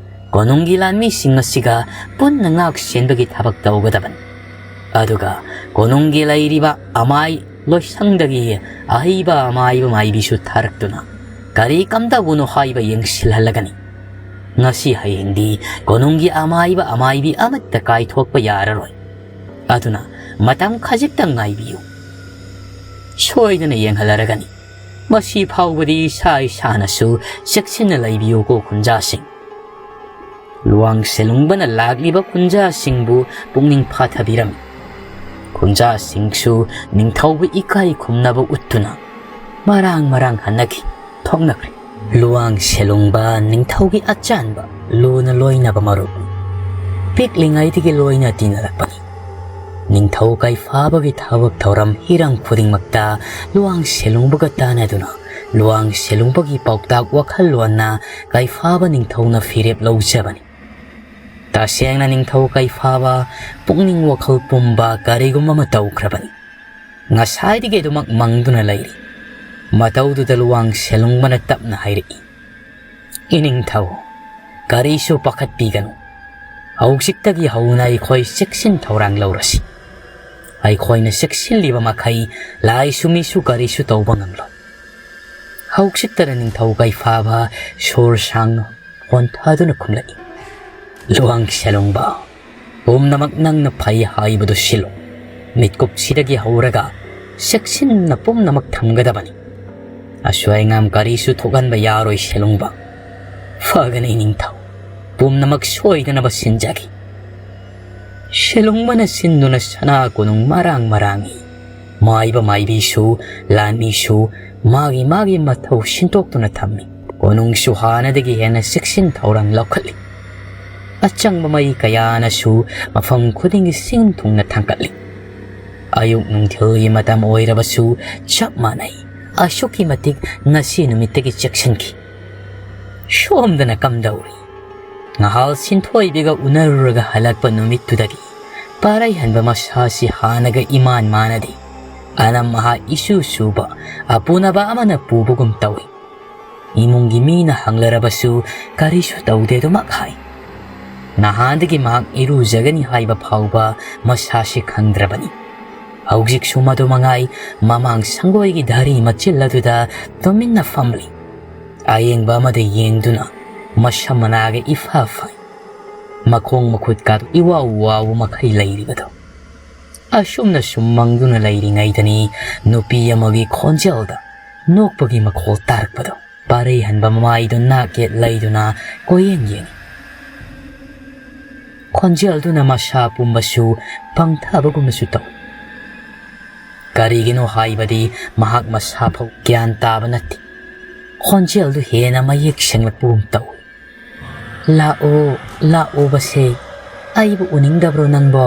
ꯀꯣꯅꯨꯡꯒꯤ ꯂꯥꯟꯃꯤꯁꯤꯡ ꯑꯁꯤꯒ ꯄꯨꯟꯅ ꯉꯥꯛ ꯁꯦꯟꯕꯒꯤ ꯊꯕꯛ ꯇꯧꯒꯗꯕꯅꯤ꯫ ꯑꯗꯨꯒ ꯀꯣꯅꯨꯡꯒꯤ ꯂꯩꯔꯤꯕ ꯑꯃꯥꯏ ꯂꯣꯏꯁꯪꯗꯒꯤ ꯑꯍꯩꯕ ꯑꯃꯥꯏꯕ ꯃꯥꯏꯕꯤꯁꯨ ꯊꯥꯔꯛꯇꯨꯅ ꯀꯔꯤ ꯀꯝꯗꯧꯕꯅꯣ ꯍꯥꯏꯕ ꯌꯦꯡꯁꯤꯜꯍꯜꯂꯒꯅꯤ꯫ ꯉꯁꯤ ꯍꯌꯦꯡꯗꯤ ꯀꯣꯅꯨꯡꯒꯤ ꯑꯃꯥꯏꯕ ꯑꯃꯥꯏꯕꯤ ꯑꯃꯠꯇ ꯀꯥꯏꯊꯣꯛꯄ ꯌꯥꯔꯔꯣꯏ꯫ ꯑꯗꯨꯅ ꯃꯇꯝ ꯈꯖꯤꯛꯇꯪ ꯉꯥꯏꯕꯤꯌꯨ꯫ ꯁꯣꯏꯗꯅ ꯌꯦꯡꯍꯜꯂꯔꯒꯅꯤ꯫ ꯃꯁꯤ ꯐꯥꯎꯕꯗꯤ ꯏꯁꯥ ꯏꯁꯥꯅꯁꯨ ꯆꯦꯛꯁꯤꯟꯅ ꯂꯩꯕꯤꯌꯨꯀꯣ ꯈꯨꯟꯖꯥꯁꯤꯡ"꯫ ꯂꯨꯋꯥꯡ ꯁꯦꯂꯨꯡꯕꯅ ꯂꯥꯛꯂꯤꯕ ꯈꯨꯟꯖꯥꯁꯤꯡꯕꯨ ꯄꯨꯛꯅꯤꯡ ꯐꯥꯊꯕꯤꯔꯝꯃꯤ꯫ ꯈꯨꯟꯖꯥꯁꯤꯡꯁꯨ ꯅꯤꯡꯊꯧꯕꯨ ꯏꯀꯥꯏ ꯈꯨꯝꯅꯕ ꯎꯠꯇꯨꯅ ꯃꯔꯥꯡ ꯃꯔꯥꯡ ꯍꯟꯅꯈꯤ, ꯊꯣꯛꯅꯈ꯭ꯔꯦ꯫ ꯂꯨꯋꯥꯡ ꯁꯦꯂꯨꯡꯕ ꯅꯤꯡꯊꯧꯒꯤ ꯑꯆꯥꯟꯕ ꯂꯨꯅ ꯂꯣꯏꯅꯕ ꯃꯔꯨꯞꯅꯤ꯫ ꯄꯤꯛꯂꯤꯉꯩꯗꯒꯤ ꯂꯣꯏꯅ ꯇꯤꯟꯅꯔꯛꯄꯅꯤ꯫ ꯅꯤꯡꯊꯧ ꯀꯩꯐꯥꯕꯒꯤ ꯊꯕꯛ ꯊꯧꯔꯝ ꯍꯤꯔꯝ ꯈꯨꯗꯤꯡꯃꯛꯇ ꯂꯨꯋꯥꯡ ꯁꯦꯂꯨꯡꯕꯒ ꯇꯥꯟꯅꯗꯨꯅ ꯂꯨꯋꯥꯡ ꯁꯦꯂꯨꯡꯕꯒꯤ ꯄꯥꯎꯇꯥꯛ ꯋꯥꯈꯜꯂꯣꯟꯅ ꯀꯩꯐꯥꯕ ꯅꯤꯡꯊꯧꯅ ꯐꯤꯔꯦꯞ ꯂꯧꯖꯕꯅꯤ꯫ ꯇꯁꯦꯡꯅ ꯅꯤꯡꯊꯧ ꯀꯩꯐꯥꯕ ꯄꯨꯛꯅꯤꯡ ꯋꯥꯈꯜ ꯄꯨꯝꯕ ꯀꯔꯤꯒꯨꯝꯕ ꯑꯃ ꯇꯧꯈ꯭ꯔꯕꯅꯤ꯫ ꯉꯁꯥꯏꯗꯒꯤ ꯑꯗꯨꯃꯛ ꯃꯪꯗꯨꯅ ꯂꯩꯔꯤ꯫ ꯃꯇꯧꯗꯨꯗ ꯂꯨꯋꯥꯡ ꯁꯦꯂꯨꯡꯕꯅ ꯇꯞꯅ ꯍꯥꯏꯔꯛꯏ, "ꯏꯅꯤꯡꯊꯧ, ꯀꯔꯤꯁꯨ ꯄꯥꯈꯠꯄꯤꯒꯅꯨ꯫ ꯍꯧꯖꯤꯛꯇꯒꯤ ꯍꯧꯅ ꯑꯩꯈꯣꯏ ꯆꯦꯛꯁꯤꯟ ꯊꯧꯔꯥꯡ ꯂꯧꯔꯁꯤ꯫ ꯑꯩꯈꯣꯏꯅ ꯆꯦꯛꯁꯤꯜꯂꯤꯕ ꯃꯈꯩ ꯂꯥꯏꯁꯨ ꯃꯤꯁꯨ ꯀꯔꯤꯁꯨ ꯇꯧꯕ ꯉꯝꯂꯣꯏ"꯫ ꯍꯧꯖꯤꯛꯇꯗ ꯅꯤꯡꯊꯧ ꯀꯩꯐꯥꯕ ꯁꯣꯔ ꯁꯥꯡꯅ ꯍꯣꯟꯊꯗꯨꯅ ꯈꯨꯝꯂꯛꯏ, "ꯂꯨꯋꯥꯡ ꯁꯦꯂꯨꯡꯕ, ꯄꯨꯝꯅꯃꯛ ꯅꯪꯅ ꯐꯩ ꯍꯥꯏꯕꯗꯨ ꯁꯤꯜꯂꯨ꯫ ꯃꯤꯠꯀꯨꯞꯁꯤꯗꯒꯤ ꯍꯧꯔꯒ ꯆꯦꯛꯁꯤꯟꯅ ꯄꯨꯝꯅꯃꯛ ꯊꯝꯒꯗꯕꯅꯤ꯫ ꯑꯁꯣꯏ ꯑꯉꯥꯝ ꯀꯔꯤꯁꯨ ꯊꯣꯛꯍꯟꯕ ꯌꯥꯔꯣꯏ ꯁꯦꯂꯨꯡꯕ꯫ ꯐꯒꯅꯤ ꯅꯤꯡꯊꯧ, ꯄꯨꯝꯅꯃꯛ ꯁꯣꯏꯗꯅꯕ ꯁꯤꯟꯖꯒꯦ꯫ ꯁꯦꯂꯨꯡꯕꯅ ꯁꯤꯟꯗꯨꯅ ꯁꯅꯥ ꯀꯣꯅꯨꯡ ꯃꯔꯥꯡ ꯃꯔꯥꯡꯏ꯫ ꯃꯥꯏꯕ ꯃꯥꯏꯕꯤꯁꯨ, ꯂꯥꯟꯃꯤꯁꯨ ꯃꯥꯒꯤ ꯃꯥꯒꯤ ꯃꯊꯧ ꯁꯤꯟꯇꯣꯛꯇꯨꯅ ꯊꯝꯃꯤ꯫ ꯀꯣꯅꯨꯡꯁꯨ ꯍꯥꯟꯅꯗꯒꯤ ꯍꯦꯟꯅ ꯆꯦꯛꯁꯤꯟ ꯊꯧꯔꯥꯡ ꯂꯧꯈꯠꯂꯤ꯫ ꯑꯆꯪꯕ ꯃꯩ ꯀꯌꯥꯅꯁꯨ ꯃꯐꯝ ꯈꯨꯗꯤꯡꯒꯤ ꯁꯤꯡ ꯊꯨꯡꯅ ꯊꯥꯡꯒꯠꯂꯤ꯫ ꯑꯌꯨꯛ ꯅꯨꯡꯊꯤꯜꯒꯤ ꯃꯇꯝ ꯑꯣꯏꯔꯕꯁꯨ ꯆꯞ ꯃꯥꯟꯅꯩ꯫ ꯑꯁꯨꯛꯀꯤ ꯃꯇꯤꯛ ꯉꯁꯤ ꯅꯨꯃꯤꯠꯇꯒꯤ ꯆꯦꯛꯁꯤꯟꯈꯤ꯫ ꯁꯣꯝꯗꯅ ꯀꯝꯗꯧꯔꯤ? ꯉꯍꯥꯜ ꯁꯤꯟꯊꯣꯏꯕꯤꯒ ꯎꯅꯔꯨꯔꯒ ꯍꯜꯂꯛꯄ ꯅꯨꯃꯤꯠꯇꯨꯗꯒꯤ ꯄꯥꯔꯩꯍꯟꯕ ꯃꯁꯥꯁꯤ ꯍꯥꯟꯅꯒ ꯏꯃꯥꯟ ꯃꯥꯟꯅꯗꯦ꯫ ꯑꯅꯝ ꯑꯍꯥ ꯏꯁꯨ ꯁꯨꯕ, ꯑꯄꯨꯅꯕ ꯑꯃꯅ ꯄꯨꯕꯒꯨꯝ ꯇꯧꯏ꯫ ꯏꯃꯨꯡꯒꯤ ꯃꯤꯅ ꯍꯪꯂꯔꯕꯁꯨ ꯀꯔꯤꯁꯨ ꯇꯧꯗꯦꯗꯨꯃꯛ ꯍꯥꯏ꯫ ꯅꯍꯥꯟꯗꯒꯤ ꯃꯍꯥꯛ ꯏꯔꯨꯖꯒꯅꯤ ꯍꯥꯏꯕ ꯐꯥꯎꯕ ꯃꯁꯥꯁꯤ ꯈꯪꯗ꯭ꯔꯕꯅꯤ꯫ ꯍꯧꯖꯤꯛꯁꯨ ꯃꯗꯨ ꯃꯉꯥꯏ, ꯃꯃꯥꯡ ꯁꯪꯒꯣꯏꯒꯤ ꯙꯔꯤ ꯃꯆꯤꯜ ꯑꯗꯨꯗ ꯇꯨꯃꯤꯟꯅ ꯐꯝꯂꯤ꯫ ꯑꯌꯦꯡꯕ ꯑꯃꯗ ꯌꯦꯡꯗꯨꯅ ꯃꯁꯝ ꯃꯅꯥꯒ ꯏꯐꯥ ꯐꯥꯏ꯫ ꯃꯈꯣꯡ ꯃꯈꯨꯠꯀ ꯏꯋꯥꯎ ꯋꯥꯎꯕ ꯃꯈꯩ ꯂꯩꯔꯤꯕꯗꯣ꯫ ꯑꯁꯨꯝꯅ ꯁꯨꯝ ꯃꯪꯗꯨꯅ ꯂꯩꯔꯤꯉꯩꯗꯅꯤ ꯅꯨꯄꯤ ꯑꯃꯒꯤ ꯈꯣꯟꯖꯦꯜꯗ ꯅꯣꯛꯄꯒꯤ ꯃꯈꯣꯜ ꯇꯥꯔꯛꯄꯗꯣ꯫ ꯄꯥꯔꯩꯍꯟꯕ ꯃꯃꯥꯏꯗꯨ ꯅꯥꯛ ꯌꯦꯠ ꯂꯩꯗꯨꯅ ꯀꯣꯏꯌꯦꯡ ꯌꯦꯡꯏ꯫ ꯈꯣꯟꯖꯦꯜꯗꯨꯅ ꯃꯁꯥ ꯄꯨꯝꯕꯁꯨ ꯄꯪꯊꯕꯒꯨꯝꯅꯁꯨ ꯇꯧꯏ꯫ ꯀꯔꯤꯒꯤꯅꯣ ꯍꯥꯏꯕꯗꯤ ꯃꯍꯥꯛ ꯃꯁꯥ ꯐꯥꯎ ꯒ꯭ꯌꯥꯟ ꯇꯥꯕ ꯅꯠꯇꯦ꯫ ꯈꯣꯟꯖꯦꯜꯗꯨ ꯍꯦꯟꯅ ꯃꯌꯦꯛ ꯁꯦꯡꯂꯛꯄꯒꯨꯝ ꯇꯧꯏ꯫ "ꯂꯥꯛꯑꯣ, ꯂꯥꯛꯑꯣ ꯕꯁꯦ, ꯑꯩꯕꯨ ꯎꯅꯤꯡꯗꯕ꯭ꯔꯣ ꯅꯪꯕꯣ?"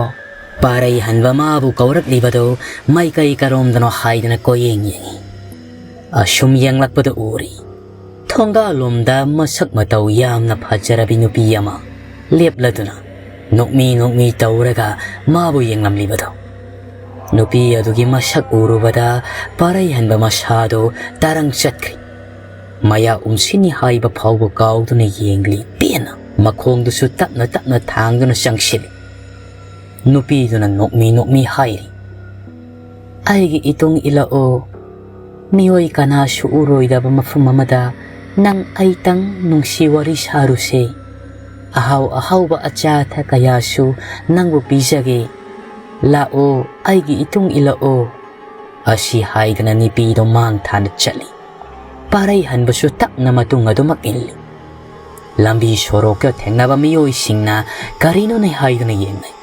ꯄꯥꯔꯩ ꯍꯟꯕ ꯃꯥꯕꯨ ꯀꯧꯔꯛꯂꯤꯕꯗꯨ ꯃꯥꯏꯀꯩ ꯀꯔꯣꯝꯗꯅꯣ ꯍꯥꯏꯗꯅ ꯀꯣꯏꯌꯦꯡ ꯌꯦꯡꯏ꯫ ꯑꯁꯨꯝ ꯌꯦꯡꯂꯛꯄꯗ ꯎꯔꯤ꯫ ꯊꯣꯡꯒꯥꯜꯂꯣꯝꯗ ꯃꯁꯛ ꯃꯇꯧ ꯌꯥꯝꯅ ꯐꯖꯔꯕꯤ ꯅꯨꯄꯤ ꯑꯃ ꯂꯦꯞꯂꯗꯨꯅ ꯅꯣꯛꯃꯤ ꯅꯣꯛꯃꯤ ꯇꯧꯔꯒ ꯃꯥꯕꯨ ꯌꯦꯡꯂꯝꯂꯤꯕꯗꯣ꯫ ꯅꯨꯄꯤ ꯑꯗꯨꯒꯤ ꯃꯁꯛ ꯎꯔꯨꯕꯗ ꯄꯥꯔꯩꯍꯟꯕ ꯃꯁꯥꯗꯨ ꯇꯔꯪ ꯆꯠꯈ꯭ꯔꯦ꯫ ꯃꯌꯥ ꯎꯝꯁꯤꯟꯅꯤ ꯍꯥꯏꯕ ꯐꯥꯎꯕ ꯀꯥꯎꯗꯨꯅ ꯌꯦꯡꯂꯤ ꯄꯦꯟꯅ꯫ ꯃꯈꯣꯡꯗꯨꯁꯨ ꯇꯞꯅ ꯇꯞꯅ ꯊꯥꯡꯗꯨꯅ ꯆꯪꯁꯤꯜꯂꯤ꯫ ꯅꯨꯄꯤꯗꯨꯅ ꯅꯣꯛꯃꯤ ꯅꯣꯛꯃꯤ ꯍꯥꯏꯔꯤ, "ꯑꯩꯒꯤ ꯏꯇꯨꯡ ꯏꯜꯂꯛꯑꯣ꯫ ꯃꯤꯑꯣꯏ ꯀꯅꯥꯁꯨ ꯎꯔꯣꯏꯗꯕ ꯃꯐꯝ ꯑꯃꯗ ꯅꯪ ꯑꯩꯇꯪ ꯅꯨꯡꯁꯤ ꯋꯥꯔꯤ ꯁꯥꯔꯨꯁꯦ꯫ ꯑꯍꯥꯎ ꯑꯍꯥꯎꯕ ꯑꯆꯥ ꯑꯊꯛ ꯀꯌꯥꯁꯨ ꯅꯪꯕꯨ ꯄꯤꯖꯒꯦ꯫ ꯂꯥꯛꯑꯣ, ꯑꯩꯒꯤ ꯏꯇꯨꯡ ꯏꯜꯂꯛꯑꯣ"꯫ ꯑꯁꯤ ꯍꯥꯏꯗꯅ ꯅꯨꯄꯤꯗꯣ ꯃꯥꯡ ꯊꯥꯅ ꯆꯠꯂꯤ꯫ ꯄꯥꯔꯩ ꯍꯟꯕꯁꯨ ꯇꯞꯅ ꯃꯇꯨꯡ ꯑꯗꯨꯃꯛ ꯏꯜꯂꯤ꯫ ꯂꯝꯕꯤ ꯁꯣꯔꯣꯛꯇ ꯊꯦꯡꯅꯕ ꯃꯤꯑꯣꯏꯁꯤꯡꯅ ꯀꯔꯤꯅꯣꯅꯦ ꯍꯥꯏꯗꯨꯅ ꯌꯦꯡꯅꯩ꯫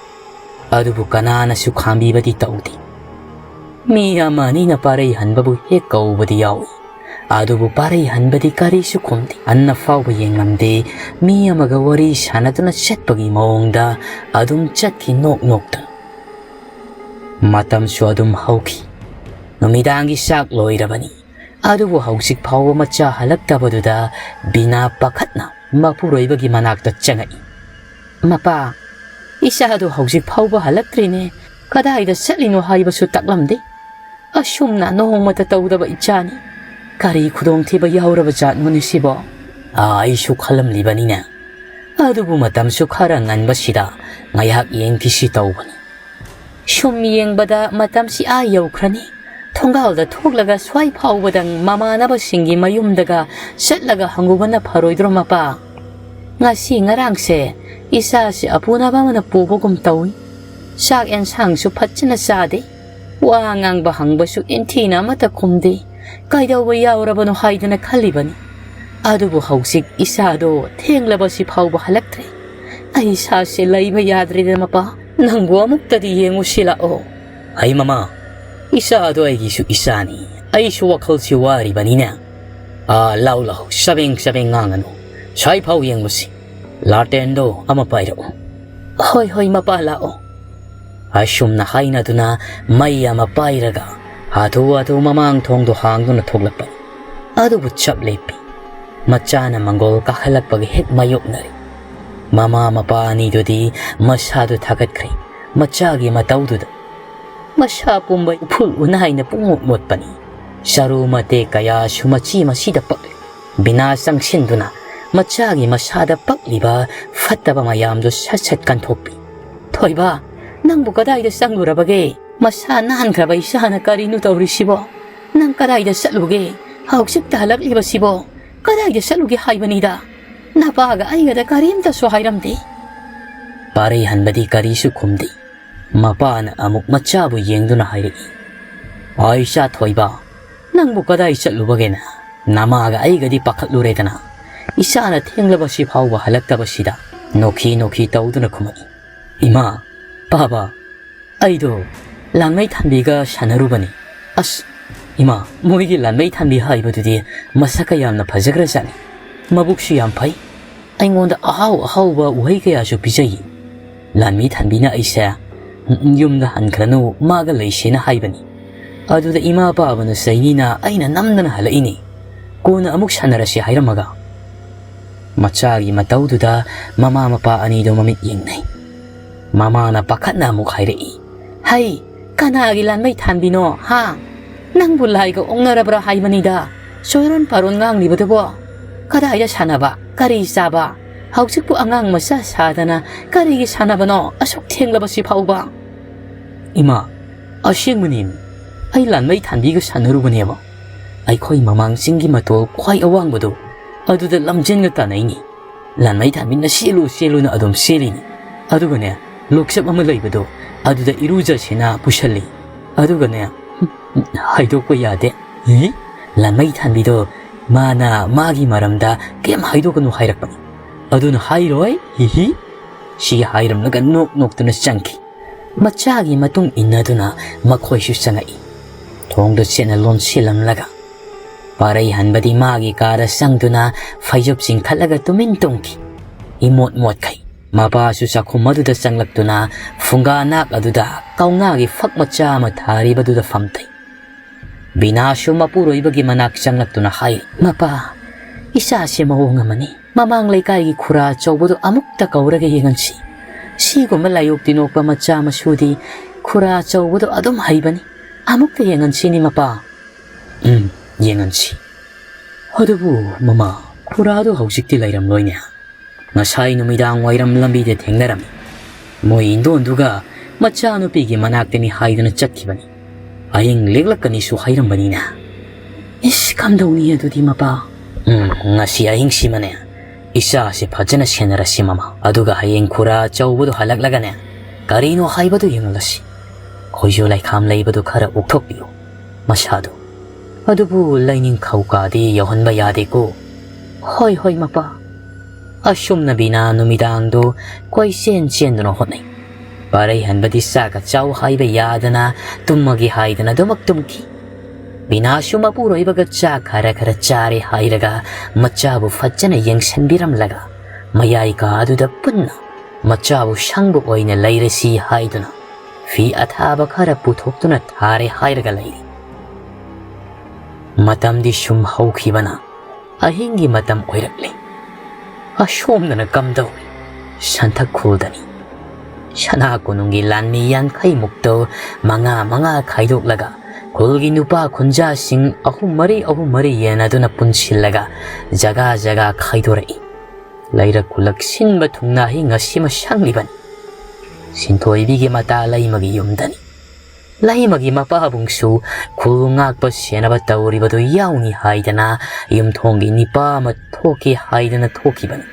ꯑꯗꯨꯕꯨ ꯀꯅꯥꯅꯁꯨ ꯈꯥꯝꯕꯤꯕꯗꯤ ꯇꯧꯗꯦ꯫ ꯃꯤ ꯑꯃ ꯑꯅꯤꯅ ꯄꯥꯔꯩ ꯍꯟꯕꯕꯨ ꯍꯦꯛ ꯀꯧꯕꯗꯤ ꯌꯥꯎꯏ꯫ ꯑꯗꯨꯕꯨ ꯄꯥꯔꯩ ꯍꯟꯕꯗꯤ ꯀꯔꯤꯁꯨ ꯈꯨꯝꯗꯦ꯫ ꯑꯟꯅ ꯐꯥꯎꯕ ꯌꯦꯡꯂꯝꯗꯦ꯫ ꯃꯤ ꯑꯃꯒ ꯋꯥꯔꯤ ꯁꯥꯟꯅꯗꯨꯅ ꯆꯠꯄꯒꯤ ꯃꯑꯣꯡꯗ ꯑꯗꯨꯝ ꯆꯠꯈꯤ ꯅꯣꯛ ꯅꯣꯛꯇꯨꯅ꯫ ꯃꯇꯝꯁꯨ ꯑꯗꯨꯝ ꯍꯧꯈꯤ꯫ ꯅꯨꯃꯤꯗꯥꯡꯒꯤ ꯆꯥꯛ ꯂꯣꯏꯔꯕꯅꯤ꯫ ꯑꯗꯨꯕꯨ ꯍꯧꯖꯤꯛ ꯐꯥꯎꯕ ꯃꯆꯥ ꯍꯜꯂꯛꯇꯕꯗꯨꯗ ꯕꯤꯅꯥ ꯄꯥꯈꯠꯅ ꯃꯄꯨꯔꯣꯏꯕꯒꯤ ꯃꯅꯥꯛꯇ ꯆꯪꯉꯛꯏ꯫ "ꯃꯄꯥ, ꯏꯆꯥꯗꯨ ꯍꯧꯖꯤꯛ ꯐꯥꯎꯕ ꯍꯜꯂꯛꯇ꯭ꯔꯤꯅꯦ꯫ ꯀꯗꯥꯏꯗ ꯆꯠꯂꯤꯅꯣ ꯍꯥꯏꯕꯁꯨ ꯇꯥꯛꯂꯝꯗꯦ꯫ ꯑꯁꯨꯝꯅ ꯅꯣꯡꯃꯇ ꯇꯧꯗꯕ ꯏꯆꯥꯅꯤ꯫ ꯀꯔꯤ ꯈꯨꯗꯣꯡꯊꯤꯕ ꯌꯥꯎꯔꯕ ꯖꯥꯠꯅꯣꯅꯦ ꯁꯤꯕꯣ?" ꯑꯥ, ꯑꯩꯁꯨ ꯈꯜꯂꯝꯂꯤꯕꯅꯤꯅꯦ꯫ ꯑꯗꯨꯕꯨ ꯃꯇꯝꯁꯨ ꯈꯔ ꯉꯟꯕꯁꯤꯗ ꯉꯥꯏꯍꯥꯛ ꯌꯦꯡꯈꯤꯁꯤ ꯇꯧꯕꯅꯤ꯫ ꯁꯨꯝ ꯌꯦꯡꯕꯗ ꯃꯇꯝꯁꯤ ꯑꯥ ꯌꯧꯈ꯭ꯔꯅꯤ꯫ ꯊꯣꯡꯒꯥꯜꯗ ꯊꯣꯛꯂꯒ ꯁ꯭ꯋꯥꯏ ꯐꯥꯎꯕꯗꯪ ꯃꯃꯥꯟꯅꯕꯁꯤꯡꯒꯤ ꯃꯌꯨꯝꯗꯒ ꯆꯠꯂꯒ ꯍꯪꯉꯨꯕꯅ ꯐꯔꯣꯏꯗ꯭ꯔꯣ ꯃꯄꯥ? ꯉꯁꯤ ꯉꯔꯥꯡꯁꯦ ꯏꯆꯥꯁꯤ ꯑꯄꯨꯅꯕ ꯑꯃꯅ ꯄꯨꯕꯒꯨꯝ ꯇꯧꯏ꯫ ꯆꯥꯛ ꯑꯦꯟꯁꯥꯡꯁꯨ ꯐꯖꯅ ꯆꯥꯗꯦ꯫ ꯋꯥ ꯉꯥꯡꯕ ꯍꯪꯕꯁꯨ ꯏꯟꯊꯤꯅ ꯑꯃꯠꯇ ꯈꯨꯝꯗꯦ꯫ ꯀꯩꯗꯧꯕ ꯌꯥꯎꯔꯕꯅꯣ ꯍꯥꯏꯗꯅ ꯈꯜꯂꯤꯕꯅꯤ꯫ ꯑꯗꯨꯕꯨ ꯍꯧꯖꯤꯛ ꯏꯆꯥꯗꯣ ꯊꯦꯡꯂꯕꯁꯤ ꯐꯥꯎꯕ ꯍꯜꯂꯛꯇ꯭ꯔꯦ꯫ ꯑꯩ ꯏꯁꯥꯁꯦ ꯂꯩꯕ ꯌꯥꯗ꯭ꯔꯦꯗ ꯃꯄꯥ꯫ ꯅꯪꯕꯨ ꯑꯃꯨꯛꯇꯗꯤ ꯌꯦꯡꯉꯨꯁꯤ ꯂꯥꯛꯑꯣ꯫ ꯑꯩ ꯃꯃꯥ, ꯏꯆꯥꯗꯣ ꯑꯩꯒꯤꯁꯨ ꯏꯆꯥꯅꯤ꯫ ꯑꯩꯁꯨ ꯋꯥꯈꯜꯁꯤ ꯋꯥꯔꯤꯕꯅꯤꯅꯦ꯫ ꯑꯥ, ꯂꯥꯎ ꯂꯥꯎ, ꯆꯕꯦꯡ ꯆꯕꯦꯡ ꯉꯥꯡꯒꯅꯨ꯫ ꯁ꯭ꯋꯥꯏ ꯐꯥꯎ ꯌꯦꯡꯉꯨꯁꯤ꯫ ꯂꯥꯇꯦꯟꯗꯣ ꯑꯃ ꯄꯥꯏꯔꯛꯎ꯫ ꯍꯣꯏ ꯍꯣꯏ ꯃꯄꯥ, ꯂꯥꯛꯑꯣ꯫ ꯑꯁꯨꯝꯅ ꯍꯥꯏꯅꯗꯨꯅ ꯃꯩ ꯑꯃ ꯄꯥꯏꯔꯒ ꯍꯥꯊꯨ ꯍꯥꯊꯨ ꯃꯃꯥꯡ ꯊꯣꯡꯗꯣ ꯍꯥꯡꯗꯨꯅ ꯊꯣꯛꯂꯛꯄꯅꯤ꯫ ꯑꯗꯨꯕꯨ ꯆꯞ ꯂꯦꯞꯄꯤ꯫ ꯃꯆꯥꯅ ꯃꯪꯒꯣꯜ ꯀꯥꯈꯠꯂꯛꯄꯒ ꯍꯦꯛ ꯃꯥꯌꯣꯛꯅꯔꯦ꯫ ꯃꯃꯥ ꯃꯄꯥ ꯑꯅꯤꯗꯨꯗꯤ ꯃꯁꯥꯗꯨ ꯊꯥꯒꯠꯈ꯭ꯔꯦ꯫ ꯃꯆꯥꯒꯤ ꯃꯇꯧꯗꯨꯗ ꯃꯁꯥ ꯄꯨꯝꯕ ꯎꯐꯨꯜ ꯎꯅꯥꯏꯅ ꯄꯨꯡꯃꯣꯠ ꯃꯣꯠꯄꯅꯤ꯫ ꯆꯔꯨ ꯃꯇꯦꯛ ꯀꯌꯥꯁꯨ ꯃꯆꯤ ꯃꯆꯤꯗ ꯄꯛꯂꯤ꯫ ꯕꯤꯅꯥ ꯆꯪꯁꯤꯟꯗꯨꯅ ꯃꯆꯥꯒꯤ ꯃꯁꯥꯗ ꯄꯛꯂꯤꯕ ꯐꯠꯇꯕ ꯃꯌꯥꯝꯗꯨ ꯁꯠ ꯁꯠ ꯀꯟꯊꯣꯛꯄꯤ꯫ "ꯊꯣꯏꯕ, ꯅꯪꯕꯨ ꯀꯗꯥꯏꯗ ꯆꯪꯂꯨꯔꯕꯒꯦ? ꯃꯁꯥ ꯅꯥꯟꯈ꯭ꯔꯕ ꯏꯆꯥꯅ ꯀꯔꯤꯅꯣ ꯇꯧꯔꯤꯁꯤꯕꯣ? ꯅꯪ ꯀꯗꯥꯏꯗ ꯆꯠꯂꯨꯒꯦ? ꯍꯧꯖꯤꯛꯇ ꯍꯜꯂꯛꯂꯤꯕꯁꯤꯕꯣ? ꯀꯗꯥꯏꯗ ꯆꯠꯂꯨꯒꯦ ꯍꯥꯏꯕꯅꯤꯗ? ꯅꯄꯥꯒ ꯑꯩꯒꯗ ꯀꯔꯤꯝꯇꯁꯨ ꯍꯥꯏꯔꯝꯗꯦ꯫" ꯄꯥꯔꯩ ꯍꯟꯕꯗꯤ ꯀꯔꯤꯁꯨ ꯈꯨꯝꯗꯦ꯫ ꯃꯄꯥꯅ ꯑꯃꯨꯛ ꯃꯆꯥꯕꯨ ꯌꯦꯡꯗꯨꯅ ꯍꯥꯏꯔꯛꯏ, "ꯑꯩ ꯏꯆꯥ ꯊꯣꯏꯕ, ꯅꯪꯕꯨ ꯀꯗꯥꯏ ꯆꯠꯂꯨꯕꯒꯦꯅ? ꯅꯃꯥꯒ ꯑꯩꯒꯗꯤ ꯄꯥꯈꯠꯂꯨꯔꯦꯗꯅ꯫ ꯏꯆꯥꯅ ꯊꯦꯡꯂꯕꯁꯤ ꯐꯥꯎꯕ ꯍꯜꯂꯛꯇꯕꯁꯤꯗ ꯅꯣꯛꯈꯤ ꯅꯣꯛꯈꯤ ꯇꯧꯗꯨꯅ ꯈꯨꯝꯃꯛꯏ, "ꯏꯃꯥ, ꯄꯥꯕ, ꯑꯩꯗꯣ ꯂꯥꯟꯃꯩ ꯊꯥꯟꯕꯤꯒ ꯁꯥꯟꯅꯔꯨꯕꯅꯤ꯫ ꯑꯁ, ꯏꯃꯥ, ꯃꯣꯏꯒꯤ ꯂꯥꯟꯃꯩ ꯊꯥꯟꯕꯤ ꯍꯥꯏꯕꯗꯨꯗꯤ ꯃꯁꯛꯀ ꯌꯥꯝꯅ ꯐꯖꯈ꯭ꯔꯖꯥꯠꯅꯤ꯫ ꯃꯕꯨꯛꯁꯨ ꯌꯥꯝ ꯐꯩ꯫ ꯑꯩꯉꯣꯟꯗ ꯑꯍꯥꯎ ꯑꯍꯥꯎꯕ ꯎꯍꯩ ꯀꯌꯥꯁꯨ ꯄꯤꯖꯩ꯫ ꯂꯥꯟꯃꯤ ꯊꯥꯟꯕꯤꯅ ꯑꯩꯁꯦ ꯌꯨꯝꯗ ꯍꯟꯈ꯭ꯔꯅꯨ, ꯃꯥꯒ ꯂꯩꯁꯦꯅ ꯍꯥꯏꯕꯅꯤ꯫ ꯑꯗꯨꯗ ꯏꯃꯥ ꯄꯥꯕꯅ ꯆꯩꯅꯤꯅ ꯑꯩꯅ ꯅꯝꯗꯅ ꯍꯜꯂꯛꯏꯅꯤ꯫ ꯀꯣꯟꯅ ꯑꯃꯨꯛ ꯁꯥꯟꯅꯔꯁꯤ ꯍꯥꯏꯔꯝꯃꯒ꯫" ꯃꯆꯥꯒꯤ ꯃꯇꯧꯗꯨꯗ ꯃꯃꯥ ꯃꯄꯥ ꯑꯅꯤꯗꯨ ꯃꯃꯤꯠ ꯌꯦꯡꯅꯩ꯫ ꯃꯃꯥꯅ ꯄꯥꯈꯠꯅ ꯑꯃꯨꯛ ꯍꯥꯏꯔꯛꯏ, "ꯍꯩ, ꯀꯅꯥꯒꯤ ꯂꯥꯟꯃꯩ ꯊꯥꯟꯕꯤꯅꯣ, ꯍꯥ? ꯅꯪꯕꯨ ꯂꯥꯏꯒ ꯑꯣꯛꯅꯔꯕ꯭ꯔꯥ ꯍꯥꯏꯕꯅꯤꯗ, ꯆꯣꯏꯔꯣꯟ ꯄꯥꯔꯣꯟ ꯉꯥꯡꯂꯤꯕꯗꯨꯕꯣ? ꯀꯗꯥꯏꯗ ꯁꯥꯟꯅꯕ, ꯀꯔꯤ ꯆꯥꯕ? ꯍꯧꯖꯤꯛꯄꯨ ꯑꯉꯥꯡ ꯃꯆꯥ ꯁꯥꯗꯅ ꯀꯔꯤꯒꯤ ꯁꯥꯟꯅꯕꯅꯣ ꯑꯁꯨꯛ ꯊꯦꯡꯂꯕꯁꯤ ꯐꯥꯎꯕ?" "ꯏꯃꯥ, ꯑꯁꯦꯡꯕꯅꯦꯃꯤ, ꯑꯩ ꯂꯥꯟꯃꯩ ꯊꯥꯟꯕꯤꯒ ꯁꯥꯟꯅꯔꯨꯕꯅꯦꯕ꯫ ꯑꯩꯈꯣꯏ ꯃꯃꯥꯡ ꯆꯤꯡꯒꯤ ꯃꯇꯣꯜ ꯈ꯭ꯋꯥꯏ ꯑꯋꯥꯡꯕꯗꯣ, ꯑꯗꯨꯗ ꯂꯝꯖꯦꯟꯒ ꯇꯥꯟꯅꯩꯅꯤ꯫ ꯂꯥꯟꯃꯩ ꯊꯥꯟꯕꯤꯅ ꯆꯦꯜꯂꯨ ꯆꯦꯜꯂꯨꯅ ꯑꯗꯨꯝ ꯆꯦꯜꯂꯤꯅꯤ꯫ ꯑꯗꯨꯒꯅꯦ, ꯂꯣꯛꯆꯞ ꯑꯃ ꯂꯩꯕꯗꯣ, ꯑꯗꯨꯗ ꯏꯔꯨꯖꯁꯦꯅ ꯄꯨꯁꯜꯂꯤ꯫ ꯑꯗꯨꯒꯅꯦ, ꯍꯥꯏꯗꯣꯛꯄ ꯌꯥꯗꯦ꯫ ꯏ? ꯂꯥꯟꯃꯩ ꯊꯥꯟꯕꯤꯗꯣ ꯃꯥꯅ ꯃꯥꯒꯤ ꯃꯔꯝꯗ ꯀꯩꯝ ꯍꯥꯏꯗꯣꯛꯀꯅꯨ ꯍꯥꯏꯔꯛꯄꯅꯤ꯫ ꯑꯗꯨꯅ ꯍꯥꯏꯔꯣꯏ, ꯍꯤꯍꯤ꯫" ꯁꯤ ꯍꯥꯏꯔꯝꯂꯒ ꯅꯣꯛ ꯅꯣꯛꯇꯨꯅ ꯆꯪꯈꯤ꯫ ꯃꯆꯥꯒꯤ ꯃꯇꯨꯡ ꯏꯟꯅꯗꯨꯅ ꯃꯈꯣꯏꯁꯨ ꯆꯪꯉꯛꯏ꯫ ꯊꯣꯡꯗꯨ ꯆꯦꯠꯅ ꯂꯣꯟꯁꯤꯜꯂꯝꯂꯒ ꯄꯥꯔꯩ ꯍꯟꯕꯗꯤ ꯃꯥꯒꯤ ꯀꯥꯗ ꯆꯪꯗꯨꯅ ꯐꯩꯖꯨꯞ ꯆꯤꯡꯈꯠꯂꯒ ꯇꯨꯃꯤꯟ ꯇꯨꯝꯈꯤ꯫ ꯏꯃꯣꯠ ꯃꯣꯠꯈꯩ꯫ ꯃꯄꯥꯁꯨ ꯆꯥꯛꯈꯨꯝ ꯑꯗꯨꯗ ꯆꯪꯂꯛꯇꯨꯅ ꯐꯨꯡꯒꯥ ꯅꯥꯛ ꯑꯗꯨꯗ ꯀꯧꯅꯥꯒꯤ ꯐꯛ ꯃꯆꯥ ꯑꯃ ꯊꯥꯔꯤꯕꯗꯨꯗ ꯐꯝꯊꯩ꯫ ꯕꯤꯅꯥꯁꯨ ꯃꯄꯨꯔꯣꯏꯕꯒꯤ ꯃꯅꯥꯛ ꯆꯪꯂꯛꯇꯨꯅ ꯍꯥꯏ, "ꯃꯄꯥ, ꯏꯆꯥꯁꯦ ꯃꯑꯣꯡ ꯑꯃꯅꯤ꯫ ꯃꯃꯥꯡ ꯂꯩꯀꯥꯏꯒꯤ ꯈꯨꯔꯥ ꯑꯆꯧꯕꯗꯨ ꯑꯃꯨꯛꯇ ꯀꯧꯔꯒ ꯌꯦꯡꯍꯟꯁꯤ꯫ ꯁꯤꯒꯨꯝꯕ ꯂꯥꯏꯑꯣꯛ ꯇꯤꯟꯑꯣꯛꯄ ꯃꯆꯥ ꯃꯁꯨꯗꯤ ꯈꯨꯔꯥ ꯑꯆꯧꯕꯗꯨ ꯑꯗꯨꯝ ꯍꯩꯕꯅꯤ꯫ ꯑꯃꯨꯛꯇ ꯌꯦꯡꯍꯟꯁꯤꯅꯤ ꯃꯄꯥ꯫" "ꯎꯝ, ꯌꯦꯡꯍꯟꯁꯤ꯫ ꯑꯗꯨꯕꯨ ꯃꯃꯥ, ꯈꯨꯔꯥꯗꯨ ꯍꯧꯖꯤꯛꯇꯤ ꯂꯩꯔꯝꯂꯣꯏꯅꯦ꯫ ꯉꯁꯥꯏ ꯅꯨꯃꯤꯗꯥꯡ ꯋꯥꯏꯔꯝ ꯂꯝꯕꯤꯗ ꯊꯦꯡꯅꯔꯝꯃꯤ꯫ ꯃꯣꯏ ꯏꯟꯗꯣꯟꯗꯨꯒ ꯃꯆꯥꯅꯨꯄꯤꯒꯤ ꯃꯅꯥꯛꯇꯅꯤ ꯍꯥꯏꯗꯨꯅ ꯆꯠꯈꯤꯕꯅꯤ꯫ ꯑꯍꯤꯡ ꯂꯦꯛꯂꯛꯀꯅꯤꯁꯨ ꯍꯥꯏꯔꯝꯕꯅꯤꯅꯦ꯫ ꯏꯁ, ꯀꯝꯗꯧꯅꯤ ꯑꯗꯨꯗꯤ ꯃꯄꯥ?" "ꯎꯝ, ꯉꯁꯤ ꯑꯍꯤꯡꯁꯤꯃꯅꯦ, ꯏꯆꯥꯁꯦ ꯐꯖꯅ ꯁꯦꯟꯅꯔꯁꯤ ꯃꯃꯥ꯫ ꯑꯗꯨꯒ ꯍꯌꯦꯡ ꯈꯨꯔꯥ ꯑꯆꯧꯕꯗꯨ ꯍꯜꯂꯛꯂꯒꯅꯦ, ꯀꯔꯤꯅꯣ ꯍꯥꯏꯕꯗꯨ ꯌꯦꯡꯍꯜꯂꯁꯤ꯫ ꯈꯣꯏꯖꯨ ꯂꯩꯈꯥꯝ ꯂꯩꯕꯗꯨ ꯈꯔ ꯎꯛꯊꯣꯛꯄꯤꯌꯨ ꯃꯁꯥꯗꯨ꯫" ꯑꯗꯨꯕꯨ ꯂꯩꯅꯤꯡꯈꯧ ꯀꯥꯗꯤ ꯌꯧꯍꯟꯕ ꯌꯥꯗꯦꯀꯣ꯫ "ꯍꯣꯏ, ꯍꯣꯏ, ꯃꯄꯥ꯫" ꯑꯁꯨꯝꯅ ꯕꯤꯅꯥ ꯅꯨꯃꯤꯗꯥꯡꯗꯣ ꯀꯣꯏꯆꯦꯟ ꯆꯦꯟꯗꯨꯅ ꯍꯣꯠꯅꯩ꯫ ꯄꯥꯔꯩꯍꯟꯕꯗꯤ ꯆꯥꯛꯀ ꯆꯥꯎ ꯍꯥꯏꯕ ꯌꯥꯗꯅ, ꯇꯨꯝꯃꯒꯦ ꯍꯥꯏꯗꯅ ꯑꯗꯨꯃꯛ ꯇꯨꯝꯈꯤ꯫ ꯕꯤꯅꯥꯁꯨ ꯃꯄꯨꯔꯣꯏꯕꯒ ꯆꯥꯛ ꯈꯔ ꯈꯔ ꯆꯥꯔꯦ ꯍꯥꯏꯔꯒ ꯃꯆꯥꯕꯨ ꯐꯖꯅ ꯌꯦꯡꯁꯤꯟꯕꯤꯔꯝꯂꯒ ꯃꯌꯥꯏ ꯀꯥ ꯑꯗꯨꯗ ꯄꯨꯟꯅ ꯃꯆꯥꯕꯨ ꯁꯪꯕ ꯑꯣꯏꯅ ꯂꯩꯔꯁꯤ ꯍꯥꯏꯗꯨꯅ ꯐꯤ ꯑꯊꯥꯕ ꯈꯔ ꯄꯨꯊꯣꯛꯇꯨꯅ ꯊꯥꯔꯦ ꯍꯥꯏꯔꯒ ꯂꯩꯔꯤ꯫ ꯃꯇꯝꯗꯤ ꯁꯨꯝ ꯍꯧꯈꯤꯕꯅ ꯑꯍꯤꯡꯒꯤ ꯃꯇꯝ ꯑꯣꯏꯔꯛꯂꯦ꯫ ꯑꯁꯣꯝꯗꯅ ꯀꯝꯗꯧꯔꯤ? ꯁꯟꯊꯛ ꯈꯨꯜꯗꯅꯤ꯫ ꯁꯅꯥ ꯀꯣꯅꯨꯡꯒꯤ ꯂꯥꯟꯃꯤ ꯌꯥꯡꯈꯩ ꯃꯨꯛꯇꯣ ꯃꯉꯥ ꯃꯉꯥ ꯈꯥꯏꯗꯣꯛꯂꯒ ꯈꯨꯜꯒꯤ ꯅꯨꯄꯥ ꯈꯨꯟꯖꯥꯁꯤꯡ ꯑꯍꯨꯝ ꯃꯔꯤ, ꯑꯍꯨꯝ ꯃꯔꯤ ꯌꯦꯟꯅꯗꯨꯅ ꯄꯨꯟꯁꯤꯜꯂꯒ ꯖꯒꯥ ꯖꯒꯥ ꯈꯥꯏꯗꯣꯔꯛꯏ꯫ ꯂꯩꯔꯛ ꯈꯨꯜꯂꯛ ꯁꯤꯟꯕ ꯊꯨꯡꯅ ꯑꯍꯤꯡ ꯑꯁꯤꯃ ꯁꯪꯂꯤꯕꯅꯤ꯫ ꯁꯤꯟꯊꯣꯏꯕꯤꯒꯤ ꯃꯇꯥ ꯂꯩꯃꯒꯤ ꯌꯨꯝꯗꯅꯤ꯫ ꯂꯩꯃꯒꯤ ꯃꯄꯥꯕꯨꯡꯁꯨ ꯈꯨꯜ ꯉꯥꯛꯄ ꯁꯦꯟꯅꯕ ꯇꯧꯔꯤꯕꯗꯨ ꯌꯥꯎꯅꯤ ꯍꯥꯏꯗꯅ ꯌꯨꯝꯊꯣꯡꯒꯤ ꯅꯤꯄꯥ ꯑꯃ ꯊꯣꯛꯀꯦ ꯍꯥꯏꯗꯅ ꯊꯣꯛꯈꯤꯕꯅꯤ꯫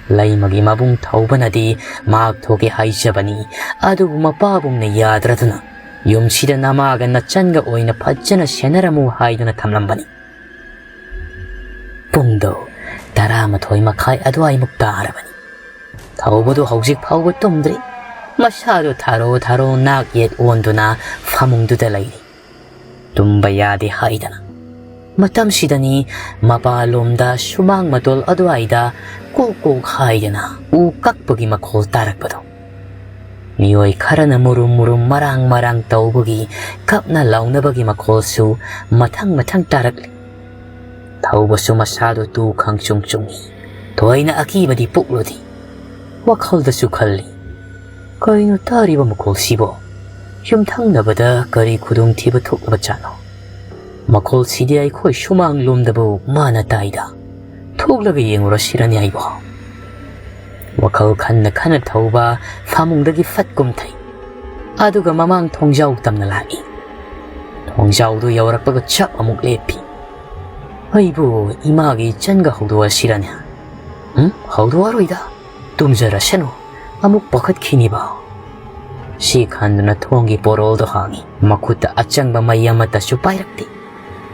ꯂꯩꯃꯒꯤ ꯃꯕꯨꯡ ꯊꯧꯕꯅꯗꯤ ꯃꯍꯥꯛ ꯊꯣꯛꯀꯦ ꯍꯥꯏꯖꯕꯅꯤ, ꯑꯗꯨꯕꯨ ꯃꯄꯥꯕꯨꯡꯅ ꯌꯥꯗ꯭ꯔꯗꯨꯅ ꯌꯨꯝꯁꯤꯗ ꯅꯃꯥꯒ ꯅꯆꯟꯒ ꯑꯣꯏꯅ ꯐꯖꯅ ꯁꯦꯟꯅꯔꯝꯃꯨ ꯍꯥꯏꯗꯨꯅ ꯊꯝꯂꯝꯕꯅꯤ꯫ ꯄꯨꯡꯗꯣ ꯇꯔꯥꯃꯥꯊꯣꯏ ꯃꯈꯥꯏ ꯑꯗꯨꯋꯥꯏꯃꯨꯛ ꯇꯥꯔꯕꯅꯤ꯫ ꯊꯧꯕꯗꯨ ꯍꯧꯖꯤꯛ ꯐꯥꯎꯕ ꯇꯨꯝꯗ꯭ꯔꯤ꯫ ꯃꯁꯥꯗꯨ ꯊꯥꯔꯣ ꯊꯥꯔꯣ ꯅꯥꯛ ꯌꯦꯠ ꯑꯣꯟꯗꯨꯅ ꯐꯃꯨꯡꯗꯨꯗ ꯂꯩꯔꯤ꯫ ꯇꯨꯝꯕ ꯌꯥꯗꯦ ꯍꯥꯏꯗꯅ꯫ ꯃꯇꯝꯁꯤꯗꯅꯤ ꯃꯄꯥꯂꯣꯝꯗ ꯁꯨꯃꯥꯡ ꯃꯇꯣꯜ ꯑꯗꯨꯋꯥꯏꯗ ꯀꯣꯛ ꯀꯣꯛ ꯍꯥꯏꯗꯅ ꯎ ꯀꯛꯄꯒꯤ ꯃꯈꯣꯜ ꯇꯥꯔꯛꯄꯗꯣ꯫ ꯃꯤꯑꯣꯏ ꯈꯔꯅ ꯃꯨꯔꯨꯝ ꯃꯨꯔꯨꯝ ꯃꯔꯥꯡ ꯃꯔꯥꯡ ꯇꯧꯕꯒꯤ ꯀꯞꯅ ꯂꯥꯎꯅꯕꯒꯤ ꯃꯈꯣꯜꯁꯨ ꯃꯊꯪ ꯃꯊꯪ ꯇꯥꯔꯛꯂꯤ꯫ ꯊꯧꯕꯁꯨ ꯃꯁꯥꯗꯨ ꯇꯨ ꯈꯪꯆꯨꯡ ꯆꯨꯡꯏ꯫ ꯊꯣꯏꯅ ꯑꯀꯤꯕꯗꯤ ꯄꯣꯛꯂꯨꯗꯦ꯫ ꯋꯥꯈꯜꯗꯁꯨ ꯈꯜꯂꯤ, "ꯀꯔꯤꯅꯣ ꯇꯥꯔꯤꯕ ꯃꯈꯣꯜꯁꯤꯕꯣ? ꯌꯨꯝꯊꯪꯅꯕꯗ ꯀꯔꯤ ꯈꯨꯗꯣꯡꯊꯤꯕ ꯊꯣꯛꯂꯕ ꯖꯥꯠꯅꯣ? ꯃꯈꯣꯜꯁꯤꯗꯤ ꯑꯩꯈꯣꯏ ꯁꯨꯃꯥꯡꯂꯣꯝꯗꯕꯨ ꯃꯥꯅ ꯇꯥꯏꯗ꯫ ꯊꯣꯛꯂꯒ ꯌꯦꯡꯉꯨꯔꯁꯤꯔꯅꯦ ꯑꯩꯕꯣ?" ꯋꯥꯈꯜ ꯈꯟꯅ ꯈꯟꯅ ꯊꯧꯕ ꯐꯃꯨꯡꯗꯒꯤ ꯐꯠ ꯀꯨꯝꯊꯩ꯫ ꯑꯗꯨꯒ ꯃꯃꯥꯡ ꯊꯣꯡꯖꯥꯎ ꯇꯝꯅ ꯂꯥꯛꯏ꯫ ꯊꯣꯡꯖꯥꯎꯗꯨ ꯌꯧꯔꯛꯄꯒ ꯆꯞ ꯑꯃꯨꯛ ꯂꯦꯞꯄꯤ꯫ ꯑꯩꯕꯨ ꯏꯃꯥꯒꯤ ꯏꯆꯟꯒ ꯍꯧꯗꯣꯛꯑꯁꯤꯔꯅꯦ? ꯎꯝ, ꯍꯧꯗꯣꯛꯑꯔꯣꯏꯗ꯫ ꯇꯨꯝꯖꯔꯁꯅꯨ, ꯑꯃꯨꯛ ꯄꯥꯈꯠꯈꯤꯅꯤꯕ꯫ ꯁꯤ ꯈꯟꯗꯨꯅ ꯊꯣꯡꯒꯤ ꯄꯣꯔꯣꯜꯗꯣ ꯍꯥꯡꯉꯤ꯫ ꯃꯈꯨꯠꯇ ꯑꯆꯪꯕ ꯃꯩ ꯑꯃꯠꯇꯁꯨ ꯄꯥꯏꯔꯛꯇꯦ꯫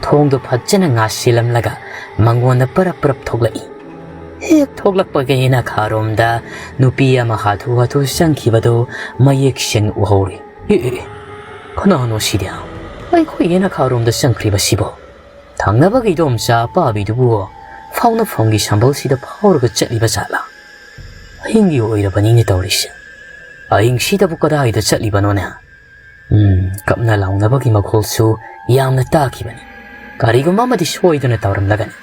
ꯊꯣꯡꯗꯨ ꯐꯖꯅ ꯉꯥꯁꯤꯜꯂꯝꯂꯒ ꯃꯉꯣꯟꯗ ꯄꯔꯞ ꯄꯔꯞ ꯊꯣꯛꯂꯛꯏ꯫ ꯍꯦꯛ ꯊꯣꯛꯂꯛꯄꯒ ꯌꯦꯅꯈꯥꯔꯣꯝꯗ ꯅꯨꯄꯤ ꯑꯃ ꯍꯥꯊꯨ ꯍꯥꯊꯨ ꯆꯪꯈꯤꯕꯗꯨ ꯃꯌꯦꯛ ꯁꯦꯡꯅ ꯎꯍꯧꯔꯤ꯫ "ꯑꯦ, ꯑꯦ, ꯑꯦ, ꯀꯅꯥꯅꯣ ꯁꯤꯗꯤ? ꯑꯩꯈꯣꯏ ꯌꯦꯅꯈꯥꯔꯣꯝꯗ ꯆꯪꯈ꯭ꯔꯤꯕꯁꯤꯕꯣ? ꯊꯪꯅꯕꯒꯤ ꯏꯗꯣꯝꯆꯥ ꯑꯄꯥꯕꯤꯗꯨꯕꯨ ꯐꯥꯎꯅꯐꯝꯒꯤ ꯁꯝꯕꯜꯁꯤꯗ ꯐꯥꯎꯔꯒ ꯆꯠꯂꯤꯕ ꯖꯥꯠꯂꯥ? ꯑꯍꯤꯡꯒꯤ ꯑꯣꯏꯔꯕꯅꯤꯅꯦ ꯇꯧꯔꯤꯁꯦ꯫ ꯑꯍꯤꯡꯁꯤꯗꯕꯨ ꯀꯗꯥꯏꯗ ꯆꯠꯂꯤꯕꯅꯣꯅꯦ?" ꯎꯝ, ꯀꯞꯅ ꯂꯥꯎꯅꯕꯒꯤ ꯃꯈꯣꯜꯁꯨ ꯌꯥꯝꯅ ꯇꯥꯈꯤꯕꯅꯤ꯫ ꯀꯔꯤꯒꯨꯝꯕ ꯑꯃꯗꯤ ꯁꯣꯏꯗꯅ ꯇꯧꯔꯝꯂꯒꯅꯤ꯫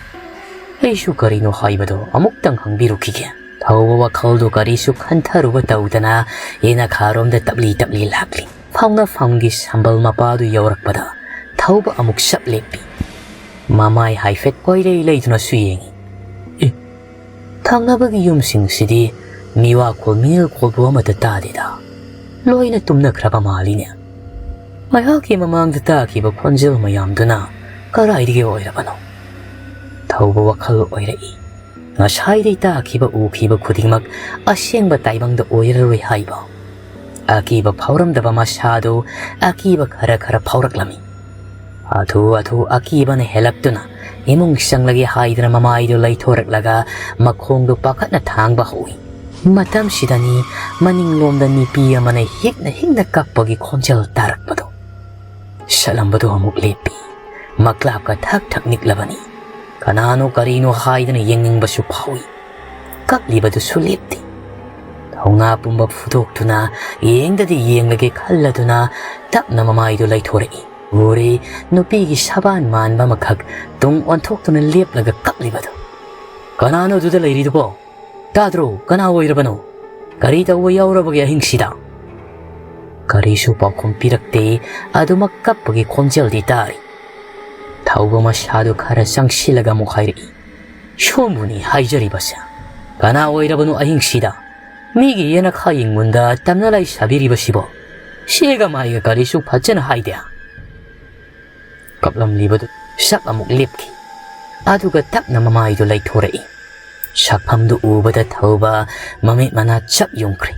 ꯑꯩꯁꯨ ꯀꯔꯤꯅꯣ ꯍꯥꯏꯕꯗꯣ ꯑꯃꯨꯛꯇꯪ ꯍꯪꯕꯤꯔꯨꯈꯤꯒꯦ꯫ ꯊꯧꯕ ꯋꯥꯈꯜꯗꯨ ꯀꯔꯤꯁꯨ ꯈꯟꯊꯔꯨꯕ ꯇꯧꯗꯅ ꯌꯦꯅꯈꯥꯔꯣꯝꯗ ꯇꯞꯂꯤ ꯇꯞꯂꯤ ꯂꯥꯛꯂꯤ꯫ ꯐꯥꯎꯅꯐꯝꯒꯤ ꯁꯝꯕꯜ ꯃꯄꯥꯗꯨ ꯌꯧꯔꯛꯄꯗ ꯊꯧꯕ ꯑꯃꯨꯛ ꯆꯞ ꯂꯦꯞꯄꯤ꯫ ꯃꯃꯥꯏ ꯍꯥꯏꯐꯦꯠ ꯀꯣꯏꯔꯩ ꯂꯩꯗꯨꯅꯁꯨ ꯌꯦꯡꯏ꯫ "ꯑꯦ, ꯊꯪꯅꯕꯒꯤ ꯌꯨꯝꯁꯤꯡꯁꯤꯗꯤ ꯃꯤꯋꯥ ꯈꯣꯜ ꯃꯤꯅꯤꯜ ꯈꯣꯜꯕꯨ ꯑꯃꯠꯇ ꯇꯥꯗꯦꯗ꯫ ꯂꯣꯏꯅ ꯇꯨꯝꯅꯈ꯭ꯔꯕ ꯃꯥꯜꯂꯤꯅꯦ꯫ ꯃꯩꯍꯥꯛꯀꯤ ꯃꯃꯥꯡꯗ ꯇꯥꯈꯤꯕ ꯈꯣꯟꯖꯦꯜ ꯃꯌꯥꯝꯗꯨꯅ ꯀꯗꯥꯏꯗꯒꯤ ꯑꯣꯏꯔꯕꯅꯣ?" ꯊꯧꯕ ꯋꯥꯈꯜ ꯑꯣꯏꯔꯛꯏ꯫ ꯉꯁꯥꯏꯗꯩ ꯇꯥꯈꯤꯕ ꯎꯈꯤꯕ ꯈꯨꯗꯤꯡꯃꯛ ꯑꯁꯦꯡꯕ ꯇꯥꯏꯕꯪꯗ ꯑꯣꯏꯔꯔꯣꯏ ꯍꯥꯏꯕ꯫ ꯑꯀꯤꯕ ꯐꯥꯎꯔꯝꯗꯕ ꯃꯁꯥꯗꯨ ꯑꯀꯤꯕ ꯈꯔ ꯈꯔ ꯐꯥꯎꯔꯛꯂꯝꯃꯤ꯫ ꯍꯥꯊꯨ ꯍꯥꯊꯨ ꯑꯀꯤꯕꯅ ꯍꯦꯜꯂꯛꯇꯨꯅ ꯏꯃꯨꯡ ꯆꯪꯂꯒꯦ ꯍꯥꯏꯗꯨꯅ ꯃꯃꯥꯏꯗꯨ ꯂꯩꯊꯣꯔꯛꯂꯒ ꯃꯈꯣꯡꯗꯨ ꯄꯥꯈꯠꯅ ꯊꯥꯡꯕ ꯍꯧꯏ꯫ ꯃꯇꯝꯁꯤꯗꯅꯤ ꯃꯅꯤꯡꯂꯣꯝꯗ ꯅꯨꯄꯤ ꯑꯃꯅ ꯍꯤꯛꯅ ꯍꯤꯛꯅ ꯀꯞꯄꯒꯤ ꯈꯣꯟꯖꯦꯜ ꯇꯥꯔꯛꯄꯗꯨ꯫ ꯁꯠꯂꯝꯕꯗꯨ ꯑꯃꯨꯛ ꯂꯦꯞꯄꯤ꯫ ꯃꯀ꯭ꯂꯥꯞꯀ ꯊꯛ ꯊꯛ ꯅꯤꯛꯂꯕꯅꯤ꯫ ꯀꯅꯥꯅꯣ ꯀꯔꯤꯅꯣ ꯍꯥꯏꯗꯨꯅ ꯌꯦꯡꯅꯤꯡꯕꯁꯨ ꯐꯥꯎꯏ꯫ ꯀꯞꯂꯤꯕꯗꯨꯁꯨ ꯂꯦꯞꯇꯦ꯫ ꯊꯧꯅꯥ ꯄꯨꯝꯕ ꯐꯨꯗꯣꯛꯇꯨꯅ ꯌꯦꯡꯗꯗꯤ ꯌꯦꯡꯂꯒꯦ ꯈꯜꯂꯗꯨꯅ ꯇꯞꯅ ꯃꯃꯥꯏꯗꯨ ꯂꯩꯊꯣꯔꯛꯏ꯫ ꯎꯔꯦ, ꯅꯨꯄꯤꯒꯤ ꯁꯕꯥꯟ ꯃꯥꯟꯕ ꯑꯃꯈꯛ ꯇꯨꯡ ꯑꯣꯟꯊꯣꯛꯇꯨꯅ ꯂꯦꯞꯂꯒ ꯀꯞꯂꯤꯕꯗꯨ꯫ "ꯀꯅꯥꯅꯣ ꯑꯗꯨꯗ ꯂꯩꯔꯤꯗꯨꯕꯣ? ꯇꯥꯗ꯭ꯔꯣ? ꯀꯅꯥ ꯑꯣꯏꯔꯕꯅꯣ? ꯀꯔꯤ ꯇꯧꯕ ꯌꯥꯎꯔꯕꯒꯦ ꯑꯍꯤꯡꯁꯤꯗ?" ꯀꯔꯤꯁꯨ ꯄꯥꯎꯈꯨꯝ ꯄꯤꯔꯛꯇꯦ꯫ ꯑꯗꯨꯃꯛ ꯀꯞꯄꯒꯤ ꯈꯣꯟꯖꯦꯜꯗꯤ ꯇꯥꯔꯤ꯫ ꯊꯧꯕ ꯃꯁꯥꯗꯨ ꯈꯔ ꯆꯪꯁꯤꯜꯂꯒ ꯑꯃꯨꯛ ꯍꯥꯏꯔꯛꯏ꯫ "ꯁꯣꯝꯕꯨꯅꯤ ꯍꯥꯏꯖꯔꯤꯕꯁꯦ꯫ ꯀꯅꯥ ꯑꯣꯏꯔꯕꯅꯣ ꯑꯍꯤꯡꯁꯤꯗ ꯃꯤꯒꯤ ꯌꯦꯅꯈꯥ ꯌꯦꯡꯉꯨꯟꯗ ꯇꯝꯅ ꯂꯥꯏ ꯁꯥꯕꯤꯔꯤꯕꯁꯤꯕꯣ? ꯁꯦꯒ ꯃꯥꯏꯒ ꯀꯔꯤꯁꯨ ꯐꯖꯅ ꯍꯥꯏꯗꯦ?" ꯀꯞꯂꯝꯂꯤꯕꯗꯨ ꯁꯛ ꯑꯃꯨꯛ ꯂꯦꯞꯈꯤ꯫ ꯑꯗꯨꯒ ꯇꯞꯅ ꯃꯃꯥꯏꯗꯨ ꯂꯩꯊꯣꯔꯛꯏ꯫ ꯁꯛꯐꯝꯗꯨ ꯎꯕꯗ ꯊꯧꯕ ꯃꯃꯤꯠ ꯃꯅꯥ ꯆꯞ ꯌꯨꯡꯈ꯭ꯔꯦ꯫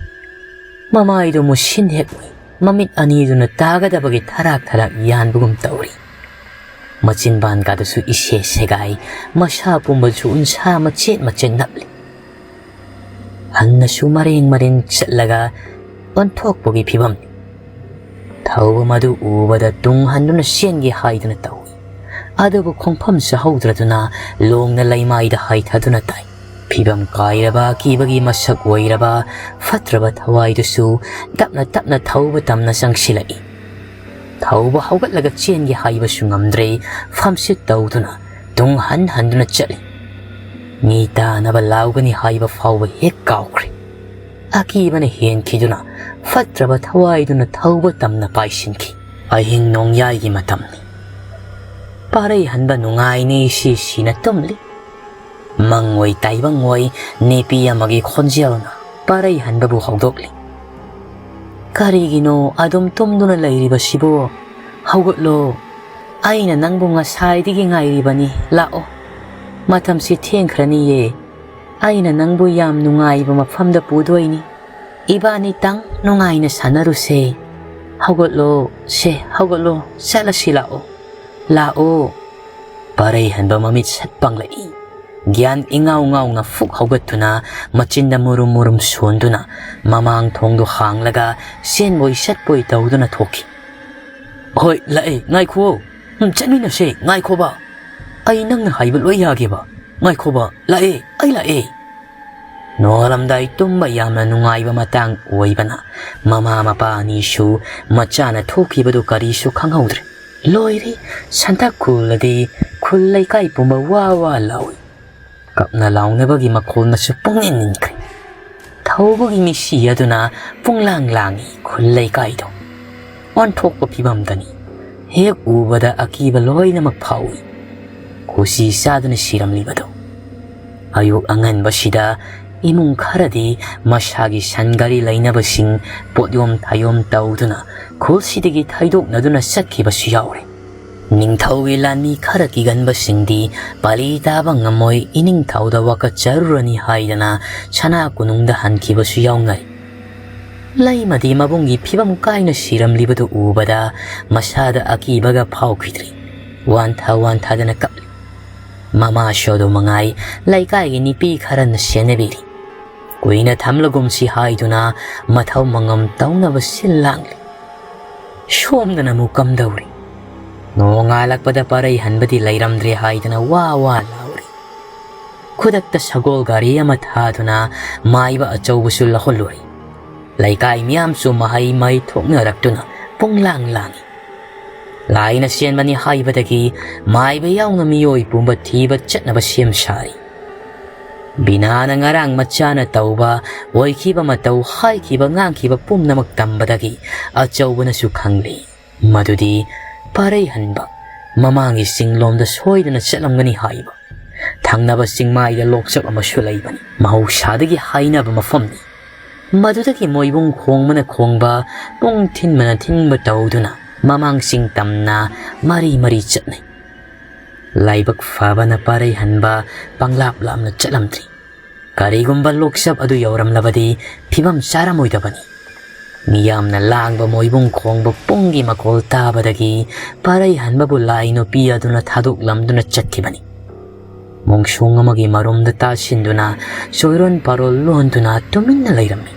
ꯃꯃꯥꯏꯗꯨ ꯃꯨꯁꯤꯟ ꯍꯦꯛ ꯎꯏ꯫ ꯃꯃꯤꯠ ꯑꯅꯤꯗꯨꯅ ꯇꯥꯒꯗꯕꯒꯤ ꯊꯔꯥꯛ ꯊꯔꯥꯛ ꯌꯥꯟꯕꯒꯨꯝ ꯇꯧꯔꯤ꯫ ꯃꯆꯤꯟꯕꯥꯟꯒꯗꯨꯁꯨ ꯏꯁꯦ ꯁꯦꯒꯥꯏ, ꯃꯁꯥ ꯄꯨꯝꯕꯁꯨ ꯎꯟꯁꯥ ꯃꯆꯦꯠ ꯃꯆꯦꯠ ꯅꯞꯂꯤ꯫ ꯍꯟꯅꯁꯨ ꯃꯔꯦꯡ ꯃꯔꯦꯡ ꯆꯠꯂꯒ ꯑꯣꯟꯊꯣꯛꯄꯒꯤ ꯐꯤꯕꯝꯅꯤ꯫ ꯊꯧꯕ ꯃꯗꯨ ꯎꯕꯗ ꯇꯨꯡ ꯍꯟꯗꯨꯅ ꯆꯦꯟꯒꯦ ꯍꯥꯏꯗꯨꯅ ꯇꯧꯏ꯫ ꯑꯗꯨꯕꯨ ꯈꯣꯡꯐꯝ ꯆꯥꯍꯧꯗ꯭ꯔꯗꯨꯅ ꯂꯣꯡꯅ ꯂꯩꯃꯥꯏꯗ ꯍꯥꯏꯊꯗꯨꯅ ꯇꯥꯏ꯫ ꯐꯤꯕꯝ ꯀꯥꯏꯔꯕ ꯑꯀꯤꯕꯒꯤ ꯃꯁꯛ ꯑꯣꯏꯔꯕ ꯐꯠꯇ꯭ꯔꯕ ꯊꯋꯥꯏꯗꯨꯁꯨ ꯇꯞꯅ ꯇꯞꯅ ꯊꯧꯕ ꯇꯝꯅ ꯆꯪꯁꯤꯜꯂꯛꯏ꯫ ꯊꯧꯕ ꯍꯧꯒꯠꯂꯒ ꯆꯦꯟꯒꯦ ꯍꯥꯏꯕꯁꯨ ꯉꯝꯗ꯭ꯔꯦ, ꯐꯝꯁꯤꯠ ꯇꯧꯗꯨꯅ ꯇꯨꯡ ꯍꯟ ꯍꯟꯗꯨꯅ ꯆꯠꯂꯤ꯫ ꯃꯤ ꯇꯥꯅꯕ ꯂꯥꯎꯒꯅꯤ ꯍꯥꯏꯕ ꯐꯥꯎꯕ ꯍꯦꯛ ꯀꯥꯎꯈ꯭ꯔꯦ꯫ ꯑꯀꯤꯕꯅ ꯍꯦꯟꯈꯤꯗꯨꯅ ꯐꯠꯇ꯭ꯔꯕ ꯊꯋꯥꯏꯗꯨꯅ ꯊꯧꯕ ꯇꯝꯅ ꯄꯥꯏꯁꯤꯟꯈꯤ꯫ ꯑꯍꯤꯡ ꯅꯣꯡꯌꯥꯏꯒꯤ ꯃꯇꯝꯅꯤ꯫ ꯄꯥꯔꯩ ꯍꯟꯕ ꯅꯨꯡꯉꯥꯏꯅꯤ ꯁꯤ ꯁꯤꯅ ꯇꯨꯝꯂꯤ꯫ ꯃꯪꯑꯣꯏ ꯇꯥꯏꯕꯪꯑꯣꯏ ꯅꯨꯄꯤ ꯑꯃꯒꯤ ꯈꯣꯟꯖꯦꯜꯅ ꯄꯥꯔꯩ ꯍꯟꯕꯕꯨ ꯍꯧꯗꯣꯛꯂꯤ꯫ "ꯀꯔꯤꯒꯤꯅꯣ ꯑꯗꯨꯝ ꯇꯨꯝꯗꯨꯅ ꯂꯩꯔꯤꯕꯁꯤꯕꯣ? ꯍꯧꯒꯠꯂꯣ꯫ ꯑꯩꯅ ꯅꯪꯕꯨ ꯉꯁꯥꯏꯗꯒꯤ ꯉꯥꯏꯔꯤꯕꯅꯤ꯫ ꯂꯥꯛꯑꯣ꯫ ꯃꯇꯝꯁꯤ ꯊꯦꯡꯈ꯭ꯔꯅꯤꯌꯦ꯫ ꯑꯩꯅ ꯅꯪꯕꯨ ꯌꯥꯝ ꯅꯨꯡꯉꯥꯏꯕ ꯃꯐꯝꯗ ꯄꯨꯗꯣꯏꯅꯤ꯫ ꯏꯕꯥꯅꯤꯇꯪ ꯅꯨꯡꯉꯥꯏꯅ ꯁꯥꯟꯅꯔꯨꯁꯦ꯫ ꯍꯧꯒꯠꯂꯣ꯫ ꯁꯦ, ꯍꯧꯒꯠꯂꯣ꯫ ꯆꯠꯂꯁꯤ ꯂꯥꯛꯑꯣ꯫ ꯂꯥꯛꯑꯣ꯫" ꯄꯥꯔꯩ ꯍꯟꯕ ꯃꯃꯤꯠ ꯁꯠ ꯄꯥꯡꯂꯛꯏ꯫ ꯒ꯭ꯌꯥꯟ ꯏꯉꯥꯎ ꯉꯥꯎꯅ ꯐꯨꯛ ꯍꯧꯒꯠꯇꯨꯅ ꯃꯆꯤꯟꯗ ꯃꯨꯔꯨꯝ ꯃꯨꯔꯨꯝ ꯁꯣꯟꯗꯨꯅ ꯃꯃꯥꯡ ꯊꯣꯡꯗꯨ ꯍꯥꯡꯂꯒ ꯆꯦꯟꯕꯣꯏ ꯆꯠꯄꯣꯏ ꯇꯧꯗꯨꯅ ꯊꯣꯛꯈꯤ꯫ "ꯍꯣꯏ, ꯂꯥꯛꯑꯦ, ꯉꯥꯏꯈꯨꯑꯣ꯫ ꯎꯝ, ꯆꯠꯃꯤꯟꯅꯁꯦ, ꯉꯥꯏꯈꯣꯕ꯫ ꯑꯩ ꯅꯪꯅ ꯍꯥꯏꯕ ꯂꯣꯏ ꯌꯥꯒꯦꯕ꯫ ꯉꯥꯏꯈꯣꯕ, ꯂꯥꯛꯑꯦ, ꯑꯩ ꯂꯥꯛꯑꯦ꯫" ꯅꯣꯡꯉꯥꯜꯂꯝꯗꯥꯏ ꯇꯨꯝꯕ ꯌꯥꯝꯅ ꯅꯨꯡꯉꯥꯏꯕ ꯃꯇꯥꯡ ꯑꯣꯏꯕꯅ ꯃꯃꯥ ꯃꯄꯥ ꯑꯅꯤꯁꯨ ꯃꯆꯥꯅ ꯊꯣꯛꯈꯤꯕꯗꯨ ꯀꯔꯤꯁꯨ ꯈꯪꯍꯧꯗ꯭ꯔꯦ꯫ ꯂꯣꯏꯔꯦ, ꯁꯟꯇ ꯈꯨꯜꯂꯗꯤ ꯈꯨꯜ ꯂꯩꯀꯥꯏ ꯄꯨꯝꯕ ꯋꯥ ꯋꯥ ꯂꯥꯎꯏ꯫ ꯀꯞꯅ ꯂꯥꯎꯅꯕꯒꯤ ꯃꯈꯣꯜꯅꯁꯨ ꯄꯨꯡꯅꯤꯟ ꯅꯤꯟꯈ꯭ꯔꯦ꯫ ꯊꯧꯕꯒꯤ ꯃꯤꯁꯤ ꯑꯗꯨꯅ ꯄꯨꯡꯂꯥꯡ ꯂꯥꯡꯏ ꯈꯨꯜ ꯂꯩꯀꯥꯏꯗꯣ꯫ ꯑꯣꯟꯊꯣꯛꯄ ꯐꯤꯕꯝꯗꯅꯤ꯫ ꯍꯦꯛ ꯎꯕꯗ ꯑꯀꯤꯕ ꯂꯣꯏꯅꯃꯛ ꯐꯥꯎꯏ꯫ ꯈꯨꯁꯤ ꯆꯥꯗꯨꯅ ꯁꯤꯔꯝꯂꯤꯕꯗꯣ꯫ ꯑꯌꯨꯛ ꯑꯉꯟꯕꯁꯤꯗ ꯏꯃꯨꯡ ꯈꯔꯗꯤ ꯃꯁꯥꯒꯤ ꯁꯟ ꯒꯥꯔꯤ ꯂꯩꯅꯕꯁꯤꯡ ꯄꯣꯠꯌꯣꯝ ꯊꯥꯌꯣꯝ ꯇꯧꯗꯨꯅ ꯈꯨꯜꯁꯤꯗꯒꯤ ꯊꯩꯗꯣꯛꯅꯗꯨꯅ ꯆꯠꯈꯤꯕꯁꯨ ꯌꯥꯎꯔꯦ꯫ ꯅꯤꯡꯊꯧꯒꯤ ꯂꯥꯟꯃꯤ ꯈꯔ ꯀꯤꯒꯟꯕꯁꯤꯡꯗꯤ ꯄꯥꯂꯤ ꯇꯥꯕ ꯉꯝꯃꯣꯏ, ꯏꯅꯤꯡꯊꯧꯗ ꯋꯥꯀꯠꯆꯔꯨꯔꯅꯤ ꯍꯥꯏꯗꯅ ꯁꯅꯥ ꯀꯣꯅꯨꯡꯗ ꯍꯟꯈꯤꯕꯁꯨ ꯌꯥꯎꯅꯩ꯫ ꯂꯩꯃꯗꯤ ꯃꯕꯨꯡꯒꯤ ꯐꯤꯕꯝ ꯀꯥꯏꯅ ꯁꯤꯔꯝꯂꯤꯕꯗꯨ ꯎꯕꯗ ꯃꯁꯥꯗ ꯑꯀꯤꯕꯒ ꯐꯥꯎꯈꯤꯗ꯭ꯔꯤ꯫ ꯋꯥꯟꯊ ꯋꯥꯟꯊꯗꯅ ꯀꯞꯂꯤ꯫ ꯃꯃꯥꯁꯨ ꯑꯗꯨ ꯃꯉꯥꯏ, ꯂꯩꯀꯥꯏꯒꯤ ꯅꯨꯄꯤ ꯈꯔꯅ ꯁꯦꯟꯅꯕꯤꯔꯤ꯫ ꯀꯨꯏꯅ ꯊꯝꯂꯒꯨꯝꯁꯤ ꯍꯥꯏꯗꯨꯅ ꯃꯊꯧ ꯃꯉꯝ ꯇꯧꯅꯕ ꯁꯤꯜ ꯂꯥꯡꯂꯤ꯫ ꯁꯣꯝꯗꯅ ꯑꯃꯨꯛ ꯀꯝꯗꯧꯔꯤ? ꯅꯣꯡꯉꯥꯜꯂꯛꯄꯗ ꯄꯔꯩ ꯍꯟꯕꯗꯤ ꯂꯩꯔꯝꯗ꯭ꯔꯦ ꯍꯥꯏꯗꯅ ꯋꯥ ꯋꯥ ꯂꯥꯎꯔꯤ꯫ ꯈꯨꯗꯛꯇ ꯁꯒꯣꯜ ꯒꯥꯔꯤ ꯑꯃ ꯊꯥꯗꯨꯅ ꯃꯥꯏꯕ ꯑꯆꯧꯕꯁꯨ ꯂꯧꯍꯜꯂꯨꯔꯤ꯫ ꯂꯩꯀꯥꯏ ꯃꯤꯌꯥꯝꯁꯨ ꯃꯍꯩ ꯃꯍꯩ ꯊꯣꯛꯅꯔꯛꯇꯨꯅ ꯄꯨꯡꯂꯥꯡ ꯂꯥꯡꯏ꯫ ꯂꯥꯏꯅ ꯁꯦꯟꯕꯅꯤ ꯍꯥꯏꯕꯗꯒꯤ ꯃꯥꯏꯕ ꯌꯥꯎꯅ ꯃꯤꯑꯣꯏ ꯄꯨꯝꯕ ꯊꯤꯕ ꯆꯠꯅꯕ ꯁꯦꯝ ꯁꯥꯔꯤ꯫ ꯕꯤꯅꯥꯅ ꯉꯔꯥꯡ ꯃꯆꯥꯅ ꯇꯧꯕ, ꯑꯣꯏꯈꯤꯕ ꯃꯇꯧ, ꯍꯥꯏꯈꯤꯕ ꯉꯥꯡꯈꯤꯕ ꯄꯨꯝꯅꯃꯛ ꯇꯝꯕꯗꯒꯤ ꯑꯆꯧꯕꯅꯁꯨ ꯈꯪꯂꯤ ꯃꯗꯨꯗꯤ ꯄꯥꯔꯩꯍꯟꯕ ꯃꯃꯥꯡꯒꯤ ꯆꯤꯡꯂꯣꯝꯗ ꯁꯣꯏꯗꯅ ꯆꯠꯂꯝꯒꯅꯤ ꯍꯥꯏꯕ꯫ ꯊꯪꯅꯕ ꯆꯤꯡꯃꯥꯏꯗ ꯂꯣꯛꯆꯞ ꯑꯃꯁꯨ ꯂꯩꯕꯅꯤ꯫ ꯃꯍꯧꯁꯥꯗꯒꯤ ꯍꯥꯏꯅꯕ ꯃꯐꯝꯅꯤ꯫ ꯃꯗꯨꯗꯒꯤ ꯃꯣꯏꯕꯨꯡ ꯈꯣꯡꯕꯅ ꯈꯣꯡꯕ, ꯄꯨꯡ ꯊꯤꯟꯕꯅ ꯊꯤꯟꯕ ꯇꯧꯗꯨꯅ ꯃꯃꯥꯡ ꯆꯤꯡ ꯇꯝꯅ ꯃꯔꯤ ꯃꯔꯤ ꯆꯠꯅꯩ꯫ ꯂꯥꯏꯕꯛ ꯐꯕꯅ ꯄꯥꯔꯩꯍꯟꯕ ꯄꯪꯂꯥꯞ ꯂꯥꯞꯅ ꯆꯠꯂꯝꯗ꯭ꯔꯤ꯫ ꯀꯔꯤꯒꯨꯝꯕ ꯂꯣꯛꯆꯞ ꯑꯗꯨ ꯌꯧꯔꯝꯂꯕꯗꯤ ꯐꯤꯕꯝ ꯆꯥꯔꯝꯃꯣꯏꯗꯕꯅꯤ꯫ ꯃꯤꯌꯥꯝꯅ ꯂꯥꯡꯕ, ꯃꯣꯏꯕꯨꯡ ꯈꯣꯡꯕ ꯄꯨꯡꯒꯤ ꯃꯈꯣꯜ ꯇꯥꯕꯗꯒꯤ ꯄꯥꯔꯩꯍꯟꯕꯕꯨ ꯂꯥꯏ ꯅꯨꯄꯤ ꯑꯗꯨꯅ ꯊꯥꯗꯣꯛꯂꯝꯗꯨꯅ ꯆꯠꯈꯤꯕꯅꯤ꯫ ꯃꯣꯡꯁꯣꯡ ꯑꯃꯒꯤ ꯃꯔꯨꯝꯗ ꯇꯥꯁꯤꯟꯗꯨꯅ ꯆꯣꯏꯔꯣꯟ ꯄꯥꯔꯣꯜ ꯂꯣꯟꯗꯨꯅ ꯇꯨꯃꯤꯟꯅ ꯂꯩꯔꯝꯃꯤ꯫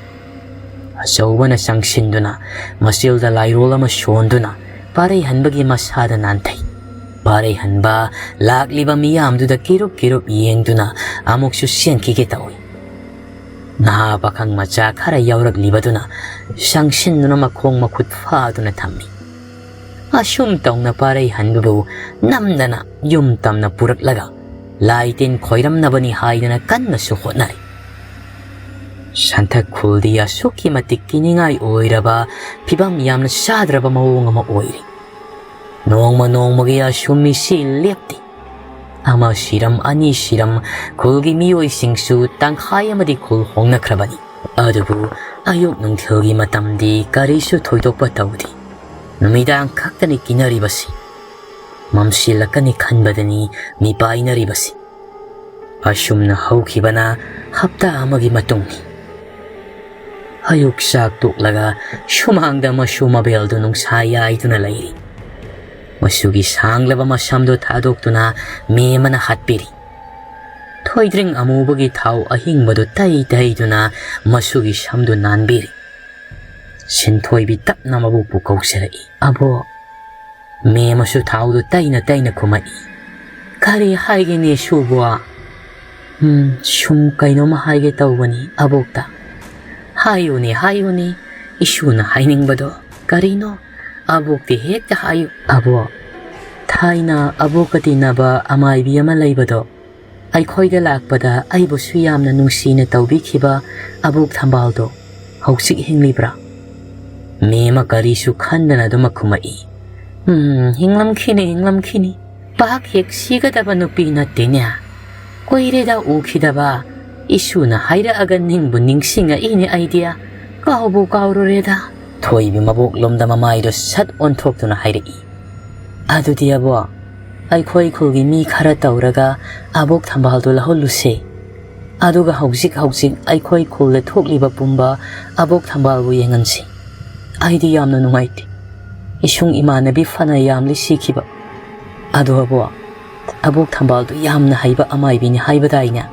ꯑꯆꯧꯕꯅ ꯆꯪꯁꯤꯟꯗꯨꯅ ꯃꯆꯤꯜꯗ ꯂꯥꯏꯔꯣꯜ ꯑꯃ ꯁꯣꯟꯗꯨꯅ ꯄꯥꯔꯩꯍꯟꯕꯒꯤ ꯃꯁꯥꯗ ꯅꯥꯟꯊꯩ꯫ ꯄꯥꯔꯩꯍꯟꯕ ꯂꯥꯛꯂꯤꯕ ꯃꯤꯌꯥꯝꯗꯨꯗ ꯀꯤꯔꯨꯞ ꯀꯤꯔꯨꯞ ꯌꯦꯡꯗꯨꯅ ꯑꯃꯨꯛꯁꯨ ꯆꯦꯟꯈꯤꯒꯦ ꯇꯧꯏ꯫ ꯅꯍꯥ ꯄꯥꯈꯪ ꯃꯆꯥ ꯈꯔ ꯌꯥꯎꯔꯛꯂꯤꯕꯗꯨꯅ ꯆꯪꯁꯤꯟꯗꯨꯅ ꯃꯈꯣꯡ ꯃꯈꯨꯠ ꯐꯥꯗꯨꯅ ꯊꯝꯃꯤ꯫ ꯑꯁꯨꯝ ꯇꯧꯅ ꯄꯥꯔꯩꯍꯟꯕꯕꯨ ꯅꯝꯗꯅ ꯌꯨꯝ ꯇꯝꯅ ꯄꯨꯔꯛꯂꯒ ꯂꯥꯏ ꯇꯤꯟ ꯈꯣꯏꯔꯝꯅꯕꯅꯤ ꯍꯥꯏꯗꯅ ꯀꯟꯅꯁꯨ ꯍꯣꯠꯅꯔꯤ꯫ ꯁꯟꯊꯛ ꯈꯨꯜꯗꯤ ꯑꯁꯨꯛꯀꯤ ꯃꯇꯤꯛ ꯀꯤꯅꯤꯡꯉꯥꯏ ꯑꯣꯏꯔꯕ ꯐꯤꯕꯝ ꯌꯥꯝꯅ ꯆꯥꯗ꯭ꯔꯕ ꯃꯑꯣꯡ ꯑꯃ ꯑꯣꯏꯔꯤ꯫ ꯅꯣꯡꯃ ꯅꯣꯡꯃꯒꯤ ꯑꯁꯨꯝ ꯃꯤꯁꯤ ꯂꯦꯞꯇꯦ꯫ ꯑꯃ ꯁꯤꯔꯝ, ꯑꯅꯤ ꯁꯤꯔꯝ, ꯈꯨꯜꯒꯤ ꯃꯤꯑꯣꯏꯁꯤꯡꯁꯨ ꯇꯪꯈꯥꯏ ꯑꯃꯗꯤ ꯈꯨꯜ ꯍꯣꯡꯅꯈ꯭ꯔꯕꯅꯤ꯫ ꯑꯗꯨꯕꯨ ꯑꯌꯨꯛ ꯅꯨꯡꯊꯤꯜꯒꯤ ꯃꯇꯝꯗꯤ ꯀꯔꯤꯁꯨ ꯊꯣꯏꯗꯣꯛꯄ ꯇꯧꯗꯦ꯫ ꯅꯨꯃꯤꯗꯥꯡ ꯈꯛꯇꯅꯤ ꯀꯤꯅꯔꯤꯕꯁꯤ꯫ ꯃꯝꯁꯤꯜꯂꯛꯀꯅꯤ ꯈꯟꯕꯗꯅꯤ ꯃꯤꯄꯥꯏꯅꯔꯤꯕꯁꯤ꯫ ꯑꯁꯨꯝꯅ ꯍꯧꯈꯤꯕꯅ ꯍꯞꯇꯥ ꯑꯃꯒꯤ ꯃꯇꯨꯡꯅꯤ꯫ ꯑꯌꯨꯛ ꯆꯥꯛ ꯇꯣꯛꯂꯒ ꯁꯨꯃꯥꯡꯗ ꯃꯁꯨ ꯃꯕꯦꯜꯗꯨ ꯅꯨꯡꯁꯥ ꯌꯥꯏꯗꯨꯅ ꯂꯩꯔꯤ꯫ ꯃꯁꯨꯒꯤ ꯁꯥꯡꯂꯕ ꯃꯁꯝꯗꯨ ꯊꯥꯗꯣꯛꯇꯨꯅ ꯃꯦꯝꯃꯅ ꯍꯥꯠꯄꯤꯔꯤ꯫ ꯊꯣꯏꯗ꯭ꯔꯤꯡ ꯑꯃꯨꯕꯒꯤ ꯊꯥꯎ ꯑꯍꯤꯡꯕꯗꯨ ꯇꯩ ꯇꯩꯗꯨꯅ ꯃꯁꯨꯒꯤ ꯁꯝꯗꯨ ꯅꯥꯟꯕꯤꯔꯤ꯫ ꯁꯤꯟꯊꯣꯏꯕꯤ ꯇꯞꯅ ꯃꯕꯣꯛꯄꯨ ꯀꯧꯖꯔꯛꯏ꯫ "ꯑꯕꯣꯛ!" ꯃꯦꯝꯃꯁꯨ ꯊꯥꯎꯗꯨ ꯇꯩꯅ ꯇꯩꯅ ꯈꯨꯝꯃꯛꯏ꯫ "ꯀꯔꯤ ꯍꯥꯏꯒꯅꯤ ꯁꯨꯕꯣ?" "ꯎꯝ, ꯁꯨꯝ ꯀꯩꯅꯣꯝꯃ ꯍꯥꯏꯒꯦ ꯇꯧꯕꯅꯤ ꯑꯕꯣꯛꯇ꯫" "ꯍꯥꯏꯌꯨꯅꯦ, ꯍꯥꯏꯌꯨꯅꯦ, ꯏꯁꯨꯅ ꯍꯥꯏꯅꯤꯡꯕꯗꯣ ꯀꯔꯤꯅꯣ? ꯑꯕꯣꯛꯇꯤ ꯍꯦꯛꯇ ꯍꯥꯏꯌꯨ꯫" "ꯑꯕꯣꯛ, ꯊꯥꯏꯅ ꯑꯕꯣꯛꯀ ꯇꯤꯟꯅꯕ ꯑꯃꯥꯏꯕꯤ ꯑꯃ ꯂꯩꯕꯗꯣ, ꯑꯩꯈꯣꯏꯗ ꯂꯥꯛꯄꯗ ꯑꯩꯕꯨꯁꯨ ꯌꯥꯝꯅ ꯅꯨꯡꯁꯤꯅ ꯇꯧꯕꯤꯈꯤꯕ ꯑꯕꯣꯛ ꯊꯝꯕꯥꯜꯗꯣ ꯍꯧꯖꯤꯛ ꯍꯤꯡꯂꯤꯕ꯭ꯔꯥ?" ꯃꯦꯝꯃ ꯀꯔꯤꯁꯨ ꯈꯟꯗꯅ ꯑꯗꯨꯃꯛ ꯈꯨꯝꯃꯛꯏ꯫ "ꯎꯝ, ꯍꯤꯡꯂꯝꯈꯤꯅꯤ, ꯍꯤꯡꯂꯝꯈꯤꯅꯤ꯫ ꯄꯥꯛ ꯍꯦꯛ ꯁꯤꯒꯗꯕ ꯅꯨꯄꯤ ꯅꯠꯇꯦꯅꯦ꯫ ꯀꯨꯏꯔꯦꯗ ꯎꯈꯤꯗꯕ꯫ ꯏꯁꯨꯅ ꯍꯥꯏꯔꯛꯑꯒ ꯅꯤꯡꯕꯨ ꯅꯤꯡꯁꯤꯡꯉꯛꯏꯅꯦ ꯑꯩꯗꯤ꯫ ꯀꯥꯎꯕꯨ ꯀꯥꯎꯔꯨꯔꯦꯗ꯫" ꯊꯣꯏꯕꯤ ꯃꯕꯣꯛꯂꯣꯝꯗ ꯃꯃꯥꯏꯗꯣ ꯁꯠ ꯑꯣꯟꯊꯣꯛꯇꯨꯅ ꯍꯥꯏꯔꯛꯏ꯫ "ꯑꯗꯨꯗꯤ ꯑꯕꯣꯛ, ꯑꯩꯈꯣꯏ ꯈꯨꯜꯒꯤ ꯃꯤ ꯈꯔ ꯇꯧꯔꯒ ꯑꯕꯣꯛ ꯊꯝꯕꯥꯜꯗꯨ ꯂꯧꯍꯜꯂꯨꯁꯦ꯫ ꯑꯗꯨꯒ ꯍꯧꯖꯤꯛ ꯍꯧꯖꯤꯛ ꯑꯩꯈꯣꯏ ꯈꯨꯜꯗ ꯊꯣꯛꯂꯤꯕ ꯄꯨꯝꯕ ꯑꯕꯣꯛ ꯊꯝꯕꯥꯜꯕꯨ ꯌꯦꯡꯍꯟꯁꯤ꯫ ꯑꯩꯗꯤ ꯌꯥꯝꯅ ꯅꯨꯡꯉꯥꯏꯇꯦ꯫ ꯏꯁꯨꯡ ꯏꯃꯥꯟꯅꯕꯤ ꯐꯅ ꯌꯥꯝꯂꯤ ꯁꯤꯈꯤꯕ꯫ ꯑꯗꯣ ꯑꯕꯣꯛ, ꯑꯕꯣꯛ ꯊꯝꯕꯥꯜꯗꯨ ꯌꯥꯝꯅ ꯍꯩꯕ ꯑꯃꯥꯏꯕꯤꯅꯤ ꯍꯥꯏꯕꯗꯥꯏꯅꯦ?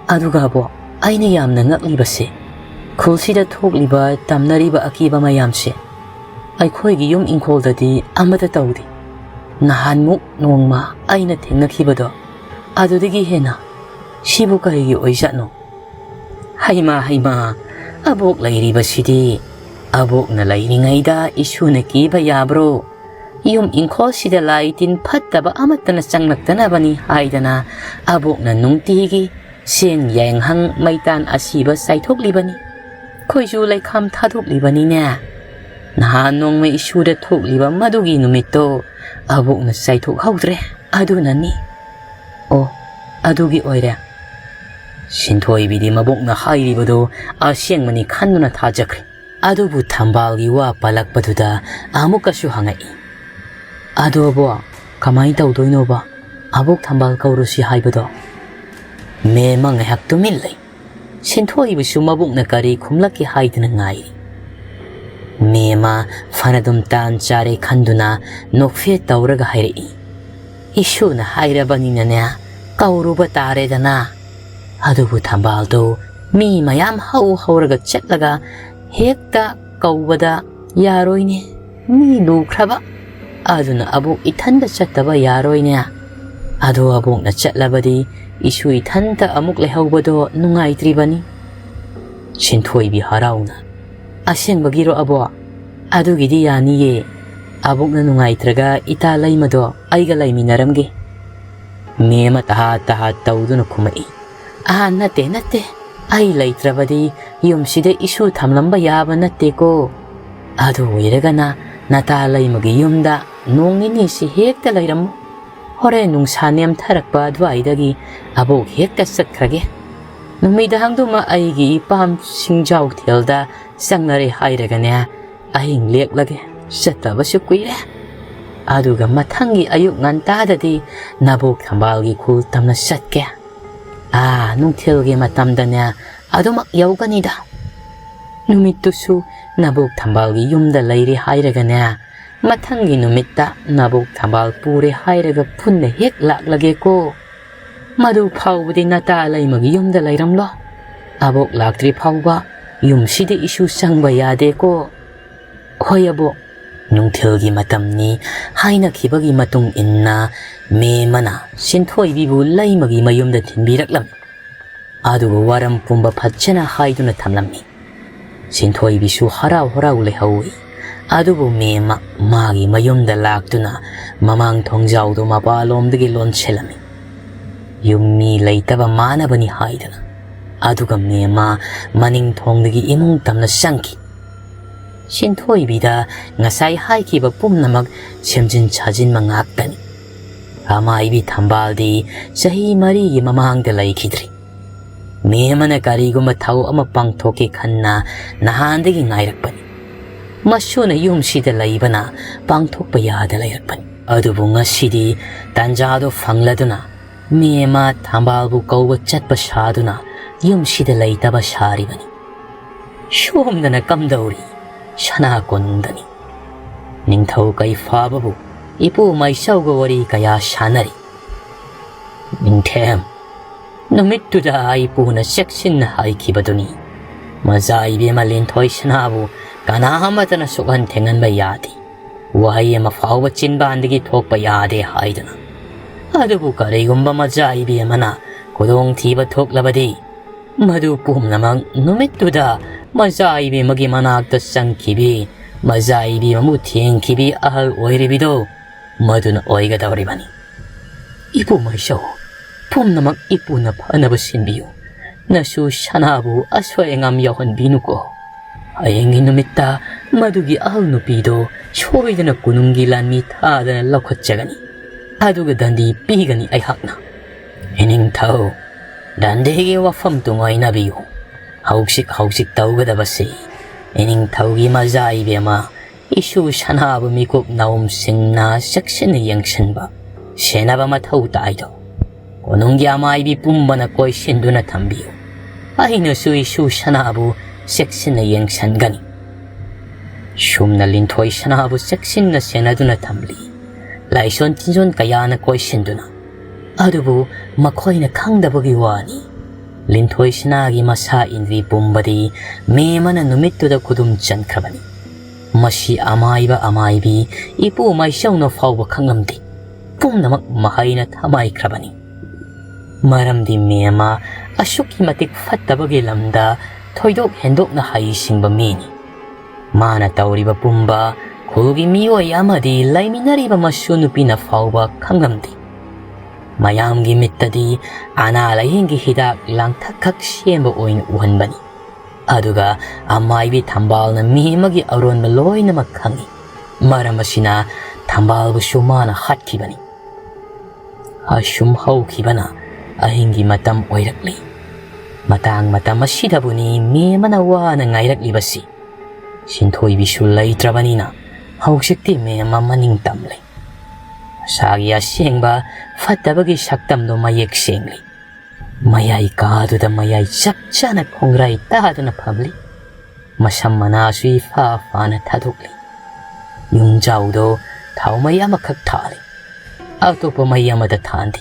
ꯑꯗꯨꯒ ꯑꯕꯣꯛ, ꯑꯩꯅ ꯌꯥꯝꯅ ꯉꯛꯂꯤꯕꯁꯦ, ꯈꯨꯜꯁꯤꯗ ꯊꯣꯛꯂꯤꯕ ꯇꯝꯅꯔꯤꯕ ꯑꯀꯤꯕ ꯃꯌꯥꯝꯁꯦ ꯑꯩꯈꯣꯏꯒꯤ ꯌꯨꯝ ꯏꯪꯈꯣꯜꯗꯗꯤ ꯑꯃꯠꯇ ꯇꯧꯗꯦ꯫ ꯅꯍꯥꯟꯃꯨꯛ ꯅꯣꯡꯃ ꯑꯩꯅ ꯊꯦꯡꯅꯈꯤꯕꯗꯣ, ꯑꯗꯨꯗꯒꯤ ꯍꯦꯟꯅ ꯁꯤꯕꯨ ꯀꯔꯤꯒꯤ ꯑꯣꯏꯖꯥꯠꯅꯣ?" "ꯍꯩꯃꯥ, ꯍꯩꯃꯥ, ꯑꯕꯣꯛ ꯂꯩꯔꯤꯕꯁꯤꯗꯤ꯫ ꯑꯕꯣꯛꯅ ꯂꯩꯔꯤꯉꯩꯗ ꯏꯁꯨꯅ ꯀꯤꯕ ꯌꯥꯕ꯭ꯔꯣ? ꯌꯨꯝ ꯏꯪꯈꯣꯜꯁꯤꯗ ꯂꯥꯏ ꯇꯤꯟ ꯐꯠꯇꯕ ꯑꯃꯠꯇꯅ ꯆꯪꯂꯛꯇꯅꯕꯅꯤ ꯍꯥꯏꯗꯅ ꯑꯕꯣꯛꯅ ꯅꯨꯡꯇꯤꯒꯤ ꯆꯦꯡ ꯌꯦꯡꯍꯪ ꯃꯩꯇꯥꯟ ꯑꯁꯤꯕ ꯆꯥꯏꯊꯣꯛꯂꯤꯕꯅꯤ꯫ ꯈꯣꯏꯖꯨ ꯂꯩꯈꯥꯝ ꯊꯥꯗꯣꯛꯂꯤꯕꯅꯤꯅꯦ꯫ ꯅꯍꯥꯟ ꯅꯣꯡꯃ ꯏꯁꯨꯗ ꯊꯣꯛꯂꯤꯕ ꯃꯗꯨꯒꯤ ꯅꯨꯃꯤꯠꯇꯣ ꯑꯕꯣꯛꯅ ꯆꯥꯏꯊꯣꯛꯍꯧꯗ꯭ꯔꯦ꯫ ꯑꯗꯨꯅꯅꯤ꯫" "ꯑꯣ, ꯑꯗꯨꯒꯤ ꯑꯣꯏꯔꯦ꯫" ꯁꯤꯟꯊꯣꯏꯕꯤꯗꯤ ꯃꯕꯣꯛꯅ ꯍꯥꯏꯔꯤꯕꯗꯨ ꯑꯁꯦꯡꯕꯅꯤ ꯈꯟꯗꯨꯅ ꯊꯥꯖꯈ꯭ꯔꯦ꯫ ꯑꯗꯨꯕꯨ ꯊꯝꯕꯥꯜꯒꯤ ꯋꯥ ꯄꯜꯂꯛꯄꯗꯨꯗ ꯑꯃꯨꯛꯀꯁꯨ ꯍꯪꯉꯛꯏ꯫ "ꯑꯗꯣ ꯑꯕꯣꯛ, ꯀꯃꯥꯏꯅ ꯇꯧꯗꯣꯏꯅꯣꯕ? ꯑꯕꯣꯛ ꯊꯝꯕꯥꯜ ꯀꯧꯔꯨꯁꯤ ꯍꯥꯏꯕꯗꯣ?" ꯃꯦꯝꯃ ꯉꯥꯏꯍꯥꯛ ꯇꯨꯃꯤꯟ ꯂꯩ꯫ ꯁꯤꯟꯊꯣꯏꯕꯁꯨ ꯃꯕꯣꯛꯅ ꯀꯔꯤ ꯈꯨꯝꯂꯛꯀꯦ ꯍꯥꯏꯗꯨꯅ ꯉꯥꯏꯔꯤ꯫ ꯃꯦꯝꯃ ꯐꯅꯗꯨꯝ ꯇꯥꯟ ꯆꯥꯔꯦ ꯈꯟꯗꯨꯅ ꯅꯣꯛꯐꯦꯠ ꯇꯧꯔꯒ ꯍꯥꯏꯔꯛꯏ, "ꯏꯁꯨꯅ ꯍꯥꯏꯔꯕꯅꯤꯅꯅꯦ, ꯀꯧꯔꯨꯕ ꯇꯥꯔꯦꯗꯅ"꯫ ꯑꯗꯨꯕꯨ ꯊꯝꯕꯥꯜꯗꯨ ꯃꯤ ꯃꯌꯥꯝ ꯍꯧ ꯍꯧꯔꯒ ꯆꯠꯂꯒ ꯍꯦꯛꯇ ꯀꯧꯕꯗ ꯌꯥꯔꯣꯏꯅꯦ, ꯃꯤ ꯂꯨꯈ꯭ꯔꯕ꯫ ꯑꯗꯨꯅ ꯑꯕꯣꯛ ꯏꯊꯟꯗ ꯆꯠꯇꯕ ꯌꯥꯔꯣꯏꯅꯦ꯫ ꯑꯗꯣ ꯑꯕꯣꯛꯅ ꯆꯠꯂꯕꯗꯤ ꯏꯁꯨ ꯏꯊꯟꯇ ꯑꯃꯨꯛ ꯂꯩꯍꯧꯕꯗꯣ ꯅꯨꯡꯉꯥꯏꯇ꯭ꯔꯤꯕꯅꯤ꯫ ꯁꯤꯟꯊꯣꯏꯕꯤ ꯍꯔꯥꯎꯅ, "ꯑꯁꯦꯡꯕꯒꯤꯔꯣ ꯑꯕꯣꯛ? ꯑꯗꯨꯒꯤꯗꯤ ꯌꯥꯅꯤꯌꯦ꯫ ꯑꯕꯣꯛꯅ ꯅꯨꯡꯉꯥꯏꯇ꯭ꯔꯒ ꯏꯇꯥ ꯂꯩꯃꯗꯣ ꯑꯩꯒ ꯂꯩꯃꯤꯟꯅꯔꯝꯒꯦ"꯫ ꯃꯦꯝꯃ ꯇꯍꯥ ꯇꯍꯥ ꯇꯧꯗꯨꯅ ꯈꯨꯝꯃꯛꯏ, "ꯑꯥ, ꯅꯠꯇꯦ, ꯅꯠꯇꯦ꯫ ꯑꯩ ꯂꯩꯇ꯭ꯔꯕꯗꯤ ꯌꯨꯝꯁꯤꯗ ꯏꯁꯨ ꯊꯝꯂꯝꯕ ꯌꯥꯕ ꯅꯠꯇꯦꯀꯣ꯫ ꯑꯗꯨ ꯑꯣꯏꯔꯒꯅ ꯅꯇꯥ ꯂꯩꯃꯒꯤ ꯌꯨꯝꯗ ꯅꯣꯡ ꯅꯤꯅꯤꯁꯤ ꯍꯦꯛꯇ ꯂꯩꯔꯝꯃꯨ꯫ ꯍꯣꯔꯦꯟ ꯅꯨꯡꯁꯥ ꯅꯦꯝꯊꯔꯛꯄ ꯑꯗꯨꯋꯥꯏꯗꯒꯤ ꯑꯕꯣꯛ ꯍꯦꯛꯇ ꯆꯠꯈ꯭ꯔꯒꯦ꯫ ꯅꯨꯃꯤꯗꯥꯡꯗꯨꯃ ꯑꯩꯒꯤ ꯏꯄꯥꯝ ꯁꯤꯡꯖꯥꯎꯊꯦꯜꯗ ꯆꯪꯅꯔꯦ ꯍꯥꯏꯔꯒꯅꯦ, ꯑꯍꯤꯡ ꯂꯦꯛꯂꯒꯦ꯫ ꯆꯠꯇꯕꯁꯨ ꯀꯨꯏꯔꯦ꯫ ꯑꯗꯨꯒ ꯃꯊꯪꯒꯤ ꯑꯌꯨꯛ ꯉꯟꯇꯥꯗꯗꯤ ꯅꯕꯣꯛ ꯊꯝꯕꯥꯜꯒꯤ ꯈꯨꯜ ꯇꯝꯅ ꯆꯠꯀꯦ꯫ ꯑꯥ, ꯅꯨꯡꯊꯤꯜꯒꯤ ꯃꯇꯝꯗꯅꯦ ꯑꯗꯨꯃꯛ ꯌꯧꯒꯅꯤꯗ"꯫ ꯅꯨꯃꯤꯠꯇꯨꯁꯨ ꯅꯕꯣꯛ ꯊꯝꯕꯥꯜꯒꯤ ꯌꯨꯝꯗ ꯂꯩꯔꯦ ꯍꯥꯏꯔꯒꯅꯦ, ꯃꯊꯪꯒꯤ ꯅꯨꯃꯤꯠꯇ ꯅꯕꯣꯛ ꯊꯝꯕꯥꯜ ꯄꯨꯔꯦ ꯍꯥꯏꯔꯒ ꯄꯨꯟꯅ ꯍꯦꯛ ꯂꯥꯛꯂꯒꯦꯀꯣ꯫ ꯃꯗꯨ ꯐꯥꯎꯕꯗꯤ ꯅꯇꯥ ꯂꯩꯃꯒꯤ ꯌꯨꯝꯗ ꯂꯩꯔꯝꯂꯣ꯫ ꯑꯕꯣꯛ ꯂꯥꯛꯇ꯭ꯔꯤ ꯐꯥꯎꯕ ꯌꯨꯝꯁꯤꯗ ꯏꯁꯨ ꯆꯪꯕ ꯌꯥꯗꯦꯀꯣ꯫ "ꯍꯣꯏ ꯑꯕꯣꯛ, ꯅꯨꯡꯊꯤꯜꯒꯤ ꯃꯇꯝꯅꯤ" ꯍꯥꯏꯅꯈꯤꯕꯒꯤ ꯃꯇꯨꯡ ꯏꯟꯅ ꯃꯦꯝꯃꯅ ꯁꯤꯟꯊꯣꯏꯕꯤꯕꯨ ꯂꯩꯃꯒꯤ ꯃꯌꯨꯝꯗ ꯊꯤꯟꯕꯤꯔꯛꯂꯝꯃꯤ꯫ ꯑꯗꯨꯒ ꯋꯥꯔꯝ ꯄꯨꯝꯕ ꯐꯖꯅ ꯍꯥꯏꯗꯨꯅ ꯊꯝꯂꯝꯃꯤ꯫ ꯁꯤꯟꯊꯣꯏꯕꯤꯁꯨ ꯍꯔꯥꯎ ꯍꯔꯥꯎ ꯂꯩꯍꯧꯏ꯫ ꯑꯗꯨꯕꯨ ꯃꯦꯝꯃ ꯃꯥꯒꯤ ꯃꯌꯨꯝꯗ ꯂꯥꯛꯇꯨꯅ ꯃꯃꯥꯡ ꯊꯣꯡꯖꯥꯎꯗꯨ ꯃꯄꯥꯂꯣꯝꯗꯒꯤ ꯂꯣꯟꯁꯤꯜꯂꯝꯃꯤ, ꯌꯨꯝ ꯃꯤ ꯂꯩꯇꯕ ꯃꯥꯟꯅꯕꯅꯤ ꯍꯥꯏꯗꯨꯅ꯫ ꯑꯗꯨꯒ ꯃꯦꯝꯃ ꯃꯅꯤꯡ ꯊꯣꯡꯗꯒꯤ ꯏꯃꯨꯡ ꯇꯝꯅ ꯆꯪꯈꯤ꯫ ꯁꯤꯟꯊꯣꯏꯕꯤꯗ ꯉꯁꯥꯏ ꯍꯥꯏꯈꯤꯕ ꯄꯨꯝꯅꯃꯛ ꯁꯦꯝꯖꯤꯟ ꯁꯥꯖꯤꯟꯕ ꯉꯥꯛꯇꯅꯤ꯫ ꯑꯃꯥꯏꯕꯤ ꯊꯝꯕꯥꯜꯗꯤ ꯆꯍꯤ ꯃꯔꯤꯒꯤ ꯃꯃꯥꯡꯗ ꯂꯩꯈꯤꯗ꯭ꯔꯤ꯫ ꯃꯦꯝꯃꯅ ꯀꯔꯤꯒꯨꯝꯕ ꯊꯧ ꯑꯃ ꯄꯥꯡꯊꯣꯛꯀꯦ ꯈꯟꯅ ꯅꯍꯥꯟꯗꯒꯤ ꯉꯥꯏꯔꯛꯄꯅꯤ꯫ ꯃꯁꯨꯅ ꯌꯨꯝꯁꯤꯗ ꯂꯩꯕꯅ ꯄꯥꯡꯊꯣꯛꯄ ꯌꯥꯗ ꯂꯩꯔꯛꯄꯅꯤ꯫ ꯑꯗꯨꯕꯨ ꯉꯁꯤꯗꯤ ꯇꯥꯟꯖꯥꯗꯨ ꯐꯪꯂꯗꯨꯅ ꯃꯦꯝꯃ ꯊꯝꯕꯥꯜꯕꯨ ꯀꯧꯕ ꯆꯠꯄ ꯁꯥꯗꯨꯅ ꯌꯨꯝꯁꯤꯗ ꯂꯩꯇꯕ ꯁꯥꯔꯤꯕꯅꯤ꯫ ꯁꯣꯝꯗꯅ ꯀꯝꯗꯧꯔꯤ? ꯁꯅꯥ ꯀꯣꯅꯨꯡꯗꯅꯤ꯫ ꯅꯤꯡꯊꯧ ꯀꯩꯐꯥꯕꯕꯨ ꯏꯄꯨ ꯃꯩꯁꯧꯒ ꯋꯥꯔꯤ ꯀꯌꯥ ꯁꯥꯟꯅꯔꯤ꯫ "ꯅꯤꯡꯊꯦꯝ, ꯅꯨꯃꯤꯠꯇꯨꯗ ꯏꯄꯨꯅ ꯆꯦꯛꯁꯤꯟꯅ ꯍꯥꯏꯈꯤꯕꯗꯨꯅꯤ, ꯃꯆꯥ ꯏꯕꯦꯝꯃ ꯂꯤꯟꯊꯣꯏ ꯁꯅꯥꯕꯨ ꯀꯅꯥ ꯑꯃꯠꯇꯅ ꯁꯣꯛꯍꯟ ꯊꯦꯡꯍꯟꯕ ꯌꯥꯗꯦ, ꯋꯥꯍꯩ ꯑꯃ ꯐꯥꯎꯕ ꯆꯤꯟꯕꯥꯟꯗꯒꯤ ꯊꯣꯛꯄ ꯌꯥꯗꯦ ꯍꯥꯏꯗꯅ꯫ ꯑꯗꯨꯕꯨ ꯀꯔꯤꯒꯨꯝꯕ ꯃꯆꯥ ꯏꯕꯦꯝꯃꯅ ꯈꯨꯗꯣꯡꯊꯤꯕ ꯊꯣꯛꯂꯕꯗꯤ, ꯃꯗꯨ ꯄꯨꯝꯅꯃꯛ ꯅꯨꯃꯤꯠꯇꯨꯗ ꯃꯆꯥ ꯏꯕꯦꯝꯃꯒꯤ ꯃꯅꯥꯛꯇ ꯆꯪꯈꯤꯕꯤ, ꯃꯆꯥ ꯏꯕꯦꯝꯃꯕꯨ ꯊꯦꯡꯈꯤꯕꯤ ꯑꯍꯜ ꯑꯣꯏꯔꯤꯕꯤꯗꯣ ꯃꯗꯨꯅ ꯑꯣꯏꯒꯗꯧꯔꯤꯕꯅꯤ꯫ ꯏꯄꯨ ꯃꯩꯁꯧ, ꯄꯨꯝꯅꯃꯛ ꯏꯄꯨꯅ ꯐꯅꯕ ꯁꯤꯟꯕꯤꯌꯨ꯫ ꯅꯁꯨ ꯁꯅꯥꯕꯨ ꯑꯁꯣꯏ ꯑꯉꯥꯝ ꯌꯥꯎꯍꯟꯕꯤꯅꯨꯀꯣ꯫ ꯍꯌꯦꯡꯒꯤ ꯅꯨꯃꯤꯠꯇ ꯃꯗꯨꯒꯤ ꯑꯍꯜ ꯅꯨꯄꯤꯗꯣ ꯁꯣꯏꯗꯅ ꯀꯣꯅꯨꯡꯒꯤ ꯂꯥꯟꯃꯤ ꯊꯥꯗꯅ ꯂꯧꯈꯠꯆꯒꯅꯤ꯫ ꯑꯗꯨꯒ ꯗꯟꯗꯤ ꯄꯤꯒꯅꯤ ꯑꯩꯍꯥꯛꯅ꯫" "ꯏꯅꯤꯡꯊꯧ, ꯗꯟꯗꯤꯒꯤ ꯋꯥꯐꯝ ꯇꯨꯡꯑꯣꯏꯅꯕꯤꯌꯨ꯫ ꯍꯧꯖꯤꯛ ꯍꯧꯖꯤꯛ ꯇꯧꯒꯗꯕꯁꯤ ꯏꯅꯤꯡꯊꯧꯒꯤ ꯃꯆꯥ ꯏꯕꯦꯝꯃ ꯏꯁꯨ ꯁꯅꯥꯕꯨ ꯃꯤꯀꯨꯞ ꯅꯥꯎꯝꯁꯤꯡꯅ ꯆꯦꯛꯁꯤꯟꯅ ꯌꯦꯡꯁꯤꯟꯕ, ꯁꯦꯟꯅꯕ ꯃꯊꯧ ꯇꯥꯏꯗꯣ꯫ ꯀꯣꯅꯨꯡꯒꯤ ꯑꯃꯥꯏꯕꯤ ꯄꯨꯝꯕꯅ ꯀꯣꯏꯁꯤꯟꯗꯨꯅ ꯊꯝꯕꯤꯌꯨ꯫ ꯑꯩꯅꯁꯨ ꯏꯁꯨ ꯁꯅꯥꯕꯨ ꯆꯦꯛꯁꯤꯟꯅ ꯌꯦꯡꯁꯤꯟꯒꯅꯤ꯫" ꯁꯨꯝꯅ ꯂꯤꯟꯊꯣꯏ ꯁꯅꯥꯕꯨ ꯆꯦꯛꯁꯤꯟꯅ ꯁꯦꯟꯅꯗꯨꯅ ꯊꯝꯂꯤ꯫ ꯂꯥꯏꯁꯣꯟ ꯇꯤꯟꯖꯣꯟ ꯀꯌꯥꯅ ꯀꯣꯏꯁꯤꯟꯗꯨꯅ꯫ ꯑꯗꯨꯕꯨ ꯃꯈꯣꯏꯅ ꯈꯪꯗꯕꯒꯤ ꯋꯥꯅꯤ, ꯂꯤꯟꯊꯣꯏ ꯁꯅꯥꯒꯤ ꯃꯁꯥ ꯏꯟꯗ꯭ꯔꯤ ꯄꯨꯝꯕꯗꯤ ꯃꯦꯝꯃꯅ ꯅꯨꯃꯤꯠꯇꯨꯗ ꯈꯨꯗꯨꯝ ꯆꯟꯈ꯭ꯔꯕꯅꯤ꯫ ꯃꯁꯤ ꯑꯃꯥꯏꯕ ꯑꯃꯥꯏꯕꯤ ꯏꯄꯨ ꯃꯥꯏꯆꯧꯅ ꯐꯥꯎꯕ ꯈꯪꯂꯝꯗꯦ꯫ ꯄꯨꯝꯅꯃꯛ ꯃꯍꯩꯅ ꯊꯃꯥꯏꯈ꯭ꯔꯕꯅꯤ꯫ ꯃꯔꯝꯗꯤ ꯃꯦꯝꯃ ꯑꯁꯨꯛꯀꯤ ꯃꯇꯤꯛ ꯐꯠꯇꯕꯒꯤ ꯂꯝꯗ ꯊꯣꯏꯗꯣꯛ ꯍꯦꯟꯗꯣꯛꯅ ꯍꯩꯁꯤꯡꯕ ꯃꯤꯅꯤ꯫ ꯃꯥꯅ ꯇꯧꯔꯤꯕ ꯄꯨꯝꯕ ꯈꯨꯜꯒꯤ ꯃꯤꯑꯣꯏ ꯑꯃꯗꯤ ꯂꯩꯃꯤꯟꯅꯔꯤꯕ ꯃꯁꯨ ꯅꯨꯄꯤꯅ ꯐꯥꯎꯕ ꯈꯪꯂꯝꯗꯦ꯫ ꯃꯌꯥꯝꯒꯤ ꯃꯤꯠꯇꯗꯤ ꯑꯅꯥ ꯂꯥꯏꯌꯦꯡꯒꯤ ꯍꯤꯗꯥꯛ ꯂꯥꯡꯊꯛ ꯈꯛ ꯁꯦꯝꯕ ꯑꯣꯏꯅ ꯎꯍꯟꯕꯅꯤ꯫ ꯑꯗꯨꯒ ꯑꯃꯥꯏꯕꯤ ꯊꯝꯕꯥꯜꯅ ꯃꯤ ꯑꯃꯒꯤ ꯑꯔꯣꯟꯕ ꯂꯣꯏꯅꯃꯛ ꯈꯪꯏ꯫ ꯃꯔꯝ ꯑꯁꯤꯅ ꯊꯝꯕꯥꯜꯕꯨꯁꯨ ꯃꯥꯅ ꯍꯥꯠꯈꯤꯕꯅꯤ꯫ ꯑꯁꯨꯝ ꯍꯧꯈꯤꯕꯅ ꯑꯍꯤꯡꯒꯤ ꯃꯇꯝ ꯑꯣꯏꯔꯛꯂꯤ꯫ ꯃꯇꯥꯡ ꯃꯇꯝ ꯑꯁꯤꯗꯕꯨꯅꯤ ꯃꯦꯝꯃꯅ ꯋꯥꯅ ꯉꯥꯏꯔꯛꯂꯤꯕꯁꯤ꯫ ꯁꯤꯟꯊꯣꯏꯕꯤꯁꯨ ꯂꯩꯇ꯭ꯔꯕꯅꯤꯅ ꯍꯧꯖꯤꯛꯇꯤ ꯃꯦꯝꯃ ꯃꯅꯤꯡ ꯇꯝꯂꯦ꯫ ꯃꯁꯥꯒꯤ ꯑꯁꯦꯡꯕ ꯐꯠꯇꯕꯒꯤ ꯁꯛꯇꯝꯗꯣ ꯃꯌꯦꯛ ꯁꯦꯡꯂꯤ꯫ ꯃꯌꯥꯏ ꯀꯥꯗꯨꯗ ꯃꯌꯥꯏ ꯆꯞ ꯆꯥꯅ ꯈꯣꯡꯒ꯭ꯔꯥꯏ ꯇꯥꯗꯨꯅ ꯐꯝꯂꯤ꯫ ꯃꯁꯝ ꯃꯅꯥꯁꯨ ꯏꯐꯥ ꯐꯥꯅ ꯊꯥꯗꯣꯛꯂꯤ꯫ ꯌꯨꯝꯖꯥꯎꯗꯣ ꯊꯥꯎ ꯃꯩ ꯑꯃꯈꯛ ꯊꯥꯜꯂꯤ꯫ ꯑꯇꯣꯞꯄ ꯃꯩ ꯑꯃꯗ ꯊꯥꯟꯗꯦ꯫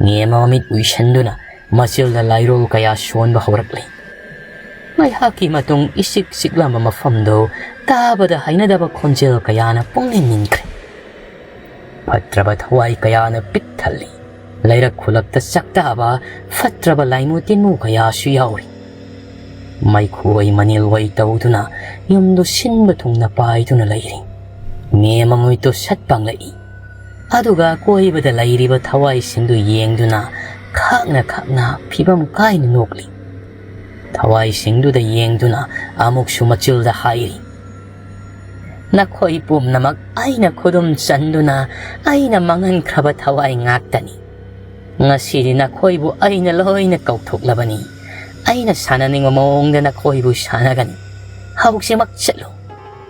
ꯉꯦꯝ ꯑꯃ ꯃꯤꯠ ꯎꯏꯁꯟꯗꯨꯅ ꯃꯆꯤꯜꯗ ꯂꯥꯏꯔꯣꯜ ꯀꯌꯥ ꯁꯣꯟꯕ ꯍꯧꯔꯛꯂꯤ꯫ ꯉꯥꯏꯍꯥꯛꯀꯤ ꯃꯇꯨꯡ ꯏꯆꯤꯛ ꯆꯤꯛꯂꯝꯕ ꯃꯐꯝꯗꯨ ꯇꯥꯕꯗ ꯍꯩꯅꯗꯕ ꯈꯣꯟꯖꯦꯜ ꯀꯌꯥꯅ ꯄꯨꯡꯅꯤꯡ ꯅꯤꯟꯈ꯭ꯔꯦ꯫ ꯐꯠꯇ꯭ꯔꯕ ꯊꯋꯥꯏ ꯀꯌꯥꯅ ꯄꯤꯛ ꯊꯜꯂꯤ꯫ ꯂꯩꯔꯛ ꯈꯨꯂꯛꯇ ꯆꯥꯛꯇꯥꯕ ꯐꯠꯇ꯭ꯔꯕ ꯂꯥꯏꯃꯨ ꯇꯤꯟꯃꯨ ꯀꯌꯥꯁꯨ ꯌꯥꯎꯔꯤ꯫ ꯃꯩꯈꯨ ꯑꯣꯏ ꯃꯅꯤꯜ ꯑꯣꯏ ꯇꯧꯗꯨꯅ ꯌꯨꯝꯗꯨ ꯁꯤꯟꯕ ꯊꯨꯡꯅ ꯄꯥꯏꯗꯨꯅ ꯂꯩꯔꯤ꯫ ꯃꯦ ꯃꯃꯤꯠꯇꯨ ꯁꯠ ꯄꯥꯡꯂꯛꯏ꯫ ꯑꯗꯨꯒ ꯑꯀꯣꯏꯕꯗ ꯂꯩꯔꯤꯕ ꯊꯋꯥꯏꯁꯤꯡꯗꯨ ꯌꯦꯡꯗꯨꯅ ꯈꯥꯛꯅ ꯈꯥꯛꯅ ꯐꯤꯕꯝ ꯀꯥꯏꯅ ꯅꯣꯛꯂꯤ꯫ ꯊꯋꯥꯏꯁꯤꯡꯗꯨꯗ ꯌꯦꯡꯗꯨꯅ ꯑꯃꯨꯛꯁꯨ ꯃꯆꯤꯜꯗ ꯍꯥꯏꯔꯤ, "ꯅꯈꯣꯏ ꯄꯨꯝꯅꯃꯛ ꯑꯩꯅ ꯈꯨꯗꯨꯝ ꯆꯟꯗꯨꯅ ꯑꯩꯅ ꯃꯥꯡꯍꯟꯈ꯭ꯔꯕ ꯊꯋꯥꯏ ꯉꯥꯛꯇꯅꯤ꯫ ꯉꯁꯤꯗꯤ ꯅꯈꯣꯏꯕꯨ ꯑꯩꯅ ꯂꯣꯏꯅ ꯀꯧꯊꯣꯛꯂꯕꯅꯤ꯫ ꯑꯩꯅ ꯁꯥꯟꯅꯅꯤꯡꯕ ꯃꯑꯣꯡꯗ ꯅꯈꯣꯏꯕꯨ ꯁꯥꯟꯅꯒꯅꯤ꯫ ꯍꯧꯖꯤꯛꯃꯛ ꯆꯠꯂꯨ꯫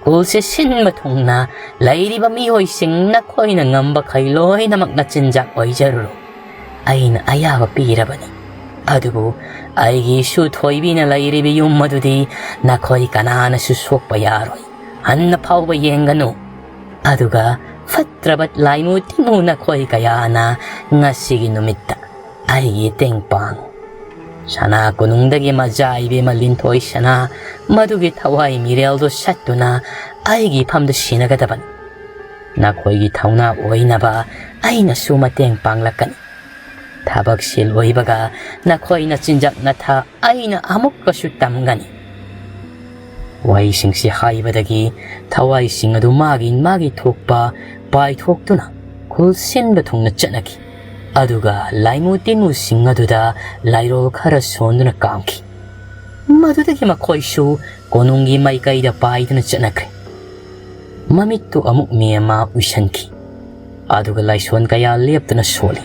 ꯈꯨꯜꯁꯦ ꯁꯤꯟꯕ ꯊꯨꯡꯅ ꯂꯩꯔꯤꯕ ꯃꯤꯑꯣꯏꯁꯤꯡ ꯅꯈꯣꯏꯅ ꯉꯝꯕꯈꯩ ꯂꯣꯏꯅꯃꯛ ꯅꯆꯤꯟꯖꯥꯛ ꯑꯣꯏꯖꯔꯨꯔꯣ꯫ ꯑꯩꯅ ꯑꯌꯥꯕ ꯄꯤꯔꯕꯅꯤ꯫ ꯑꯗꯨꯕꯨ ꯑꯩꯒꯤ ꯏꯁꯨ ꯊꯣꯏꯕꯤꯅ ꯂꯩꯔꯤꯕ ꯌꯨꯝ ꯑꯗꯨꯗꯤ ꯅꯈꯣꯏ ꯀꯅꯥꯅꯁꯨ ꯁꯣꯛꯄ ꯌꯥꯔꯣꯏ꯫ ꯍꯟꯅ ꯐꯥꯎꯕ ꯌꯦꯡꯒꯅꯨ꯫ ꯑꯗꯨꯒ ꯐꯠꯇ꯭ꯔꯕ ꯂꯥꯏꯃꯨ ꯇꯤꯟꯃꯨ ꯅꯈꯣꯏ ꯀꯌꯥꯅ ꯉꯁꯤꯒꯤ ꯅꯨꯃꯤꯠꯇ ꯑꯩꯒꯤ ꯇꯦꯡꯄꯥꯡ ꯁꯅꯥ ꯀꯣꯅꯨꯡꯗꯒꯤ ꯃꯖꯥ ꯏꯕꯦꯝꯃ ꯂꯤꯟꯊꯣꯏ ꯁꯅꯥ ꯃꯗꯨꯒꯤ ꯊꯋꯥꯏ ꯃꯤꯔꯦꯜꯗꯨ ꯁꯠꯇꯨꯅ ꯑꯩꯒꯤ ꯏꯐꯝꯗ ꯁꯤꯟꯅꯒꯗꯕꯅꯤ꯫ ꯅꯈꯣꯏꯒꯤ ꯊꯧꯅꯥ ꯑꯣꯏꯅꯕ ꯑꯩꯅꯁꯨ ꯃꯇꯦꯡ ꯄꯥꯡꯂꯛꯀꯅꯤ꯫ ꯊꯕꯛ ꯁꯤꯜ ꯑꯣꯏꯕꯒ ꯅꯈꯣꯏꯅ ꯆꯤꯟꯖꯥꯛ ꯅꯊꯥ ꯑꯩꯅ ꯑꯃꯨꯛꯀꯁꯨ ꯇꯝꯒꯅꯤ꯫" ꯋꯥꯍꯩꯁꯤꯡꯁꯤ ꯍꯥꯏꯕꯗꯒꯤ ꯊꯋꯥꯏꯁꯤꯡ ꯑꯗꯨ ꯃꯥꯒꯤ ꯃꯥꯒꯤ ꯊꯣꯛꯄ ꯄꯥꯏꯊꯣꯛꯇꯨꯅ ꯈꯨꯜ ꯁꯤꯟꯕ ꯊꯨꯡꯅ ꯆꯠꯅꯈꯤ꯫ ꯑꯗꯨꯒ ꯂꯥꯏꯃꯨ ꯇꯤꯟꯃꯨꯁꯤꯡ ꯑꯗꯨꯗ ꯂꯥꯏꯔꯣꯜ ꯈꯔ ꯁꯣꯟꯗꯨꯅ ꯀꯥꯝꯈꯤ꯫ ꯃꯗꯨꯗꯒꯤ ꯃꯈꯣꯏꯁꯨ ꯀꯣꯅꯨꯡꯒꯤ ꯃꯥꯏꯀꯩꯗ ꯄꯥꯏꯗꯨꯅ ꯆꯠꯅꯈ꯭ꯔꯦ꯫ ꯃꯃꯤꯠꯇꯨ ꯑꯃꯨꯛ ꯃꯤ ꯑꯃ ꯎꯏꯁꯟꯈꯤ꯫ ꯑꯗꯨꯒ ꯂꯥꯏꯁꯣꯟ ꯀꯌꯥ ꯂꯦꯞꯇꯅ ꯁꯣꯜꯂꯤ꯫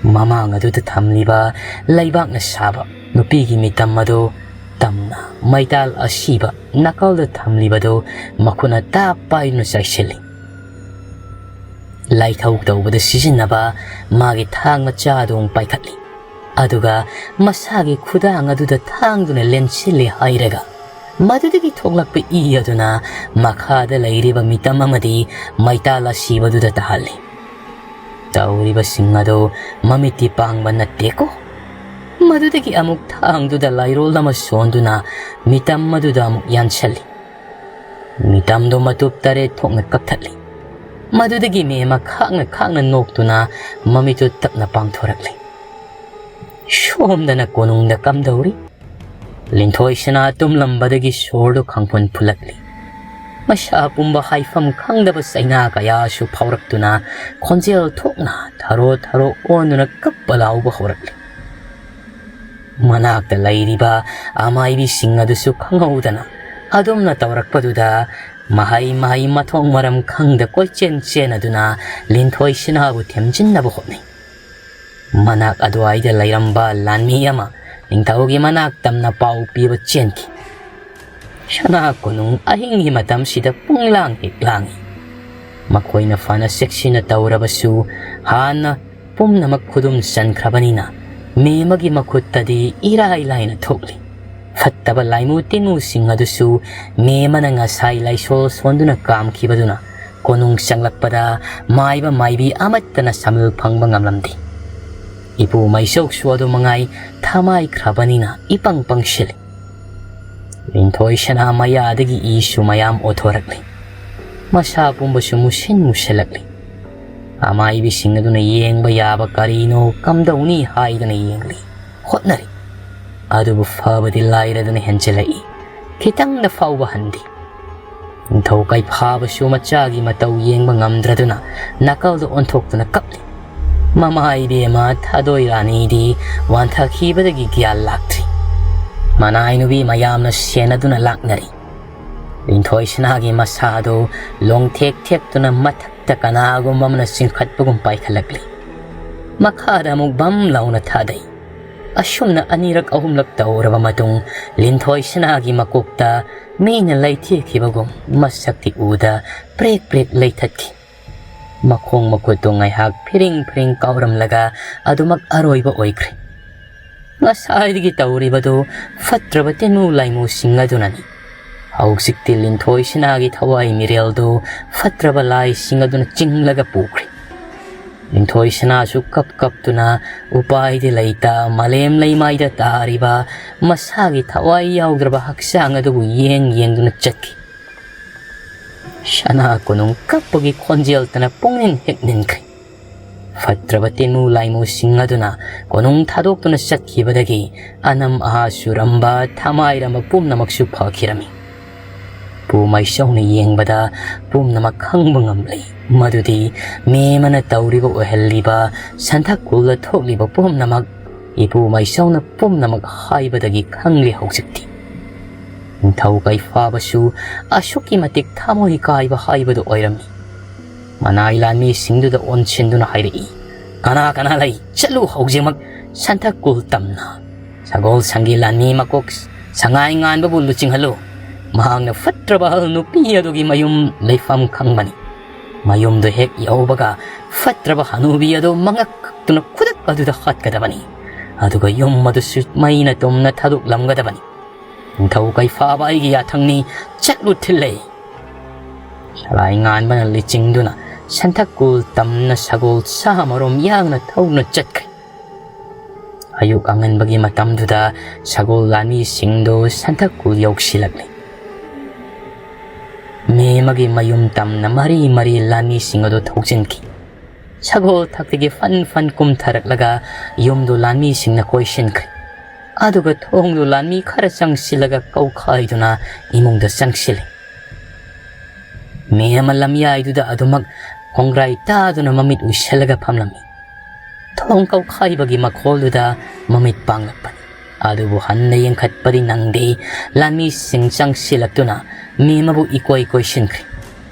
ꯃꯃꯥꯡ ꯑꯗꯨꯗ ꯊꯝꯂꯤꯕ ꯂꯩꯕꯥꯛꯅ ꯁꯥꯕ ꯅꯨꯄꯤꯒꯤ ꯃꯤꯇꯝ ꯑꯗꯨ ꯇꯝꯅ ꯃꯩꯇꯥꯜ ꯑꯁꯤꯕ ꯅꯥꯀꯜꯗ ꯊꯝꯂꯤꯕꯗꯨ ꯃꯈꯨꯠꯅ ꯇꯥꯞ ꯄꯥꯏꯗꯨꯅ ꯆꯥꯏꯁꯤꯜꯂꯤ꯫ ꯂꯥꯏꯊꯧ ꯇꯧꯕꯗ ꯁꯤꯖꯤꯟꯅꯕ ꯃꯥꯒꯤ ꯊꯥꯡ ꯃꯆꯥ ꯑꯗꯨ ꯑꯃꯨꯛ ꯄꯥꯏꯈꯠꯂꯤ꯫ ꯑꯗꯨꯒ ꯃꯁꯥꯒꯤ ꯈꯨꯗꯥꯡ ꯑꯗꯨꯗ ꯊꯥꯡꯗꯨꯅ ꯂꯦꯟꯁꯤꯜꯂꯤ ꯍꯥꯏꯔꯒ ꯃꯗꯨꯗꯒꯤ ꯊꯣꯛꯂꯛꯄ ꯏ ꯑꯗꯨꯅ ꯃꯈꯥꯗ ꯂꯩꯔꯤꯕ ꯃꯤꯇꯝ ꯑꯃꯗꯤ ꯃꯩꯇꯥꯜ ꯑꯁꯤꯕꯗꯨꯗ ꯇꯥꯍꯜꯂꯤ꯫ ꯇꯧꯔꯤꯕꯁꯤꯡ ꯑꯗꯨ ꯃꯃꯤꯠꯇꯤ ꯄꯥꯡꯕ ꯅꯠꯇꯦꯀꯣ꯫ ꯃꯗꯨꯗꯒꯤ ꯑꯃꯨꯛ ꯊꯥꯡꯗꯨꯗ ꯂꯥꯏꯔꯣꯜ ꯑꯃ ꯁꯣꯟꯗꯨꯅ ꯃꯤꯇꯝ ꯑꯗꯨꯗ ꯑꯃꯨꯛ ꯌꯥꯟꯁꯜꯂꯤ꯫ ꯃꯤꯇꯝꯗꯨ ꯃꯇꯨꯞ ꯇꯔꯦꯠ ꯊꯣꯛꯅ ꯀꯛꯊꯠꯂꯤ꯫ ꯃꯗꯨꯗꯒꯤ ꯃꯦꯃ ꯈꯥꯛꯅ ꯈꯥꯛꯅ ꯅꯣꯛꯇꯨꯅ ꯃꯃꯤꯠꯇꯨ ꯇꯞꯅ ꯄꯥꯡꯊꯣꯔꯛꯂꯤ꯫ ꯁꯣꯝꯗꯅ ꯀꯣꯅꯨꯡꯗ ꯀꯝꯗꯧꯔꯤ? ꯂꯤꯟꯊꯣꯏ ꯁꯅꯥ ꯇꯨꯝꯂꯝꯕꯗꯒꯤ ꯁꯣꯔꯗꯨ ꯈꯪꯐꯨꯟ ꯐꯨꯜꯂꯛꯂꯤ꯫ ꯃꯁꯥ ꯄꯨꯝꯕ ꯍꯥꯏꯐꯝ ꯈꯪꯗꯕ ꯆꯩꯅꯥ ꯀꯌꯥꯁꯨ ꯐꯥꯎꯔꯛꯇꯨꯅ ꯈꯣꯟꯖꯦꯜ ꯊꯣꯛꯅ ꯊꯔꯣ ꯊꯔꯣ ꯑꯣꯟꯗꯨꯅ ꯀꯞꯄ ꯂꯥꯎꯕ ꯍꯧꯔꯛꯂꯤ꯫ ꯃꯅꯥꯛꯇ ꯂꯩꯔꯤꯕ ꯑꯃꯥꯏꯕꯤꯁꯤꯡ ꯑꯗꯨꯁꯨ ꯈꯪꯍꯧꯗꯅ ꯑꯗꯨꯝꯅ ꯇꯧꯔꯛꯄꯗꯨꯗ ꯃꯍꯩ ꯃꯍꯩ ꯃꯊꯣꯡ ꯃꯔꯝ ꯈꯪꯗ ꯀꯣꯏꯆꯦꯟ ꯆꯦꯟꯅꯗꯨꯅ ꯂꯤꯟꯊꯣꯏ ꯁꯤꯅꯥꯕꯨ ꯊꯦꯝꯖꯤꯟꯅꯕ ꯍꯣꯠꯅꯩ꯫ ꯃꯅꯥꯛ ꯑꯗꯨꯋꯥꯏꯗ ꯂꯩꯔꯝꯕ ꯂꯥꯟꯃꯤ ꯑꯃ ꯅꯤꯡꯊꯧꯒꯤ ꯃꯅꯥꯛ ꯇꯝꯅ ꯄꯥꯎ ꯄꯤꯕ ꯆꯦꯟꯈꯤ꯫ ꯁꯅꯥ ꯀꯣꯅꯨꯡ ꯑꯍꯤꯡꯒꯤ ꯃꯇꯝꯁꯤꯗ ꯄꯨꯡꯂꯥꯡ ꯍꯦꯛ ꯂꯥꯡꯏ꯫ ꯃꯈꯣꯏꯅ ꯐꯅ ꯆꯦꯛꯁꯤꯟꯅ ꯇꯧꯔꯕꯁꯨ ꯍꯥꯟꯅ ꯄꯨꯝꯅꯃꯛ ꯈꯨꯗꯨꯝ ꯆꯟꯈ꯭ꯔꯕꯅꯤꯅ ꯃꯦꯃꯒꯤ ꯃꯈꯨꯠꯇꯗꯤ ꯏꯔꯥꯏ ꯂꯥꯏꯅ ꯊꯣꯛꯂꯤ꯫ ꯐꯠꯇꯕ ꯂꯥꯏꯃꯨ ꯇꯤꯟꯃꯨꯁꯤꯡ ꯑꯗꯨꯁꯨ ꯃꯦꯃꯅ ꯉꯁꯥꯏ ꯂꯥꯏꯁꯣꯜ ꯁꯣꯟꯗꯨꯅ ꯀꯥꯝꯈꯤꯕꯗꯨꯅ ꯀꯣꯅꯨꯡ ꯆꯪꯂꯛꯄꯗ ꯃꯥꯏꯕ ꯃꯥꯏꯕꯤ ꯑꯃꯠꯇꯅ ꯁꯝꯕꯜ ꯐꯪꯕ ꯉꯝꯂꯝꯗꯦ꯫ ꯏꯄꯨ ꯃꯩꯆꯧꯁꯨ ꯑꯗꯨ ꯃꯉꯥꯏ ꯊꯃꯥꯏꯈ꯭ꯔꯕꯅꯤꯅ ꯏꯄꯪ ꯄꯪꯁꯤꯜꯂꯤ꯫ ꯂꯤꯟꯊꯣꯏ ꯁꯅꯥ ꯃꯌꯥꯗꯒꯤ ꯏꯁꯨ ꯃꯌꯥꯝ ꯑꯣꯊꯣꯔꯛꯂꯤ꯫ ꯃꯁꯥ ꯄꯨꯝꯕꯁꯨ ꯃꯨꯁꯤꯟ ꯃꯨꯁꯤꯜꯂꯛꯂꯤ꯫ ꯑꯃꯥꯏꯕꯤꯁꯤꯡ ꯑꯗꯨꯅ ꯌꯦꯡꯕ ꯌꯥꯕ ꯀꯔꯤꯅꯣ ꯀꯝꯗꯧꯅꯤ ꯍꯥꯏꯗꯅ ꯌꯦꯡꯂꯤ, ꯍꯣꯠꯅꯔꯤ꯫ ꯑꯗꯨꯕꯨ ꯐꯕꯗꯤ ꯂꯥꯏꯔꯗꯅ ꯍꯦꯟꯖꯤꯜꯂꯛꯏ꯫ ꯈꯤꯇꯪꯗ ꯐꯥꯎꯕ ꯍꯟꯗꯦ꯫ ꯅꯤꯡꯊꯧ ꯀꯩꯐꯥꯕꯁꯨ ꯃꯆꯥꯒꯤ ꯃꯇꯧ ꯌꯦꯡꯕ ꯉꯝꯗ꯭ꯔꯗꯨꯅ ꯅꯥꯀꯜꯗ ꯑꯣꯟꯊꯣꯛꯇꯨꯅ ꯀꯞꯂꯤ꯫ ꯃꯃꯥ ꯏꯕꯦꯝꯃ ꯊꯥꯗꯣꯏ ꯔꯥꯅꯤꯗꯤ ꯋꯥꯟꯊꯈꯤꯕꯗꯒꯤ ꯒ꯭ꯌꯥꯟ ꯂꯥꯛꯇ꯭ꯔꯤ꯫ ꯃꯅꯥꯏ ꯅꯨꯄꯤ ꯃꯌꯥꯝꯅ ꯁꯦꯟꯅꯗꯨꯅ ꯂꯥꯛꯅꯔꯤ꯫ ꯂꯤꯟꯊꯣꯏ ꯁꯅꯥꯒꯤ ꯃꯁꯥꯗꯨ ꯂꯣꯡꯊꯦꯛ ꯊꯦꯛꯇꯨꯅ ꯃꯊꯛꯇ ꯀꯅꯥꯒꯨꯝꯕ ꯑꯃꯅ ꯆꯤꯡꯈꯠꯄꯒꯨꯝ ꯄꯥꯏꯈꯠꯂꯛꯂꯤ꯫ ꯃꯈꯥꯗ ꯑꯃꯨꯛ ꯕꯝ ꯂꯥꯎꯅ ꯊꯥꯗꯩ꯫ ꯑꯁꯨꯝꯅ ꯑꯅꯤꯔꯛ ꯑꯍꯨꯝꯂꯛ ꯇꯧꯔꯕ ꯃꯇꯨꯡ ꯂꯤꯟꯊꯣꯏ ꯁꯅꯥꯒꯤ ꯃꯀꯣꯛꯇ ꯃꯤꯅ ꯂꯩꯊꯦꯛꯈꯤꯕꯒꯨꯝ ꯃꯁꯛꯇꯤ ꯎꯗ ꯄ꯭ꯔꯦꯛ ꯄ꯭ꯔꯦꯛ ꯂꯩꯊꯠꯈꯤ꯫ ꯃꯈꯣꯡ ꯃꯈꯨꯠꯇꯨ ꯉꯥꯏꯍꯥꯛ ꯐꯤꯔꯤꯡ ꯐꯤꯔꯤꯡ ꯀꯥꯎꯔꯝꯂꯒ ꯑꯗꯨꯃꯛ ꯑꯔꯣꯏꯕ ꯑꯣꯏꯈ꯭ꯔꯦ꯫ ꯉꯁꯥꯏꯗꯒꯤ ꯇꯧꯔꯤꯕꯗꯨ ꯐꯠꯇ꯭ꯔꯕ ꯇꯤꯟꯃꯨ ꯂꯥꯏꯃꯨꯁꯤꯡ ꯑꯗꯨꯅꯅꯤ꯫ ꯍꯧꯖꯤꯛꯇꯤ ꯂꯤꯟꯊꯣꯏ ꯁꯅꯥꯒꯤ ꯊꯋꯥꯏ ꯃꯤꯔꯦꯜꯗꯨ ꯐꯠꯇ꯭ꯔꯕ ꯂꯥꯏꯁꯤꯡ ꯑꯗꯨꯅ ꯆꯤꯡꯂꯒ ꯄꯨꯈ꯭ꯔꯦ꯫ ꯂꯤꯟꯊꯣꯏ ꯁꯅꯥꯁꯨ ꯀꯞ ꯀꯞꯇꯨꯅ ꯎꯄꯥꯏꯗꯤ ꯂꯩꯇ ꯃꯥꯂꯦꯝ ꯂꯩꯃꯥꯏꯗ ꯇꯥꯔꯤꯕ ꯃꯁꯥꯒꯤ ꯊꯋꯥꯏ ꯌꯥꯎꯗ꯭ꯔꯕ ꯍꯛꯆꯥꯡ ꯑꯗꯨꯕꯨ ꯌꯦꯡ ꯌꯦꯡꯗꯨꯅ ꯆꯠꯈꯤ꯫ ꯁꯅꯥ ꯀꯣꯅꯨꯡ ꯀꯞꯄꯒꯤ ꯈꯣꯟꯖꯦꯜꯇꯅ ꯄꯨꯛꯅꯤꯡ ꯍꯦꯛ ꯅꯤꯟꯈ꯭ꯔꯦ꯫ ꯐꯠꯇ꯭ꯔꯕ ꯇꯤꯟꯃꯨ ꯂꯥꯏꯃꯨꯁꯤꯡ ꯑꯗꯨꯅ ꯀꯣꯅꯨꯡ ꯊꯥꯗꯣꯛꯇꯨꯅ ꯆꯠꯈꯤꯕꯗꯒꯤ ꯑꯅꯝ ꯑꯍꯥ ꯆꯨꯔꯝꯕ, ꯊꯃꯥꯏꯔꯝꯕ ꯄꯨꯝꯅꯃꯛꯁꯨ ꯐꯈꯤꯔꯝꯃꯤ꯫ ꯄꯨ ꯃꯥꯏꯁꯧꯅ ꯌꯦꯡꯕꯗ ꯄꯨꯝꯅꯃꯛ ꯈꯪꯕ ꯉꯝꯂꯦ, ꯃꯗꯨꯗꯤ ꯃꯦꯃꯅ ꯇꯧꯔꯤꯕ ꯑꯣꯏꯍꯜꯂꯤꯕ, ꯁꯟꯊꯛ ꯀꯨꯜꯗ ꯊꯣꯛꯂꯤꯕ ꯄꯨꯝꯅꯃꯛ ꯏꯄꯨ ꯃꯥꯏꯁꯧꯅ ꯄꯨꯝꯅꯃꯛ ꯍꯥꯏꯕꯗꯒꯤ ꯈꯪꯂꯦ ꯍꯧꯖꯤꯛꯇꯤ꯫ ꯅꯤꯡꯊꯧ ꯀꯩꯐꯥꯕꯁꯨ ꯑꯁꯨꯛꯀꯤ ꯃꯇꯤꯛ ꯊꯃꯣꯏ ꯀꯥꯏꯕ ꯍꯥꯏꯕꯗꯨ ꯑꯣꯏꯔꯝꯃꯤ꯫ ꯃꯅꯥꯏ ꯂꯥꯟꯃꯤꯁꯤꯡꯗꯨꯗ ꯑꯣꯟꯁꯤꯟꯗꯨꯅ ꯍꯥꯏꯔꯛꯏ, "ꯀꯅꯥ ꯀꯅꯥ ꯂꯩ? ꯆꯠꯂꯨ ꯍꯧꯖꯤꯛꯃꯛ ꯁꯟꯊꯛ ꯀꯨꯜ ꯇꯝꯅ ꯁꯒꯣꯜ ꯁꯪꯒꯤ ꯂꯥꯟꯃꯤ ꯃꯀꯣꯛ ꯁꯉꯥꯏ ꯉꯥꯟꯕꯕꯨ ꯂꯨꯆꯤꯡꯍꯜꯂꯨ꯫ ꯃꯍꯥꯛꯅ ꯐꯠꯇ꯭ꯔꯕ ꯑꯍꯜ ꯅꯨꯄꯤ ꯑꯗꯨꯒꯤ ꯃꯌꯨꯝ ꯂꯩꯐꯝ ꯈꯪꯕꯅꯤ꯫ ꯃꯌꯨꯝꯗꯨ ꯍꯦꯛ ꯌꯧꯕꯒ ꯐꯠꯇ꯭ꯔꯕ ꯍꯅꯨꯕꯤ ꯑꯗꯨ ꯃꯉꯛ ꯀꯛꯇꯨꯅ ꯈꯨꯗꯛ ꯑꯗꯨꯗ ꯍꯥꯠꯀꯗꯕꯅꯤ꯫ ꯑꯗꯨꯒ ꯌꯨꯝ ꯑꯗꯨꯁꯨ ꯃꯩꯅ ꯇꯨꯝꯅ ꯊꯥꯗꯣꯛꯂꯝꯒꯗꯕꯅꯤ꯫ ꯅꯤꯡꯊꯧ ꯀꯩꯐꯥꯕ ꯑꯩꯒꯤ ꯌꯥꯊꯪꯅꯤ, ꯆꯠꯂꯨ ꯊꯤꯜꯂꯦ꯫" ꯁꯂꯥꯏ ꯉꯥꯟꯕꯅ ꯂꯤꯆꯤꯡꯗꯨꯅ ꯁꯟꯊꯛ ꯀꯨꯜ ꯇꯝꯅ ꯁꯒꯣꯜ ꯁꯥ ꯃꯔꯣꯝ ꯌꯥꯡꯅ ꯊꯧꯅ ꯆꯠꯈ꯭ꯔꯦ꯫ ꯑꯌꯨꯛ ꯑꯉꯟꯕꯒꯤ ꯃꯇꯝꯗꯨꯗ ꯁꯒꯣꯜ ꯂꯥꯟꯃꯤꯁꯤꯡꯗꯨ ꯁꯟꯊꯛ ꯀꯨꯜ ꯌꯧꯁꯤꯜꯂꯛꯂꯦ꯫ ꯃꯦꯃꯒꯤ ꯃꯌꯨꯝ ꯇꯝꯅ ꯃꯔꯤ ꯃꯔꯤ ꯂꯥꯟꯃꯤꯁꯤꯡ ꯑꯗꯨ ꯊꯧꯖꯤꯟꯈꯤ꯫ ꯁꯒꯣꯜ ꯊꯛꯇꯒꯤ ꯐꯟ ꯐꯟ ꯀꯨꯝꯊꯔꯛꯂꯒ ꯌꯨꯝꯗꯨ ꯂꯥꯟꯃꯤꯁꯤꯡꯅ ꯀꯣꯏꯁꯤꯟꯈ꯭ꯔꯦ꯫ ꯑꯗꯨꯒ ꯊꯣꯡꯗꯨ ꯂꯥꯟꯃꯤ ꯈꯔ ꯆꯪꯁꯤꯜꯂꯒ ꯀꯧꯈꯥꯏꯗꯨꯅ ꯏꯃꯨꯡꯗ ꯆꯪꯁꯤꯜꯂꯤ꯫ ꯃꯦꯃ ꯂꯝꯌꯥꯏꯗꯨꯗ ꯑꯗꯨꯃꯛ ꯈꯣꯡꯒ꯭ꯔꯥꯏ ꯇꯥꯗꯨꯅ ꯃꯃꯤꯠ ꯎꯏꯁꯜꯂꯒ ꯐꯝꯂꯝꯃꯤ꯫ ꯊꯣꯡ ꯀꯧꯈꯥꯏꯕꯒꯤ ꯃꯈꯣꯜꯗꯨꯗ ꯃꯃꯤꯠ ꯄꯥꯡꯂꯛꯄꯅꯤ꯫ ꯑꯗꯨꯕꯨ ꯍꯟꯅ ꯌꯦꯡꯈꯠꯄꯗꯤ ꯅꯪꯗꯦ꯫ ꯂꯥꯟꯃꯤꯁꯤꯡ ꯆꯪꯁꯤꯜꯂꯛꯇꯨꯅ ꯃꯦꯃꯕꯨ ꯏꯀꯣꯏ ꯀꯣꯏꯁꯤꯟꯈ꯭ꯔꯦ꯫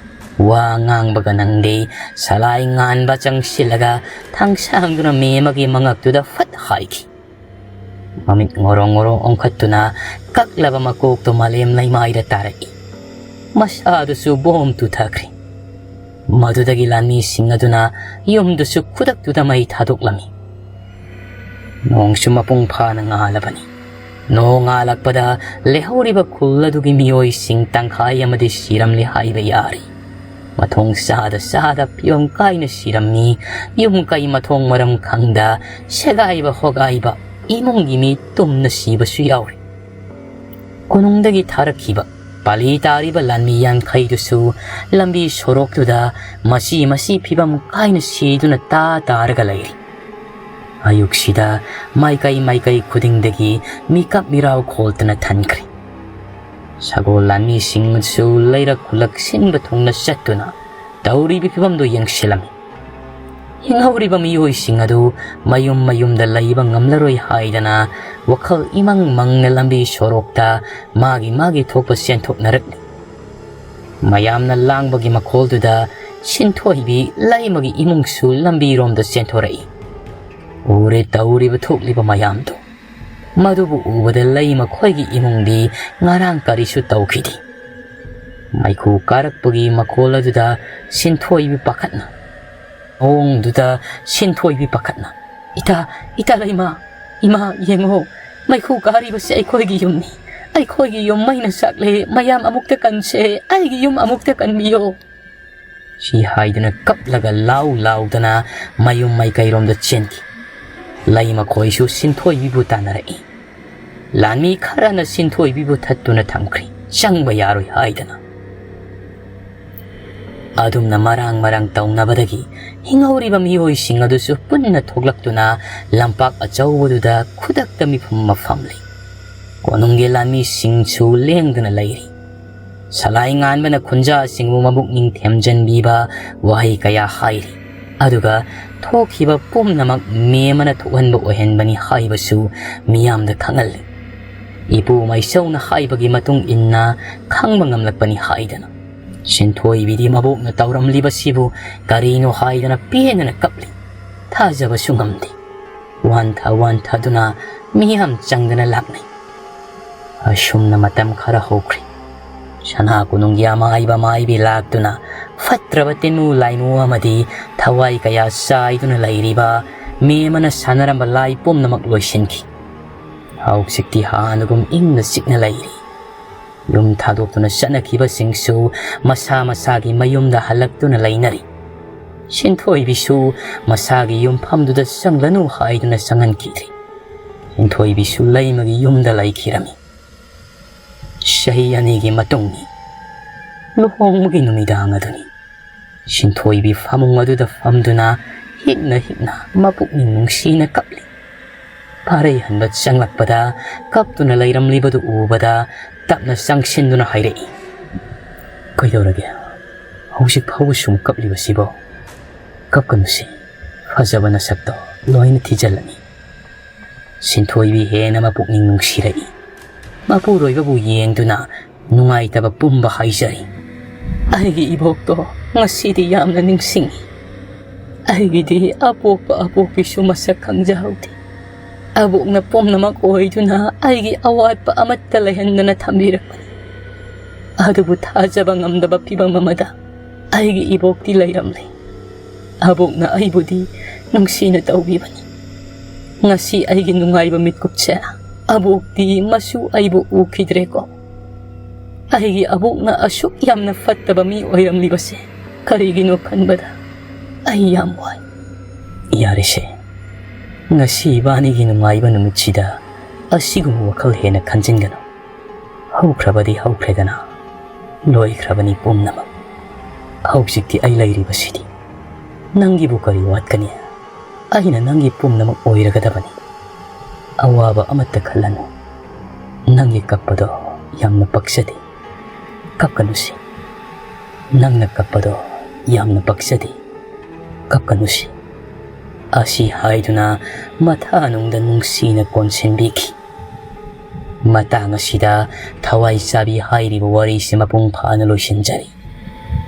ꯋꯥ ꯉꯥꯡꯕꯒ ꯅꯪꯗꯦ꯫ ꯁꯂꯥꯏ ꯉꯥꯟꯕ ꯆꯪꯁꯤꯜꯂꯒ ꯊꯥꯡꯁꯥꯡꯗꯨꯅ ꯃꯦꯃꯒꯤ ꯃꯉꯛꯇꯨꯗ ꯐꯠ ꯍꯥꯏꯈꯤ꯫ ꯃꯃꯤꯠ ꯉꯣꯔꯣꯡ ꯉꯣꯔꯣꯡ ꯑꯣꯟꯈꯠꯇꯨꯅ ꯀꯛꯂꯕ ꯃꯀꯣꯛꯇꯣ ꯃꯥꯂꯦꯝ ꯂꯩꯃꯥꯏꯗ ꯇꯥꯔꯛꯏ꯫ ꯃꯁꯥꯗꯨꯁꯨ ꯕꯣꯝ ꯇꯨꯊꯈ꯭ꯔꯦ꯫ ꯃꯗꯨꯗꯒꯤ ꯂꯥꯟꯃꯤꯁꯤꯡ ꯑꯗꯨꯅ ꯌꯨꯝꯗꯨꯁꯨ ꯈꯨꯗꯛꯇꯨꯗ ꯃꯩ ꯊꯥꯗꯣꯛꯂꯝꯃꯤ꯫ ꯅꯣꯡꯁꯨ ꯃꯄꯨꯡ ꯐꯥꯅ ꯉꯥꯜꯂꯕꯅꯤ꯫ ꯅꯣꯡ ꯉꯥꯜꯂꯛꯄꯗ ꯂꯩꯍꯧꯔꯤꯕ ꯈꯨꯜ ꯑꯗꯨꯒꯤ ꯃꯤꯑꯣꯏꯁꯤꯡ ꯇꯪꯈꯥꯏ ꯑꯃꯗꯤ ꯁꯤꯔꯝꯂꯦ ꯍꯥꯏꯕ ꯌꯥꯔꯤ꯫ ꯃꯊꯣꯡ ꯆꯥꯗ ꯆꯥꯗ ꯐꯤꯕꯝ ꯀꯥꯏꯅ ꯁꯤꯔꯝꯃꯤ꯫ ꯌꯨꯝ ꯀꯩ ꯃꯊꯣꯡ ꯃꯔꯝ ꯈꯪꯗ ꯁꯦꯒꯥꯏꯕ ꯍꯣꯒꯥꯏꯕ, ꯏꯃꯨꯡꯒꯤ ꯃꯤ ꯇꯨꯝꯅ ꯁꯤꯕꯁꯨ ꯌꯥꯎꯔꯤ꯫ ꯀꯣꯅꯨꯡꯗꯒꯤ ꯊꯥꯔꯛꯈꯤꯕ ꯄꯥꯂꯤ ꯇꯥꯔꯤꯕ ꯂꯥꯟꯃꯤ ꯌꯥꯡꯈꯩꯗꯨꯁꯨ ꯂꯝꯕꯤ ꯁꯣꯔꯣꯛꯇꯨꯗ ꯃꯁꯤ ꯃꯁꯤ ꯐꯤꯕꯝ ꯀꯥꯏꯅ ꯁꯤꯗꯨꯅ ꯇꯥ ꯇꯥꯔꯒ ꯂꯩꯔꯤ꯫ ꯑꯌꯨꯛꯁꯤꯗ ꯃꯥꯏꯀꯩ ꯃꯥꯏꯀꯩ ꯈꯨꯗꯤꯡꯗꯒꯤ ꯃꯤꯀꯞ ꯃꯤꯔꯥꯎ ꯈꯣꯜꯇꯅ ꯊꯟꯈ꯭ꯔꯦ꯫ ꯁꯒꯣꯜ ꯂꯥꯟꯃꯤꯁꯤꯡꯁꯨ ꯂꯩꯔꯛ ꯈꯨꯜꯂꯛ ꯁꯤꯟꯕ ꯊꯨꯡꯅ ꯆꯠꯇꯨꯅ ꯇꯧꯔꯤꯕ ꯐꯤꯕꯝꯗꯨ ꯌꯦꯡꯁꯤꯜꯂꯝꯃꯤ꯫ ꯍꯤꯡꯍꯧꯔꯤꯕ ꯃꯤꯑꯣꯏꯁꯤꯡ ꯑꯗꯨ ꯃꯌꯨꯝ ꯃꯌꯨꯝꯗ ꯂꯩꯕ ꯉꯝꯂꯔꯣꯏ ꯍꯥꯏꯗꯅ ꯋꯥꯈꯜ ꯏꯃꯪ ꯃꯪꯅ ꯂꯝꯕꯤ ꯁꯣꯔꯣꯛꯇ ꯃꯥꯒꯤ ꯃꯥꯒꯤ ꯊꯣꯛꯄ ꯆꯦꯟꯊꯣꯛꯅꯔꯛꯂꯤ꯫ ꯃꯌꯥꯝꯅ ꯂꯥꯡꯕꯒꯤ ꯃꯈꯣꯜꯗꯨꯗ ꯁꯤꯟꯊꯣꯏꯕꯤ ꯂꯩꯃꯒꯤ ꯏꯃꯨꯡꯁꯨ ꯂꯝꯕꯤꯔꯣꯝꯗ ꯆꯦꯟꯊꯣꯔꯛꯏ꯫ ꯎꯔꯦ ꯇꯧꯔꯤꯕ ꯊꯣꯛꯂꯤꯕ ꯃꯌꯥꯝꯗꯨ꯫ ꯃꯗꯨꯕꯨ ꯎꯕꯗ ꯂꯩꯃ ꯈꯣꯏꯒꯤ ꯏꯃꯨꯡꯗꯤ ꯉꯔꯥꯡ ꯀꯔꯤꯁꯨ ꯇꯧꯈꯤꯗꯦ꯫ ꯃꯩꯈꯨ ꯀꯥꯔꯛꯄꯒꯤ ꯃꯈꯣꯜ ꯑꯗꯨꯗ ꯁꯤꯟꯊꯣꯏꯕꯤ ꯄꯥꯈꯠꯅ, ꯃꯑꯣꯡꯗꯨꯗ ꯁꯤꯟꯊꯣꯏꯕꯤ ꯄꯥꯈꯠꯅ, "ꯏꯇꯥ, ꯏꯇꯥ ꯂꯩꯃ, ꯏꯃꯥ, ꯌꯦꯡꯉꯣ, ꯃꯩꯈꯨ ꯀꯥꯔꯤꯕꯁꯦ ꯑꯩꯈꯣꯏꯒꯤ ꯌꯨꯝꯅꯤ꯫ ꯑꯩꯈꯣꯏꯒꯤ ꯌꯨꯝ ꯃꯩꯅ ꯆꯥꯛꯂꯦ꯫ ꯃꯌꯥꯝ ꯑꯃꯨꯛꯇ ꯀꯟꯁꯦ, ꯑꯩꯒꯤ ꯌꯨꯝ ꯑꯃꯨꯛꯇ ꯀꯟꯕꯤꯌꯣ"꯫ ꯁꯤ ꯍꯥꯏꯗꯨꯅ ꯀꯞꯂꯒ ꯂꯥꯎ ꯂꯥꯎꯗꯅ ꯃꯌꯨꯝ ꯃꯥꯏꯀꯩꯔꯣꯝꯗ ꯆꯦꯟꯈꯤ꯫ ꯂꯩꯃ ꯈꯣꯏꯁꯨ ꯁꯤꯟꯊꯣꯏꯕꯤꯕꯨ ꯇꯥꯟꯅꯔꯛꯏ꯫ ꯂꯥꯟꯃꯤ ꯈꯔꯅ ꯁꯤꯟꯊꯣꯏꯕꯤꯕꯨ ꯊꯠꯇꯨꯅ ꯊꯝꯈ꯭ꯔꯤ, ꯆꯪꯕ ꯌꯥꯔꯣꯏ ꯍꯥꯏꯗꯅ꯫ ꯑꯗꯨꯝꯅ ꯃꯔꯥꯡ ꯃꯔꯥꯡ ꯇꯧꯅꯕꯗꯒꯤ ꯍꯤꯡꯍꯧꯔꯤꯕ ꯃꯤꯑꯣꯏꯁꯤꯡ ꯑꯗꯨꯁꯨ ꯄꯨꯟꯅ ꯊꯣꯛꯂꯛꯇꯨꯅ ꯂꯝꯄꯥꯛ ꯑꯆꯧꯕꯗꯨꯗ ꯈꯨꯗꯛꯇ ꯃꯤꯐꯝ ꯑꯃ ꯐꯝꯂꯤ꯫ ꯀꯣꯅꯨꯡꯒꯤ ꯂꯥꯟꯃꯤꯁꯤꯡꯁꯨ ꯂꯦꯡꯗꯅ ꯂꯩꯔꯤ꯫ ꯁꯂꯥꯏ ꯉꯥꯟꯕꯅ ꯈꯨꯟꯖꯥꯁꯤꯡꯕꯨ ꯃꯕꯨꯛꯅꯤꯡ ꯊꯦꯝꯖꯤꯟꯕꯤꯕ ꯋꯥꯍꯩ ꯀꯌꯥ ꯍꯥꯏꯔꯤ꯫ ꯑꯗꯨꯒ ꯊꯣꯛꯈꯤꯕ ꯄꯨꯝꯅꯃꯛ ꯃꯦꯝꯃꯅ ꯊꯣꯛꯍꯟꯕ ꯑꯣꯏꯍꯟꯕꯅꯤ ꯍꯥꯏꯕꯁꯨ ꯃꯤꯌꯥꯝꯗ ꯈꯪꯍꯜꯂꯤ꯫ ꯏꯄꯨ ꯃꯥꯏꯆꯧꯅ ꯍꯥꯏꯕꯒꯤ ꯃꯇꯨꯡ ꯏꯟꯅ ꯈꯪꯕ ꯉꯝꯂꯛꯄꯅꯤ ꯍꯥꯏꯗꯅ꯫ ꯁꯤꯟꯊꯣꯏꯕꯤꯗꯤ ꯃꯕꯣꯛꯅ ꯇꯧꯔꯝꯂꯤꯕꯁꯤꯕꯨ ꯀꯔꯤꯅꯣ ꯍꯥꯏꯗꯅ ꯄꯦꯟꯗꯅ ꯀꯞꯂꯤ꯫ ꯊꯥꯖꯕꯁꯨ ꯉꯝꯗꯦ꯫ ꯋꯥꯟꯊ ꯋꯥꯟꯊꯗꯨꯅ ꯃꯤꯌꯥꯝ ꯆꯪꯗꯅ ꯂꯥꯛꯅꯩ꯫ ꯑꯁꯨꯝꯅ ꯃꯇꯝ ꯈꯔ ꯍꯧꯈ꯭ꯔꯦ꯫ ꯁꯅꯥ ꯀꯣꯅꯨꯡꯒꯤ ꯑꯃꯥꯏꯕ ꯃꯥꯏꯕꯤ ꯂꯥꯛꯇꯨꯅ ꯐꯠꯇ꯭ꯔꯕ ꯇꯤꯟꯃꯨ ꯂꯥꯏꯃꯨ ꯑꯃꯗꯤ ꯊꯋꯥꯏ ꯀꯌꯥ ꯆꯥꯏꯗꯨꯅ ꯂꯩꯔꯤꯕ ꯃꯤ ꯑꯃꯅ ꯁꯥꯟꯅꯔꯝꯕ ꯂꯥꯏ ꯄꯨꯝꯅꯃꯛ ꯂꯣꯏꯁꯤꯟꯈꯤ꯫ ꯍꯧꯖꯤꯛꯇꯤ ꯍꯥꯟꯅꯒꯨꯝ ꯏꯪꯅ ꯆꯤꯛꯅ ꯂꯩꯔꯤ꯫ ꯌꯨꯝ ꯊꯥꯗꯣꯛꯇꯨꯅ ꯆꯠꯅꯈꯤꯕꯁꯤꯡꯁꯨ ꯃꯁꯥ ꯃꯁꯥꯒꯤ ꯃꯌꯨꯝꯗ ꯍꯜꯂꯛꯇꯨꯅ ꯂꯩꯅꯔꯤ꯫ ꯁꯤꯟꯊꯣꯏꯕꯤꯁꯨ ꯃꯁꯥꯒꯤ ꯌꯨꯝꯐꯝꯗꯨꯗ ꯆꯪꯂꯅꯨ ꯍꯥꯏꯗꯨꯅ ꯆꯪꯍꯟꯈꯤꯗ꯭ꯔꯤ꯫ ꯁꯤꯟꯊꯣꯏꯕꯤꯁꯨ ꯂꯩꯃꯒꯤ ꯌꯨꯝꯗ ꯂꯩꯈꯤꯔꯝꯃꯤ꯫ ꯆꯍꯤ ꯑꯅꯤꯒꯤ ꯃꯇꯨꯡꯅꯤ꯫ ꯂꯨꯍꯣꯡꯕꯒꯤ ꯅꯨꯃꯤꯗꯥꯡ ꯑꯗꯨꯅꯤ꯫ ꯁꯤꯟꯊꯣꯏꯕꯤ ꯐꯃꯨꯡ ꯑꯗꯨꯗ ꯐꯝꯗꯨꯅ ꯍꯤꯛꯅ ꯍꯤꯛꯅ ꯃꯄꯨꯛꯅꯤꯡ ꯅꯨꯡꯁꯤꯅ ꯀꯞꯂꯤ꯫ ꯐꯥꯔꯩ ꯍꯟꯕ ꯆꯪꯂꯛꯄꯗ ꯀꯞꯇꯨꯅ ꯂꯩꯔꯝꯂꯤꯕꯗꯨ ꯎꯕꯗ ꯇꯞꯅ ꯆꯪꯁꯤꯟꯗꯨꯅ ꯍꯥꯏꯔꯛꯏ, "ꯀꯩꯗꯧꯔꯒꯦ? ꯍꯧꯖꯤꯛ ꯐꯥꯎꯕ ꯁꯨꯝ ꯀꯞꯂꯤꯕꯁꯤꯕꯣ? ꯀꯞꯀꯅꯨꯁꯤ, ꯐꯖꯕ ꯅꯁꯛꯇꯣ ꯂꯣꯏꯅ ꯊꯤꯖꯤꯜꯂꯅꯤ꯫" ꯁꯤꯟꯊꯣꯏꯕꯤ ꯍꯦꯟꯅ ꯃꯄꯨꯛꯅꯤꯡ ꯅꯨꯡꯁꯤꯔꯛꯏ꯫ ꯃꯄꯨꯔꯣꯏꯕꯕꯨ ꯌꯦꯡꯗꯨꯅ ꯅꯨꯡꯉꯥꯏꯇꯕ ꯄꯨꯝꯕ ꯍꯥꯏꯖꯔꯤ꯫ "ꯑꯩꯒꯤ ꯏꯕꯣꯛꯇꯣ ꯉꯁꯤꯗꯤ ꯌꯥꯝꯅ ꯅꯤꯡꯁꯤꯡꯉꯤ꯫ ꯑꯩꯒꯤꯗꯤ ꯑꯄꯣꯛꯄ ꯑꯄꯣꯛꯄꯤꯁꯨ ꯃꯁꯛ ꯈꯪꯖꯍꯧꯗꯦ꯫ ꯑꯕꯣꯛꯅ ꯄꯨꯝꯅꯃꯛ ꯑꯣꯏꯗꯨꯅ ꯑꯩꯒꯤ ꯑꯋꯥꯠꯄ ꯑꯃꯠꯇ ꯂꯩꯍꯟꯗꯅ ꯊꯝꯕꯤꯔꯛꯄꯅꯤ꯫ ꯑꯗꯨꯕꯨ ꯊꯥꯖꯕ ꯉꯝꯗꯕ ꯐꯤꯚꯝ ꯑꯃꯗ ꯑꯩꯒꯤ ꯏꯕꯣꯛꯇꯤ ꯂꯩꯔꯝꯂꯦ꯫ ꯑꯕꯣꯛꯅ ꯑꯩꯕꯨꯗꯤ ꯅꯨꯡꯁꯤꯅ ꯇꯧꯕꯤꯕꯅꯤ꯫ ꯉꯁꯤ ꯑꯩꯒꯤ ꯅꯨꯡꯉꯥꯏꯕ ꯃꯤꯠꯀꯨꯞꯁꯦ ꯑꯕꯣꯛꯇꯤ ꯃꯁꯨ ꯑꯩꯕꯨ ꯎꯈꯤꯗ꯭ꯔꯦꯀꯣ꯫ ꯑꯩꯒꯤ ꯑꯕꯣꯛꯅ ꯑꯁꯨꯛ ꯌꯥꯝꯅ ꯐꯠꯇꯕ ꯃꯤ ꯑꯣꯏꯔꯝꯂꯤꯕꯁꯦ ꯀꯔꯤꯒꯤꯅꯣ ꯈꯟꯕꯗ ꯑꯩ ꯌꯥꯝ ꯋꯥꯏ꯫" "ꯌꯥꯔꯦꯁꯦ, ꯉꯁꯤ ꯏꯕꯥꯅꯤꯒꯤ ꯅꯨꯡꯉꯥꯏꯕ ꯅꯨꯃꯤꯠꯁꯤꯗ ꯑꯁꯤꯒꯨꯝꯕ ꯋꯥꯈꯜ ꯍꯦꯟꯅ ꯈꯟꯖꯤꯟꯒꯅꯨ꯫ ꯍꯧꯈ꯭ꯔꯕꯗꯤ ꯍꯧꯈ꯭ꯔꯦꯗꯅ, ꯂꯣꯏꯈ꯭ꯔꯕꯅꯤ ꯄꯨꯝꯅꯃꯛ꯫ ꯍꯧꯖꯤꯛꯇꯤ ꯑꯩ ꯂꯩꯔꯤꯕꯁꯤꯗꯤ ꯅꯪꯒꯤꯕꯨ ꯀꯔꯤ ꯋꯥꯠꯀꯅꯤ? ꯑꯩꯅ ꯅꯪꯒꯤ ꯄꯨꯝꯅꯃꯛ ꯑꯣꯏꯔꯒꯗꯕꯅꯤ꯫ ꯑꯋꯥꯕ ꯑꯃꯠꯇ ꯈꯜꯂꯅꯨ꯫ ꯅꯪꯒꯤ ꯀꯞꯄꯗꯣ ꯌꯥꯝꯅ ꯄꯛꯆꯗꯦ꯫ ꯀꯞꯀꯅꯨꯁꯤ꯫ ꯅꯪꯅ ꯀꯞꯄꯗꯣ ꯌꯥꯝꯅ ꯄꯛꯆꯗꯦ꯫ ꯀꯞꯀꯅꯨꯁꯤ꯫" ꯑꯁꯤ ꯍꯥꯏꯗꯨꯅ ꯃꯊꯥꯅꯨꯡꯗ ꯅꯨꯡꯁꯤꯅ ꯀꯣꯟꯁꯤꯟꯕꯤꯈꯤ꯫ ꯃꯇꯥꯡ ꯑꯁꯤꯗ ꯊꯋꯥꯏ ꯆꯥꯕꯤ ꯍꯥꯏꯔꯤꯕ ꯋꯥꯔꯤꯁꯤ ꯃꯄꯨꯡ ꯐꯥꯅ ꯂꯣꯏꯁꯤꯟꯖꯔꯤ꯫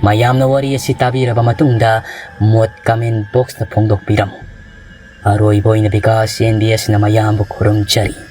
ꯃꯌꯥꯝꯅ ꯋꯥꯔꯤ ꯑꯁꯤ ꯇꯥꯕꯤꯔꯕ ꯃꯇꯨꯡꯗ ꯃꯣꯠ comment boxꯇ ꯐꯣꯡꯗꯣꯛꯄꯤꯔꯝꯃꯨ꯫ ꯑꯔꯣꯏꯕ ꯑꯣꯏꯅ ꯕꯤꯀꯥꯁ ꯑꯦꯟ ꯕꯤ ꯑꯦꯁꯅ ꯃꯌꯥꯝꯕꯨ ꯈꯨꯔꯨꯝꯖꯔꯤ꯫